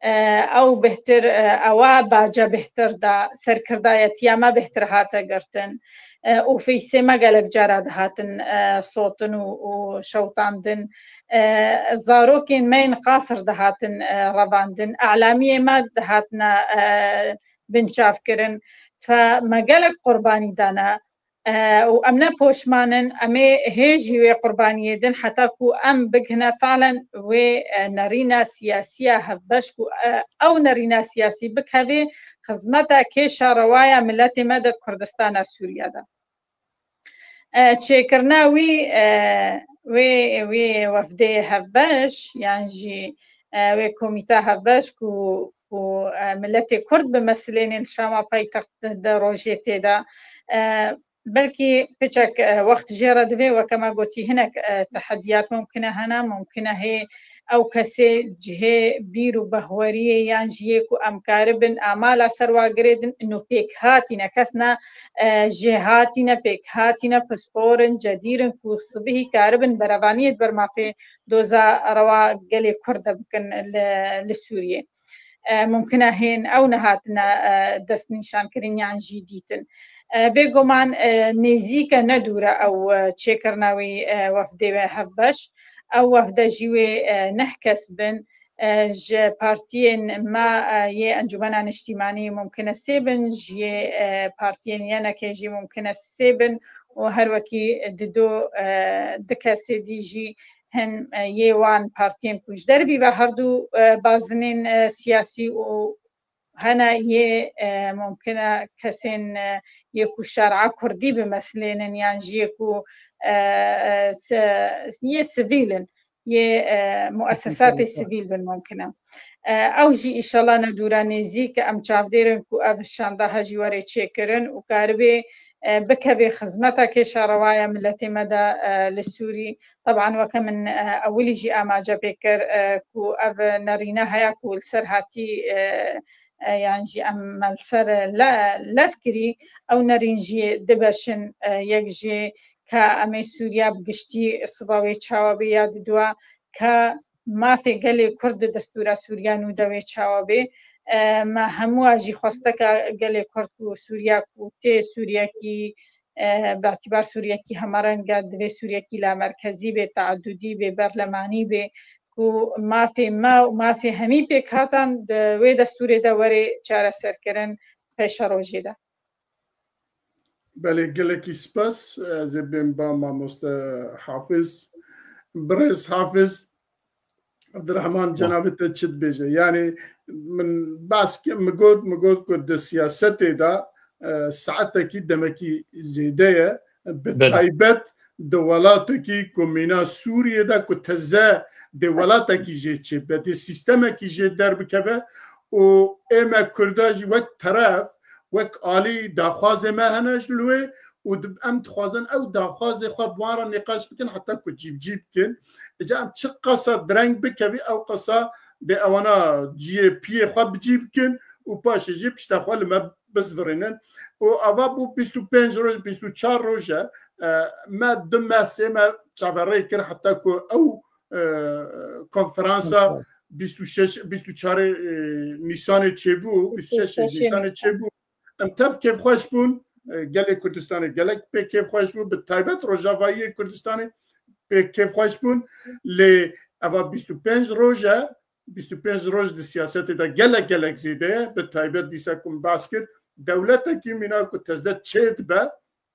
Eh, ew bêhtir, eh, ewa bace bêhtir da, serkirdayetiya me bêhtir hate girtin. Eh, ofîsê me gelek cara dihatin, eh, sotin û, û şewtandin. Eh, zarokên me yên qasir dihatin, eh, revandin. Elamiyê me dihatine, eh, binçavkirin. Fe me gelek qurbanî dane. Eh, û em ne poşman in, em ê hê jî wê qurbaniyê din heta ku em bigihine felen wê, eh, nerîna siyasiya hevbeş ku, eh, ew nerîna siyasî bikevê xizmeta kêşa rewaya miletê me de di Kurdistana Sûriye de. Eh, çêkirina wî, eh, wê, wê wefdê hevbeş yan jî, eh, wê komîta hevbeş ku, ku, eh, miletê Kurd bi mesilênê li Şama paytext di rojê tê de, eh, belkî piçek, eh, wext jê re divê, weke me gotî, hinek, eh, tehediyat mumkin e hene, mumkin e hê ew kesê cihê bîr û behweriyê yan jî yê ku em karibin amala ser wa girêdin, ino pêk hatîne, kes ne, eh, jê hatîne, pêk hatîne, pispor in, cedîr in ku sibihî karibin berevaniyê di ber mafê doza rewa gelê Kurd de bikin li, li Sûriyê. E, mumkin e hên ew nehatine, e, destnîşankirin yan jî dîtin. E, bêguman, e, nêzîk e, ne dûr e ew, e, çêkirina wî, e, wefdê ve hevbeş. Ew wefde jî wê, e, neh kes bin. E, ji partiyên me, e, yê Encûmena Niştîmanî mumkin e sê bin, ji yê, e, partiyên Y N K'ê jî mumkin e sê bin û her wekî dido, e, du kesê dî jî hin, e, yê wan partiyên ku ji dervî ve herdu, e, bazinên, e, siyasî û hene yê, e, mumkin e kesên, e, yê ku şer'a kurdî bimesilênin yan jî yê ku, e, e, se-, yê sivîl in, yê, e, muesesatê sivîl bin mumkin e. E, ew jî îşallah ne dûra nêzîk em çavdêr in ku ev şandaha jî were çêkirin û karibê, e, bikevê xizmeta kêşa rewaya miletê me de, e, li Sûrî. Teban weke min, e, ewilî jî amace pê kir, e, ku ev nerîne heye ku li ser hatî, e, e, yan jî em me li ser le-, lev kirî, ew nerîn jî dibeşin, e, yek jî ka em ê Sûriya bi giştî siba wê çawa bê ya didua, ka mafê gelê Kurd di destûra Sûriya nû de wê çawa bê, Me hemû a jî xwesteka gelê Kurd û Sûriya ku tê Sûriyekî, bi îtibar Sûriyekî heme reng e, divê Sûriyekî lamerkezî bê, teadudî bê, berlemanî bê, ku mafê me û mafê hemî pêkhatan di wê destûrê de were çareserkirin pêşerojê de. Belê, gelekî spas. Ez ê bêm ba mamoste Hafiz. Birêz Hafiz, Abdurrahman cenabê te çi dibêje? Yani min bas ki, min got, min got ku di siyasetê de, e, saetekî demekî zêde ye. Bi Belê. taybet di welatekî ku mîna Sûriyê de ku teze dê welatekî jê çêbe, dê sîstemekî jê derbikeve û ê me Kurda jî wek teref, wek alî daxwazê me hene ji li wê û di-, em dixwazin ew daxwazê xwe bi wan re nîqaş bikin heta ku cîbicî bikin. Îca em çi qasa direng bikevî, ew qasa dê ewana ciyê piyê xwe bi cî bikin û paşê jî pişta xwe li me bizvirînin. Û ava bû bîst û pênc roj, bîst û çar roj e. E, me du meh, sê meh çaverê kir heta ku ew, e, konferansa Konferans. bîst û şeş, bîst û çarê, e, Nîsanê çêbû, bîst û şeş Nîsanê çêbû. Em tev kêfxweş bûn, e, gelê Kurdistanê gelek pê kêfxweş bû, bi taybet Rojavayiyê Kurdistanê pê kêfxweş bûn. Lê eva bîst û pênc roj e, bîst û pênc roj di siyasetê de gelek, gelek zêde ye. Bi taybet dîsa ku min behs kir, dewletekî mîna ku tezde çê dibe,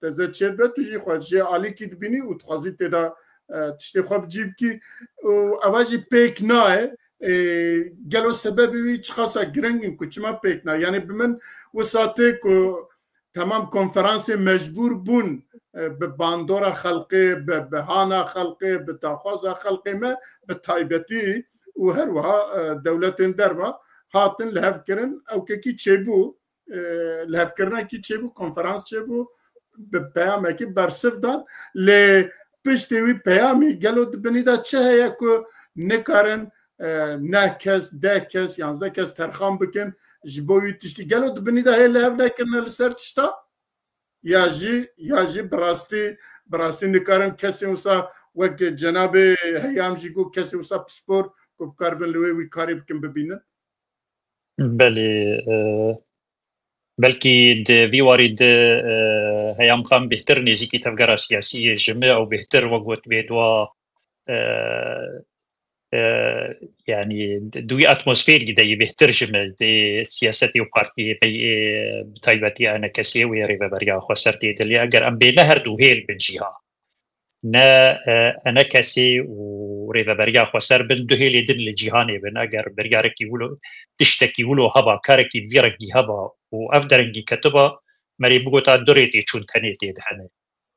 tezde çê dibe, tu jî xwe jê alîkî dibînî û dixwazî tê de, e, tiştê xwe bi cî bikî. Û eva jî pêk nayê. E, gelo sebebê wî çiqasa giring in ku çima pêk nayê? Yani bi min wisa tê ku temam konferansê mecbûr bûn, e, bi bandora xelkê, bi, bi hana xelkê, bi daxwaza xelkê me, bi taybetî û her wiha, e, dewletên derva hatin lihevkirin, ewkekî çêbû, e, lihevkirinekî çêbû, konferans çêbû, bi peyamekî bersiv dan. Lê piştê wî peyamî gelo di binî de çi heye ku nikarin, e, neh kes, deh kes, yanzdeh kes terxan bikin ji bo wî tiştî? Gelo di binî de hê lihev nekirine li ser tişta? Ya jî, ya jî bi rastî, bi rastî nikarin kesên wisa wek cenabê Heyam jî got, kesên wisa pispor ku bikaribin li wê wî karê bikin, bibînin? Belê, e, belkî di vî warî de, e, Heyam Xan bêhtir nêzîkî tevgera siyasî yê ji me ew bêhtir wek got bê dua, e, e, yani di wî atmosferî de yê bêhtir ji me dê siyasetê û partiyê me yê bi taybetî enekesê wê rêveberiya xweser tê de. Lê eger em bê ne her du hêl bin jî ha. Ne, e, enekesê û rêveberiya xweser bin, du hêlê din li cîhanê bin. Eger biryarekî wilo, tiştekî wilo heba, karekî vî rengî heba û ev derengî ketiba, merê bigota du rê tê çûn tenê tê de hene.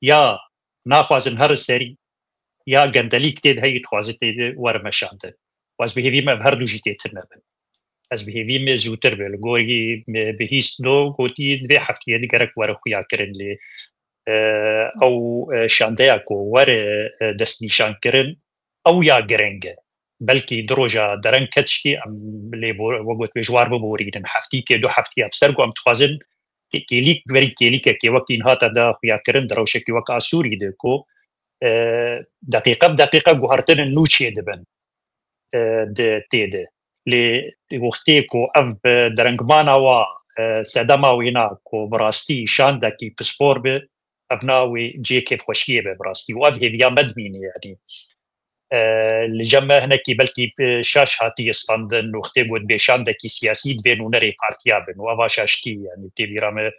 Ya naxwazin her serî, ya gendelîk tê de heyî dixwaze tê de were meşandin. Û ez bi hêvî me ev her du jî tê tune bin. Ez bi hêvî me zûtir be. Li gorî me bihîst do gotî, vê heftiyê digerek were xuya kirin lê, e, ew, e, şandeya ku were, e, destnîşan kirin, ew ya giring e. Belkî du roja dereng ket jî em lê bo-, we got pê ji war biborînin. Heftîkê, du heftî ev ser ku em dixwazin kê-, kêlîk, berî kêlîkekê wekî niha te de xuya kirin di rewşekî wek a Sûrî de ku, e, deqîqe bi deqîqe guhertinên nû çêdibin, e, di tê de. Lê wextê ku ev bi derengmana wa, e, sedema wêna ku bi rastî şandekî pispor be, ev na wê cihê kêfxweşiyê be bi rastî. Û ev hêviya me dimîne, yanî. E, li cem me hinekî belkî, e, şaş hatiye standin, wextê got bê şandekî siyasî divê nûnerê partiya bin. Û eva şaşkî, yanî tê bîra me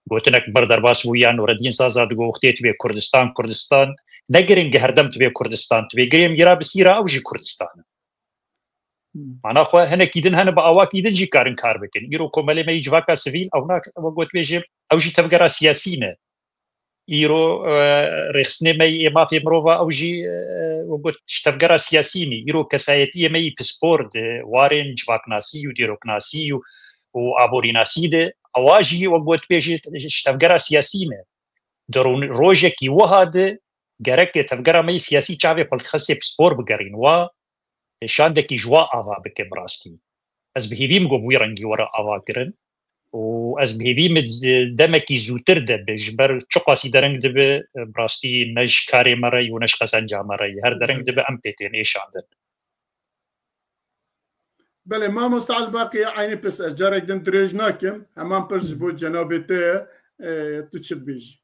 gotinek bir derbas bû ya Nureddin Zaza digo wextê tu bê Kurdistan, Kurdistan, ne giring herdem tu bê Kurdistan, tu bê girê mîra bi sîra ew jî Kurdistan e. Mana xwe hinekî din hene bi awakî din jî karin kar bikin. Îro komelê me yî civaka sivîl ew nak, ew got bêjim, ew jî tevgera siyasî ne. Îro, e, rêxistinê me yê mafê mirova ew jî, e, we got ji tevgera siyasî ne. Îro kesayetiyê me yî pispor di warên civaknasî û dîroknasî û, û aborînasî de ewa jî we got bêjî ji tevgera siyasî ne. Di rûn-, rojekî wiha de gerek tevgera me yî siyasî çavê xwe li xestê pispor bigerîn. Wa şandekî ji wa ava bike bi rastî. Ez bi hêvî min got bi wî rengî were ava kirin û ez bi hêvî min demekî zûtir de be, ji ber çiqasî dereng dibe, bi rastî ne ji karê me re yî û ne ji qezenca me re yî. Her dereng dibe em pê tên êşandin. Belê, mamosta Elbaqî, eynî pirs ez carek din dirêj nakim. Heman pirs ji bo cenabê te ye, e, tu çi dibêjî?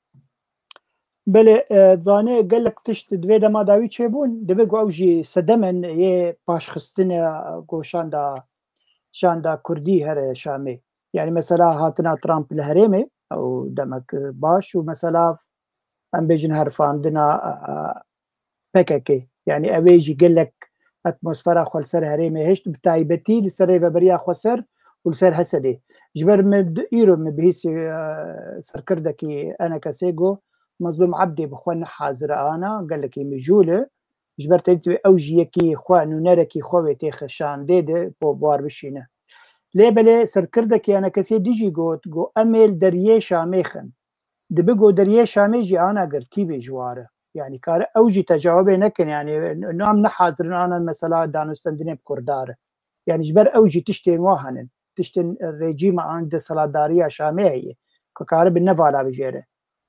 Belê, e, zanê gelek tişt di vê dema dawî çêbûn, divê ku ew jî sedemen yê paşxistinê ku şanda, şanda Kurdî here Şamê. Yani mesela hatina Trump li herêmê, ew demek baş û mesela em bêjin herfandina, e, P K K. Yani ew ê jî gelek atmosfera xwe li ser herêmê hişt, bi taybetî li ser rêveberiya Xweser û li ser Hesedê. Ji ber min di-, îro min bihîsî, e, serkirdekî E N K S'ê got, Mezlûm Ebdî bi xwe ne hazir e ana, gelekî mijûl e. Ji ber têdî ew jî yekî xwe, nûnerekî xwe wê têxe şandê de bo bar bişîne. Lê belê serkirdekî E N K S'ê dijî got, got, em ê li deriyê Şamê xin. Dibi ku deriyê Şamê jî ana girtî bê ji ware. Yani kare ew jî tecawibê nekin, yani nam ne hazirin ana mesela danûstendinê bi Kurdar. Yani ji ber ew jî tiştên wa henin. Tiştên rejîma an desthilatdariya Şamê heye. Ku kare bi nevala bijêre.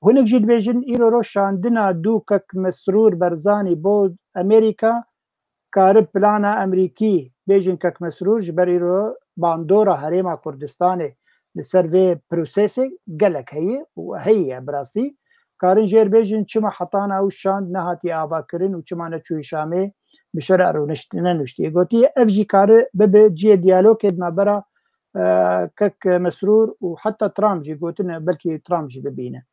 Hinek jî dibêjin îro roj şandina dû kek Mesrûr Berzanî bo Amerîka, kare plana Amerîkî bêjin kek Mesrûr ji ber îro bandora Herêma Kurdistanê li ser vê prosesê gelek heye û heye ye bi rastî. Karin jêr bêjin çima hetana ew şand nehatiye avakirin û çima neçûyî Şamê bi şer e rûnişt-, nenuştiye. Gotiye ev jî kare bibe cihê diyalogê di navbera, e, kek Mesrûr û heta Trump jî gotine belkî Trump jî bibîne.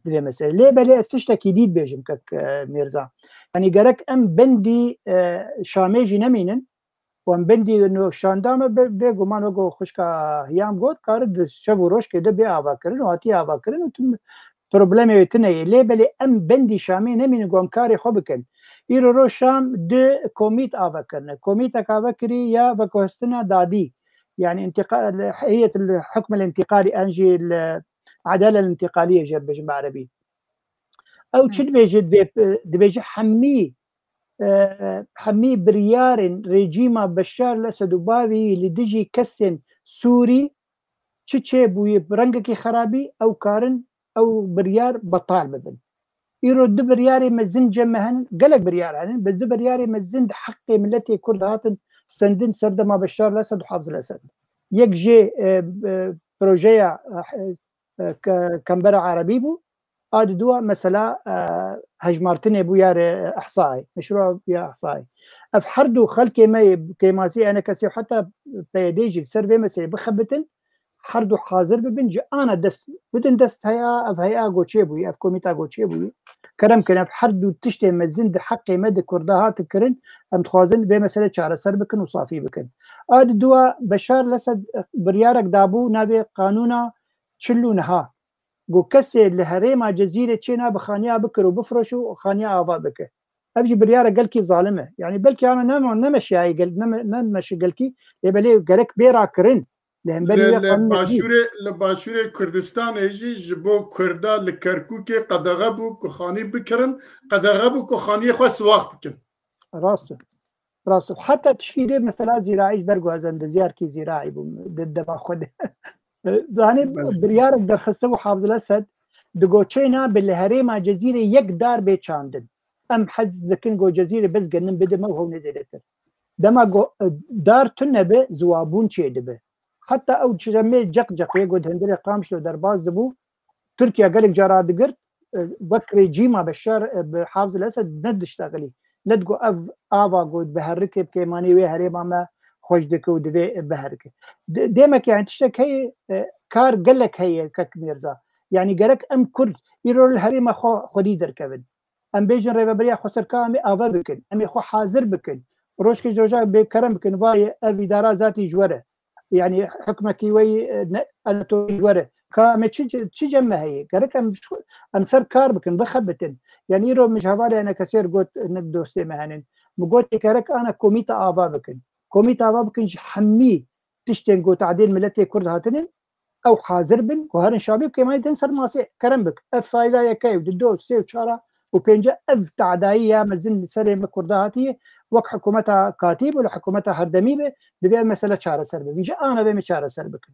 Di vê meselê. Lê belê ez tiştekî dî dibêjim kek, e, Mîrza. Yanî gerek em bendî, e, Şamê jî nemînin û em bendî no şanda me be-, bêguman wek xwişka Hiyam got, kare di şev û rojkê de bê avakirin û hatiye avakirin û tim problemê wê tune ye. Lê belê em bendî Şamê nemînin ku em karê xwe bikin. Îro roj Şam di komît ava kirine. Komîtek ava kirî ya veguhestina dadî. Yani intiqa-, heyet hukm el-intiqalî an jî li Edale el-Întiqaliyê jê dibêjin bi erebî. Ew çi dibêje? Divê, dibêje hemî, e, hemî biryarên rejîma Beşar el-Esed û bavê wî li dijî kesên Sûrî çi çêbûyî bi rengekî xerabî ew karin ew biryar betal bibin. Îro du biryarê mezin cem me henin, gelek biryar henin, bi du biryarê mezin di heqê miletê Kurd hatin sendin serdema Beşar el-Esed û Hafiz el-Esed. Yek jê, e, e, projeya, e, e, ke-, Kembera Erebî bû, a di dua mesela, e, hejmartinê bû ya rê, e, Ihsayê, meşrûa ya Ihsayê. Ev her du xelkê me yê kêmasî E N K S'ê heta P Y D'ê jî li ser vê meselê bixebitin, her du hazir bibin, ji ana dest bidin dest heya, ev heya goçê bûyî, ev komîta goçê bûyî. Kerem kin, ev her du tiştê mezin di heqê me di Kurda hatin kirin, em dixwazin vê mesele çareser bikin û safî bikin. A di dua Beşar el-Esed biryarek dabû navê qanûna çil û neha. Got kesê li herêma Cezîrê çê nabe xaniya bikir û bifroş û xaniya ava bike. Ev jî biryarek gelkî zalim e. Yani belkî ana nema-, nemeşiyayê gel-, neme-, nemeşi gelkî, lê belê gerek bê rakirin. Li hemberî Li, wê li qanûnê jî. Başûrê, li Başûrê Kurdistanê jî ji bo Kurda li Kerkûkê qedexe bû ku xanî bikirin, qedexe bû ku xaniyê xwe siwax bikin. Rast e. Rast e. Heta tişkî dê mesela zîraî ji ber ku ez endezyarkî zîraî bûm di dema xwe de. Zanî Belê. Biryarek derxiste bû Hafiz el-Esed, di goçê nabe li herêma Cezîrê yek dar bê çandin. Em hez dikin ku Cezîrê bes genim bide me û hewnê zêdetir. Dema ku, e, dar tune be, ziwabûn çêdibe. Heta ew çiremê ceq ceq yê ku di hundirê Qamişlo derbas dibû, Tirkiye gelek cara digirt, e, wek rejîma Beşar, e, bi Hafiz el-Esed nediştexilî. Nedigot ev ava ku bi herikê bi kêmanî wê herêma me xweş dike û divê biherike. De-, demek yani tiştek heye, e, kar gelek heye kek Mîrza. Yani gerek em Kurd îro li herêma xwe xwedî derkevin. Em bêjin rêveberiya xweserka em ê ava bikin, em ê xwe hazir bikin. Rojkê roja bê kerem bikin, vayê ev îdara zatî ji we re. Yani hukmekî weyî, e, ne, Anatolî ji we re. Ka em ê çi, çi cem me heye? Gerek em, em ser kar bikin, bixebitin. Yani îro min ji hevalê E N K S'ê re got, ne dostê me henin. Min got gerek ana komîta ava bikin. Komîta ava bikin ji hemî tiştên ku tadên miletê Kurd hatinin, ew hazir bin ku herin Şamê û kêmanî din ser masê kerem bik. Ev fayda yeke û di do, sê û çara û pênce ev tadayî ya mezin li serê me Kurda hatiye, wek hikûmeta katî bû, li hikûmeta herdemî be, divê ev mesele çareser bibe. Ji ana vê me çareser bikin.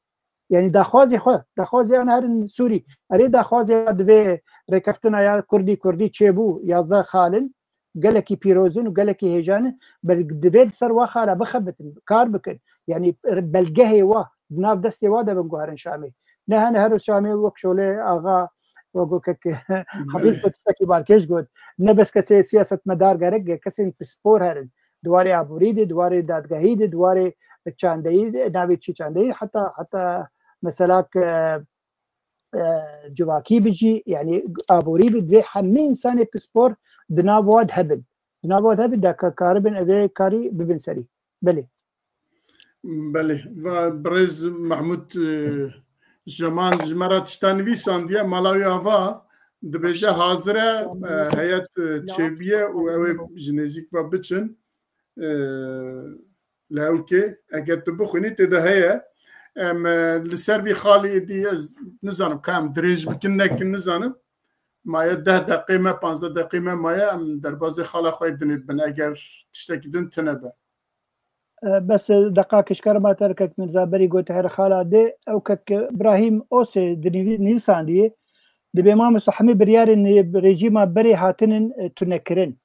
Yani daxwazê xwe, daxwazê ana herin Sûrî. Erê daxwazê ya divê rêkeftina ya Kurdî Kurdî çêbû, yazdeh xalin, gelekî pîroz in û gelekî hêjan in, belê divê li ser wa xala bixebitin, kar bikin. Yanî belgehê wa di nav destê wa de bin ku herin Şamê. Ne hene her Şamê wek Şolê Axa, wek got kek Habîb got, tiştekî balkêş got. Ne bes kesê siyasetmedar gerek, kesên pispor herin. Di warê aborî de, di warê dadgehî de, di warê çandeyî de, navê çi çandeyî, heta, heta mesela ke, e, civakî bi jî, yanî aborî bi, divê hemî însanê pispor di nav wa de hebin. Di nav wa de hebin, de ka-, karibin evê karî bibin serî. Belê. Belê. Va birêz Mehmûd, e, Jeman ji me re tişta nivîsandiye, mala wî ava, dibêje hazir e, e, heyet, e, çêbiye û ew ê ji nêzîk ve biçin. E, li Hewkê, eger tu bixwînî, tê de heye. Em, e, li ser vî xalî êdî ez nizanim ka em dirêj bikin, nekin, nizanim. Maye deh deqê me, panzdeh deqê me maye, em derbazê xala xwe yê dinê bin, eger tiştekî din tine be. E, bes, e, deqa kişkar ma te kek Mirza berî gote her xala dê, ew kek Ibrahîm Osê di nivî-, nivîsandiyê, dibê mamosta hemî biryarên rejîma berê hatinin, e, tunekirin.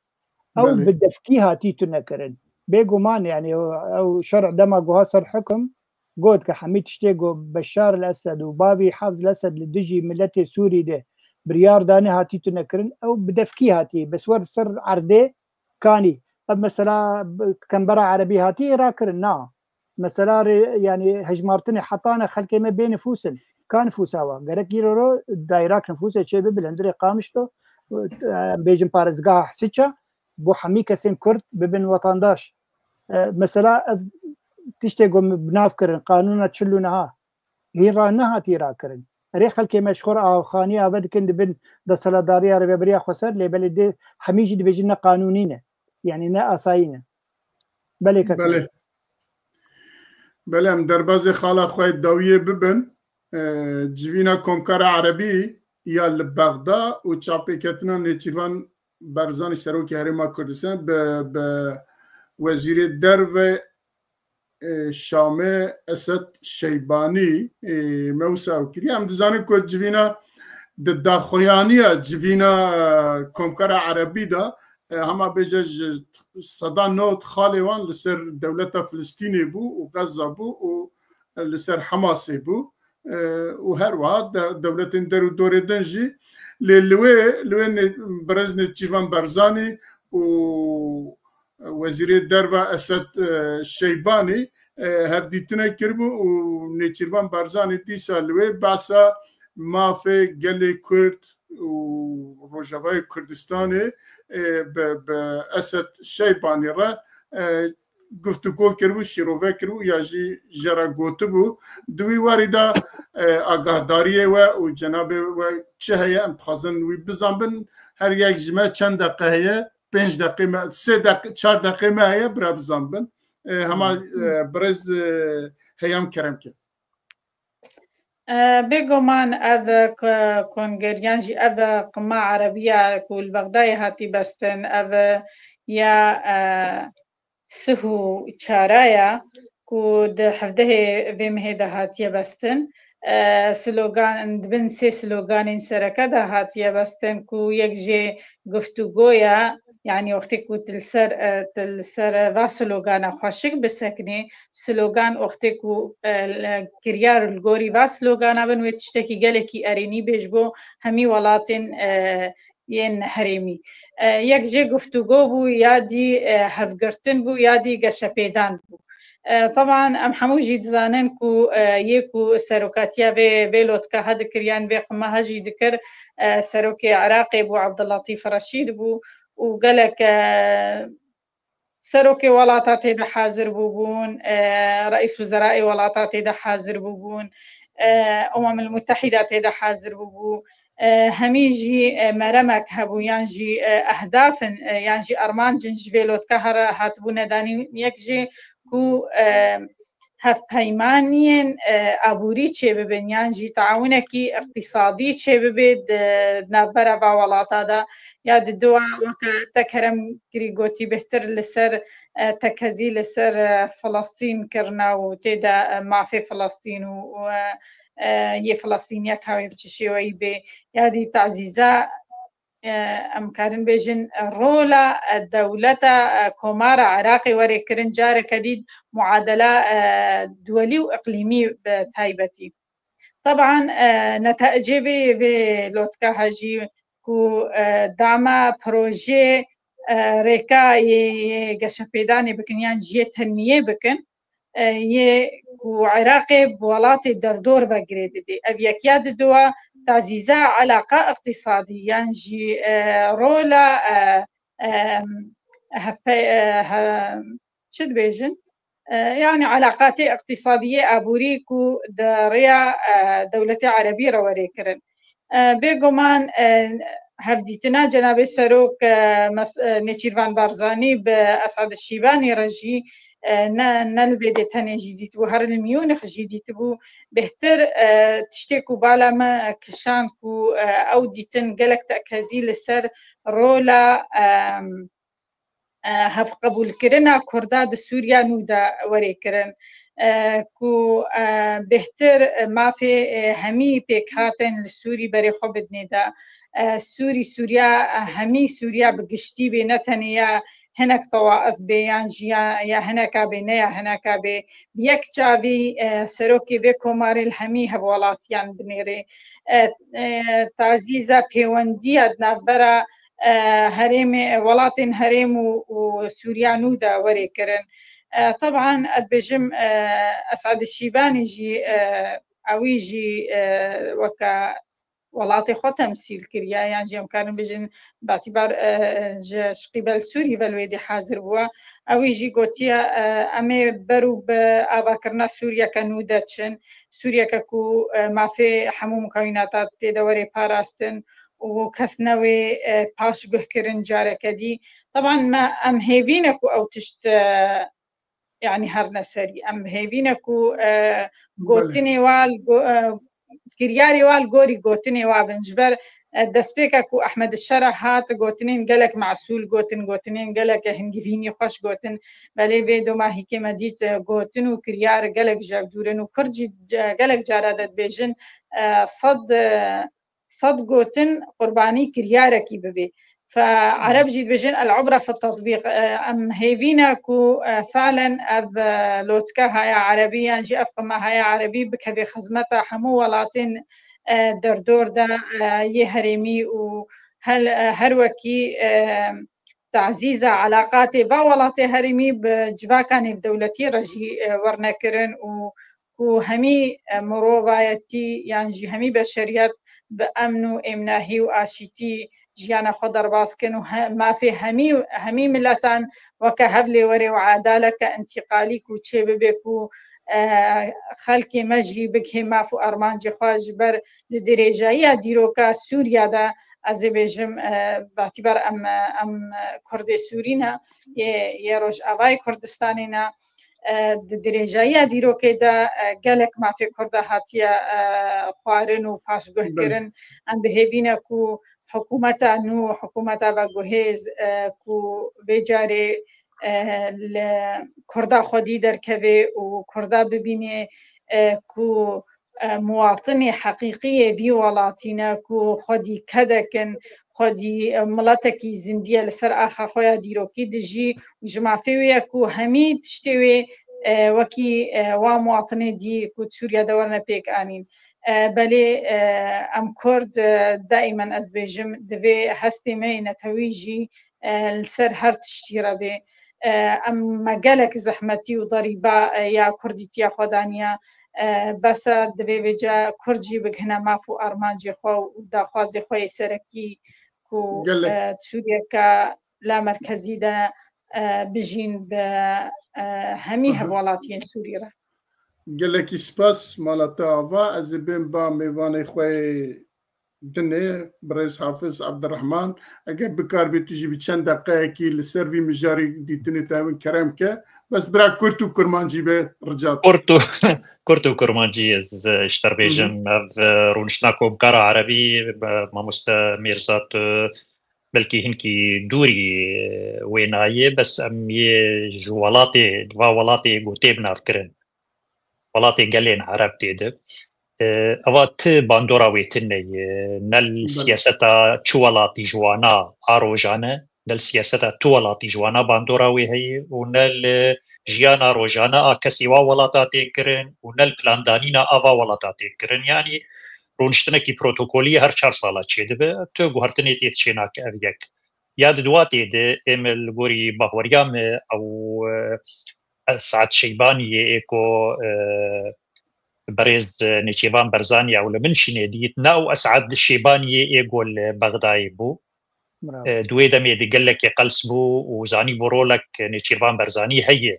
Ew Belê. bi defkî hatî tunekirin. Bêguman, yanî, ew, ew şer dema guha ser hukum, got ke hemî tiştê ku Beşar el Esed û bavî Hafiz el Esed li dijî miletê Sûrî de biryar danê hatî tunekirin, ew bi defkî hatî, bes wer ser erdê kanî. Ev mesela bi kembera erebî hatî rakirin, na. Mesela rê, yanî hejmartinê hetane xelkê me bê nifûs in. Ka nifûsa wa? Gerek îro ro dayrak nifûsê çê bibe li hundirê Qamişlo, em bêjin parêzgeha Hisiça, bo hemî kesên Kurd bibin wetandaş. E, mesela ev tiştê ku min bi nav kirin, qanûna çil û neha, hîn ra nehatî rakirin. Erê xelkê me ji xwe re avxanî ave dikin, dibin desthilatdariya rêveberiya xweser, lê belê dê hemî jî dibêjin ne qanûnî ne. Yanî ne asayî ne. Belê kek Belê. Mehmet. Belê, em derbazê xala xwe dawiyê bibin. E, civîna Komkara Erebî ya li Bexda û çapêketina Nêçîrvan Barzanî, Serokê Herêma Kurdistan, bi, bi Wezîrê Derve, e, Şamê Esed Şeybanî, e, me wisa ew kiriye. Em dizanin ku civîna di daxuyaniya civîna, e, Komkara Erebî de, e, hema bêje ji sed û nod xalê wan li ser dewleta Filistînê bû û Gaza bû û li ser Hamasê bû. E, û her wiha de-, dewletên der û dorê din jî. Lê li wê, li wê nê-, birêz Nêçîrvan Barzanî û Wezîrê Derve Esed, e, Şeybanî, e, hevdîtine kiribû û Nêçîrvan Barzanî dîsa li wê behsa mafê gelê Kurd û Rojavayê Kurdistanê, e, bi, bi Esed Şeybanî re, e, guftûgo kiribû, şîrove kiribû ya jî jê re gotibû. Di wî warî de, e, agahdariyê we û cenabê we çi heye, em dixwazin wî bizanbin. Her yek ji me çend deqe heye? Pênc deqê me, sê deqe, çar deqê me heye, bira bizanbin. E, hema, e, birêz, e, Heyam kerem ke. E, bêguman ev ko-, kongeriyan jî ev qima erebiya ku li Bexdayê hatî bestin, ev ya, e, sih û çara ya ku di hevdehê vê mehê de hatiye bestin. E, slogan, di bin sê sloganên sereke de hatiye bestin ku yek jê guftûgo ya, yanî wextê ku tu li ser, e, tu li ser va slogana xweşik bisekinî, slogan wextê ku, e, li, kiryar li gorî va slogana bin, wê tiştekî gelekî erênî bê ji bo hemî welatên, e, yên herêmî. E, yek jê guftûgo bû, ya dî, e, hevgirtin bû, ya dî geşepêdan bû. E, teban em hemû jî dizanin ku, e, yê ku serokatiya vê, vê lotka he dikir, yan vê qima he jî dikir, e, serokê Iraqê bû, Abdullatîf Reşîd bû û gelek, e, serokê welata tê de hazir bûbûn, e, reîs wizerayê welata tê de hazir bûbûn, e, Umemil Mutehîda tê de hazir bûbû. E, hemî jî, e, meremek hebû, yan jî, e, ehdafin, e, yan jî armancin ji vê lotka here hatibûne danîn. Yek jî ku, e, hevpeymaniyên, e, aborî çêbibin, yan jî taawunekî iqtîsadî çêbibe di navbera va welata de, ya di dua weke te kerem kirî gotî bêhtir li ser, e, tekezî li ser, e, Filistîn kirina û tê de, e, mafê Filistîn û, û, e, e, yê Filistîniya ka wê bi çi şêweyî bê, ya dî tazîza e, em karin bêjin, e, rola, e, dewleta, e, Komara Iraqê were kirin, careke dî muadela, e, duwelî û iqlîmî bi taybetî. Teban, e, netecê vê, vê lotka hejî ku, e, dama proje, e, rêka yê, yê geşepêdanê bikin yan jiyê tenmiyê bikin, e, yê ku Iraqê bi welatê derdor ve girê didê. Ev yekiya diduwa tazîza elaqa iqtîsadî yan jî, e, rola, e, e, hevpe-, e, he-, çi dibêjin? E, yani elaqatê iqtîsadiyê aborî ku di rêya, e, dewletê erebî re werê kirin. E, bêguman, e, hevdîtina Cenabê Serok, e, Mes-, e, Nêçîrvan Barzanî bi Esad Şîbanî re jî, e, ne, ne li Bêdê tenê jî dîtibû, her li Miyûnix jî dîtibû. Bêhtir, e, tiştê ku bala me kişand ku, e, ew dîtin gelek tekezî li ser rola, e, e, hevqebûlkirina Kurda di Sûriya nû de werê kirin, e, ku, e, bêhtir, e, mafê, e, hemî pêkhatin li Sûrî berê xwe bidinê de. E, Sûrî, Sûriya, e, hemî Sûriya bi giştî bê, ne tenê ya hinek tewaif bê, yan jî ya, ya hineka bê, ne ya hineka bê. Bi yek çavî, e, serokê vê komarê li hemî hevwelatiyan binêrê. E, e, tazîza pêwendiya di navbera e, herêmê, welatên herêm û, û Sûriya nû de werê kirin. E, teban, ez dibêjim, e, Esad Şîbanî jî, e, ewî jî, e, weke welatê xwe temsîl kiriye, yan jî em karin bêjin, batîbar, e, ji, ji qîbel Sûrî ve li wê dê hazir bûye. Ewî jî gotiye, e, em ê ber û bi avakirina Sûriyeke nû de çin, Sûriyeke ku, e, mafê hemû mukawînata tê de werê parastin, û ketine wê, e, paşguhkirin careke dî. Teban me, em hêvî ne ku ew tişt, e, yanî herne serî. Em hêvî ne ku, e, gotinê wa li go-, e, kiryarê wa li gorî gotinê wa bin. Ji ber, e, destpêka ku Ehmed Şera hat, gotinên gelek mesûl gotin, gotinên gelek hingivînî xweş gotin. Belê vê domahîkê me dît, e, gotin û kiryar gelek ji hev dûr in û Kurd jî, e, gelek cara de dibêjin, e, sed, e, sed gotin qurbanî kiryarekî bibê. Fe Ereb jî dibêjin el-ibra fi tetbîq. E, em hêvî ne ku, e, falen ev, e, lotika haya erebî yan jî ev qima haya erebî bikeve xizmeta hemû welatên, e, derdor de, e, yê herêmî û hel-, e, her wekî, e, tazîza elaqatê va welatê herêmî bi civaka nêvdewletî re jî, e, werne kirin û ku hemî, e, mirovayetî yan jî hemî beşeriyet bi emn û êmnahî û aşîtî jiyana xwe derbas kin û he-, mafê hemî, hemî miletan weke hevlêwerê û edaleke întîqalî ku çêbibe ku, e, xelkê me jî bigihê maf û armancê xwe ji ber di dirêjayiya dîroka Sûriya de, ez ê bêjim, e, batîbar em, em Kurdê Sûrî ne, yê, yê Rojavayê Kurdistanê ne, e, di dirêjayiya dîrokê de, e, gelek mafê Kurda hatiye, e, xwarin û paşguh Belê. kirin. Em bi hêvî ne ku hikûmeta nû, hikûmeta veguhêz, e, ku vê carê, e, li Kurda xwedî derkeve û Kurda bibîne, e, ku, e, muwatinê heqîqî yê vî welatî ne, ku xwedî kedek in, xwedî, e, miletekî zindî ye, li ser axa xwe ya dîrokî dijî û ji mafê wê ye ku hemî tiştê wê, e, wekî, e, wa muwatinê dî ku Sûriya de werine pêk anîn. E, belê, e, em Kurd, e, daîmen ez dibêjim, divê hestê me yê netewî jî, e, li ser her tiştî re bê. E, em me gelek zehmetî û derîba, e, ya kurdîtiya xwe daniye. E, bes e, divê vêca Kurd jî bigihine maf û armancê xwe û daxwazê xwe yê serekî ku, Gelek. e, Sûriyeke lamerkezî de, e, bijîn bi, e, hemî Aha. hevwelatiyên Sûrî re. Gelekî spas, mala te ava. Ez ê bêm ba mêvanê xwe yê dinê, birêz Hafiz Abdurrahman. Eger bikaribî tu jî bi çend deqeyekî li ser vî mijarî dîtinê te min kerem ke. Bes bira kurt û kurmancî be, rica te. Kurt û, kurt û kurmancî ez, e, ji te re bêjim. Hı hı. Ev, e, rûniştina Komkara Erebî, e, mamoste Mîrza, tu belkî hinkî dûrî, e, wê nayê, bes em yê ji welatê, va welatê gotê bi nav kirin. Welatê gelên Ereb tê de. E, eva ti bandora wê tune ye, ne li siyaseta çi welatî ji wana a rojane, ne li siyaseta tu welatî ji wana bandora wê heye û ne li jiyana rojane a kesê wa welata tê kirin û ne li plandanîna a va welata tê kirin. Yanî rûniştinekî protokolî her çar sala çêdibe, tu guhertinê tê çênake ev yek. Ya di duwa tê de êm li gorî bahweriya me ew, e, Esad Şeybaniyê ê ku, e, berêz, e, Nêçîrvan Barzanî ew li min şînê dît. Ne ew Esad Şeybaniyê ê ku li Bexdayê bû. Bravo. E, di wê demê de gelekê qels bû û zanîbû rolek Nêçîrvan Barzanî heye.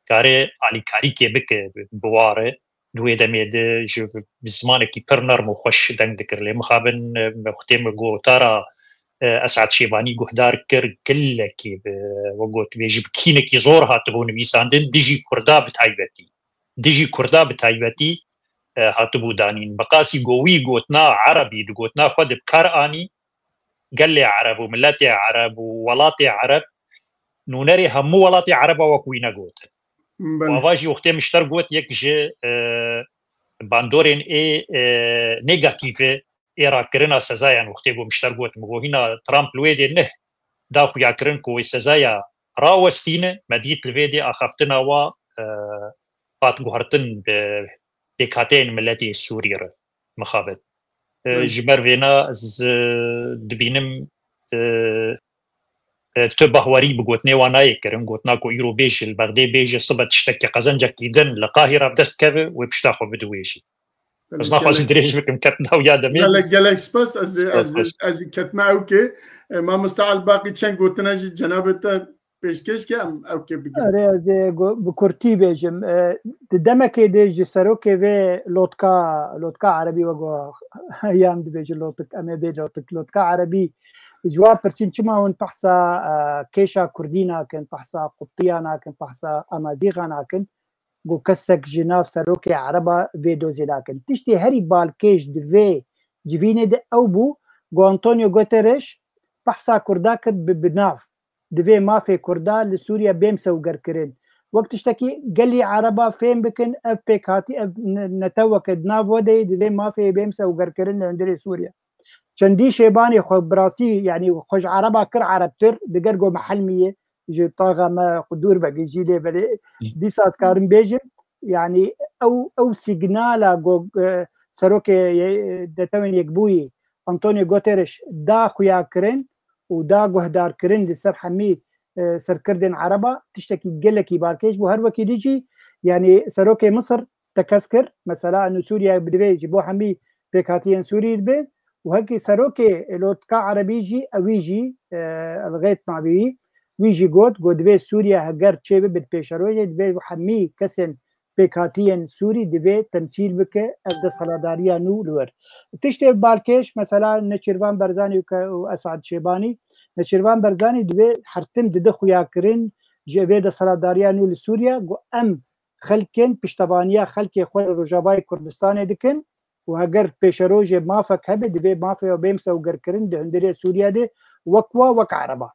Kare alîkarîkê bike, biware. Di wê demê de ji bi zimanekî pir nerm û xweş deng dikir. Lê mixabin, e, wextê min gotara, e, Esad Şêbanî guhdar kir, gelekî bi, we got, bê ji bi kînekî zor hatibû nivîsandin, dijî Kurda bi taybetî. Dijî Kurda bi taybetî, e, hatibû danîn. Bi qasî go wî gotina Erebî, di gotina xwe de bi kar anî, gelê Ereb û miletê Ereb û welatê Ereb, nûnerê hemû welatê Ereba wek wî negotin. Belê. Û ava jî wextê min ji te re got, yek ji, e, bandorên ê, e, negatîfê ê rakirina sezayan, wextê ku min ji te re got, min got, hîna Trump li wê dê neh da xuyakirin ku wê sezaya rawestîne, me dît li vê dê axaftina wa, e, hat guhertin bi pêkhateyên miletê Sûrî re mixabin. E, Belê. Ji ber vêna ez, e, dibînim, e, e, tu bahwerî bi gotinê wan nayê kirin, gotina ku îro bêje li Bexdê, bêje sibe tiştekî qezencekî din li Qahîra bi dest keve, wê pişta xwe bide wê jî. Belê, Ez naxwazim gelek, dirêj bikim, ketina wî ya demê. Gelek, gelek spas. Ez, Spas, ez, spas. Ez ê ketime ewkê. E, Mamoste Elbaqî çend gotina jî cenabê te pêşkêş ke em ewkê bigirin. Erê, ez ê go-, bi kurtî bêjim. E, di demekê de ji serokê vê lotka, lotka erebî we go-, yan dibêje lotik, em ê bê lotik, lotka erebî, ji wan pirsîn çima hûn behsa, e, kêşa kurdî nakin, behsa qubtiya nakin, behsa amazîxa nakin, ku kesek ji nav serokê ereba vê dozê nakin. Tiştê herî balkêş di vê civînê de ew bû, ku Antonio Guterres behsa kurda kir bi, bi nav. Divê mafê kurda li Sûriye bêm sewgerkirin. Wek tiştekî gelî ereba fêm bikin, ev pêkhatî, ev ne-, neteweke di nav we de ye, divê mafê bêm sewgerkirin li hundirê Sûriye. Çendî Şêbanê xwe bi rastî, yanî xwe ji ereba kir erebtir, diger go me helmî ye, ji taxa me xwe dûr veke jî lê belê. Hı. Dîsa ez karim bêjim, yanî ew, ew sîgnala go, e, serokê ye-, Netewên Yekbûyî Antonio Guterres da xuyakirin û da guhdarkirin li ser hemî, e, serkirdên ereba, tiştekî gelekî balkêş bû. Her wekî dî jî, yanî serokê Misir tekez kir. Mesela, eno Sûriye bi divê ji bo hemî pêkhatiyên Sûrî dibe û hekî serokê lotka erebî jî, ewî jî, e, El Gêt navî wî, wî jî got, got divê Sûriye heger çêbibe pêşerojê, divê hemî kesên pêkhatiyên Sûrî divê temsîl bike ev desthilatdariya nû li wir. Tiştê balkêş, mesela, Neçîrvan Barzanî û ke-, û Esad Şêbanî, Neçîrvan Barzanî divê her tim dide xuyakirin ji vê desthilatdariya nû li Sûriye, got em xelkên piştevaniya xelkê xwe li Rojavayê Kurdistanê dikin û heger pêşerojê mafek hebe, divê mafê we bêm sewgerkirin di hundirê Sûriye de wek wa, wek ereba.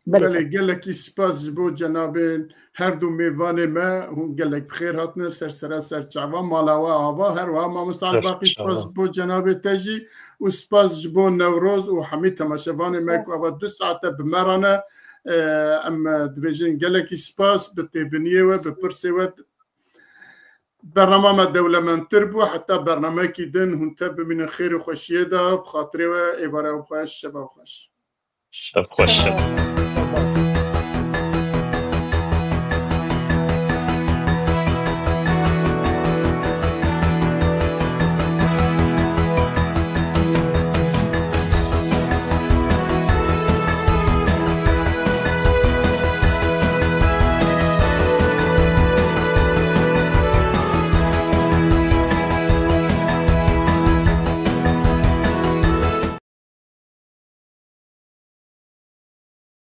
Belê. Belê, gelekî spas ji bo cenabên her du mêvanê me. Hûn gelek bi xêr hatine ser sera ser çava, mala we ava, her wiha mamoste Elbaqî, spas ji bo cenabê te jî û spas ji bo Newroz û hemî temaşevanê me ku ava du saete bi me re ne. E, em, e, dibêjin gelekî spas bi têbiniyê we, bi pirsê we. Bernama me dewlemendtir bû. Heta bernameyekî din hûn tev bimînin xêr û xweşiyê de. Bi xatirê we êvara xweş, şeva xweş. Şev xweş, şev.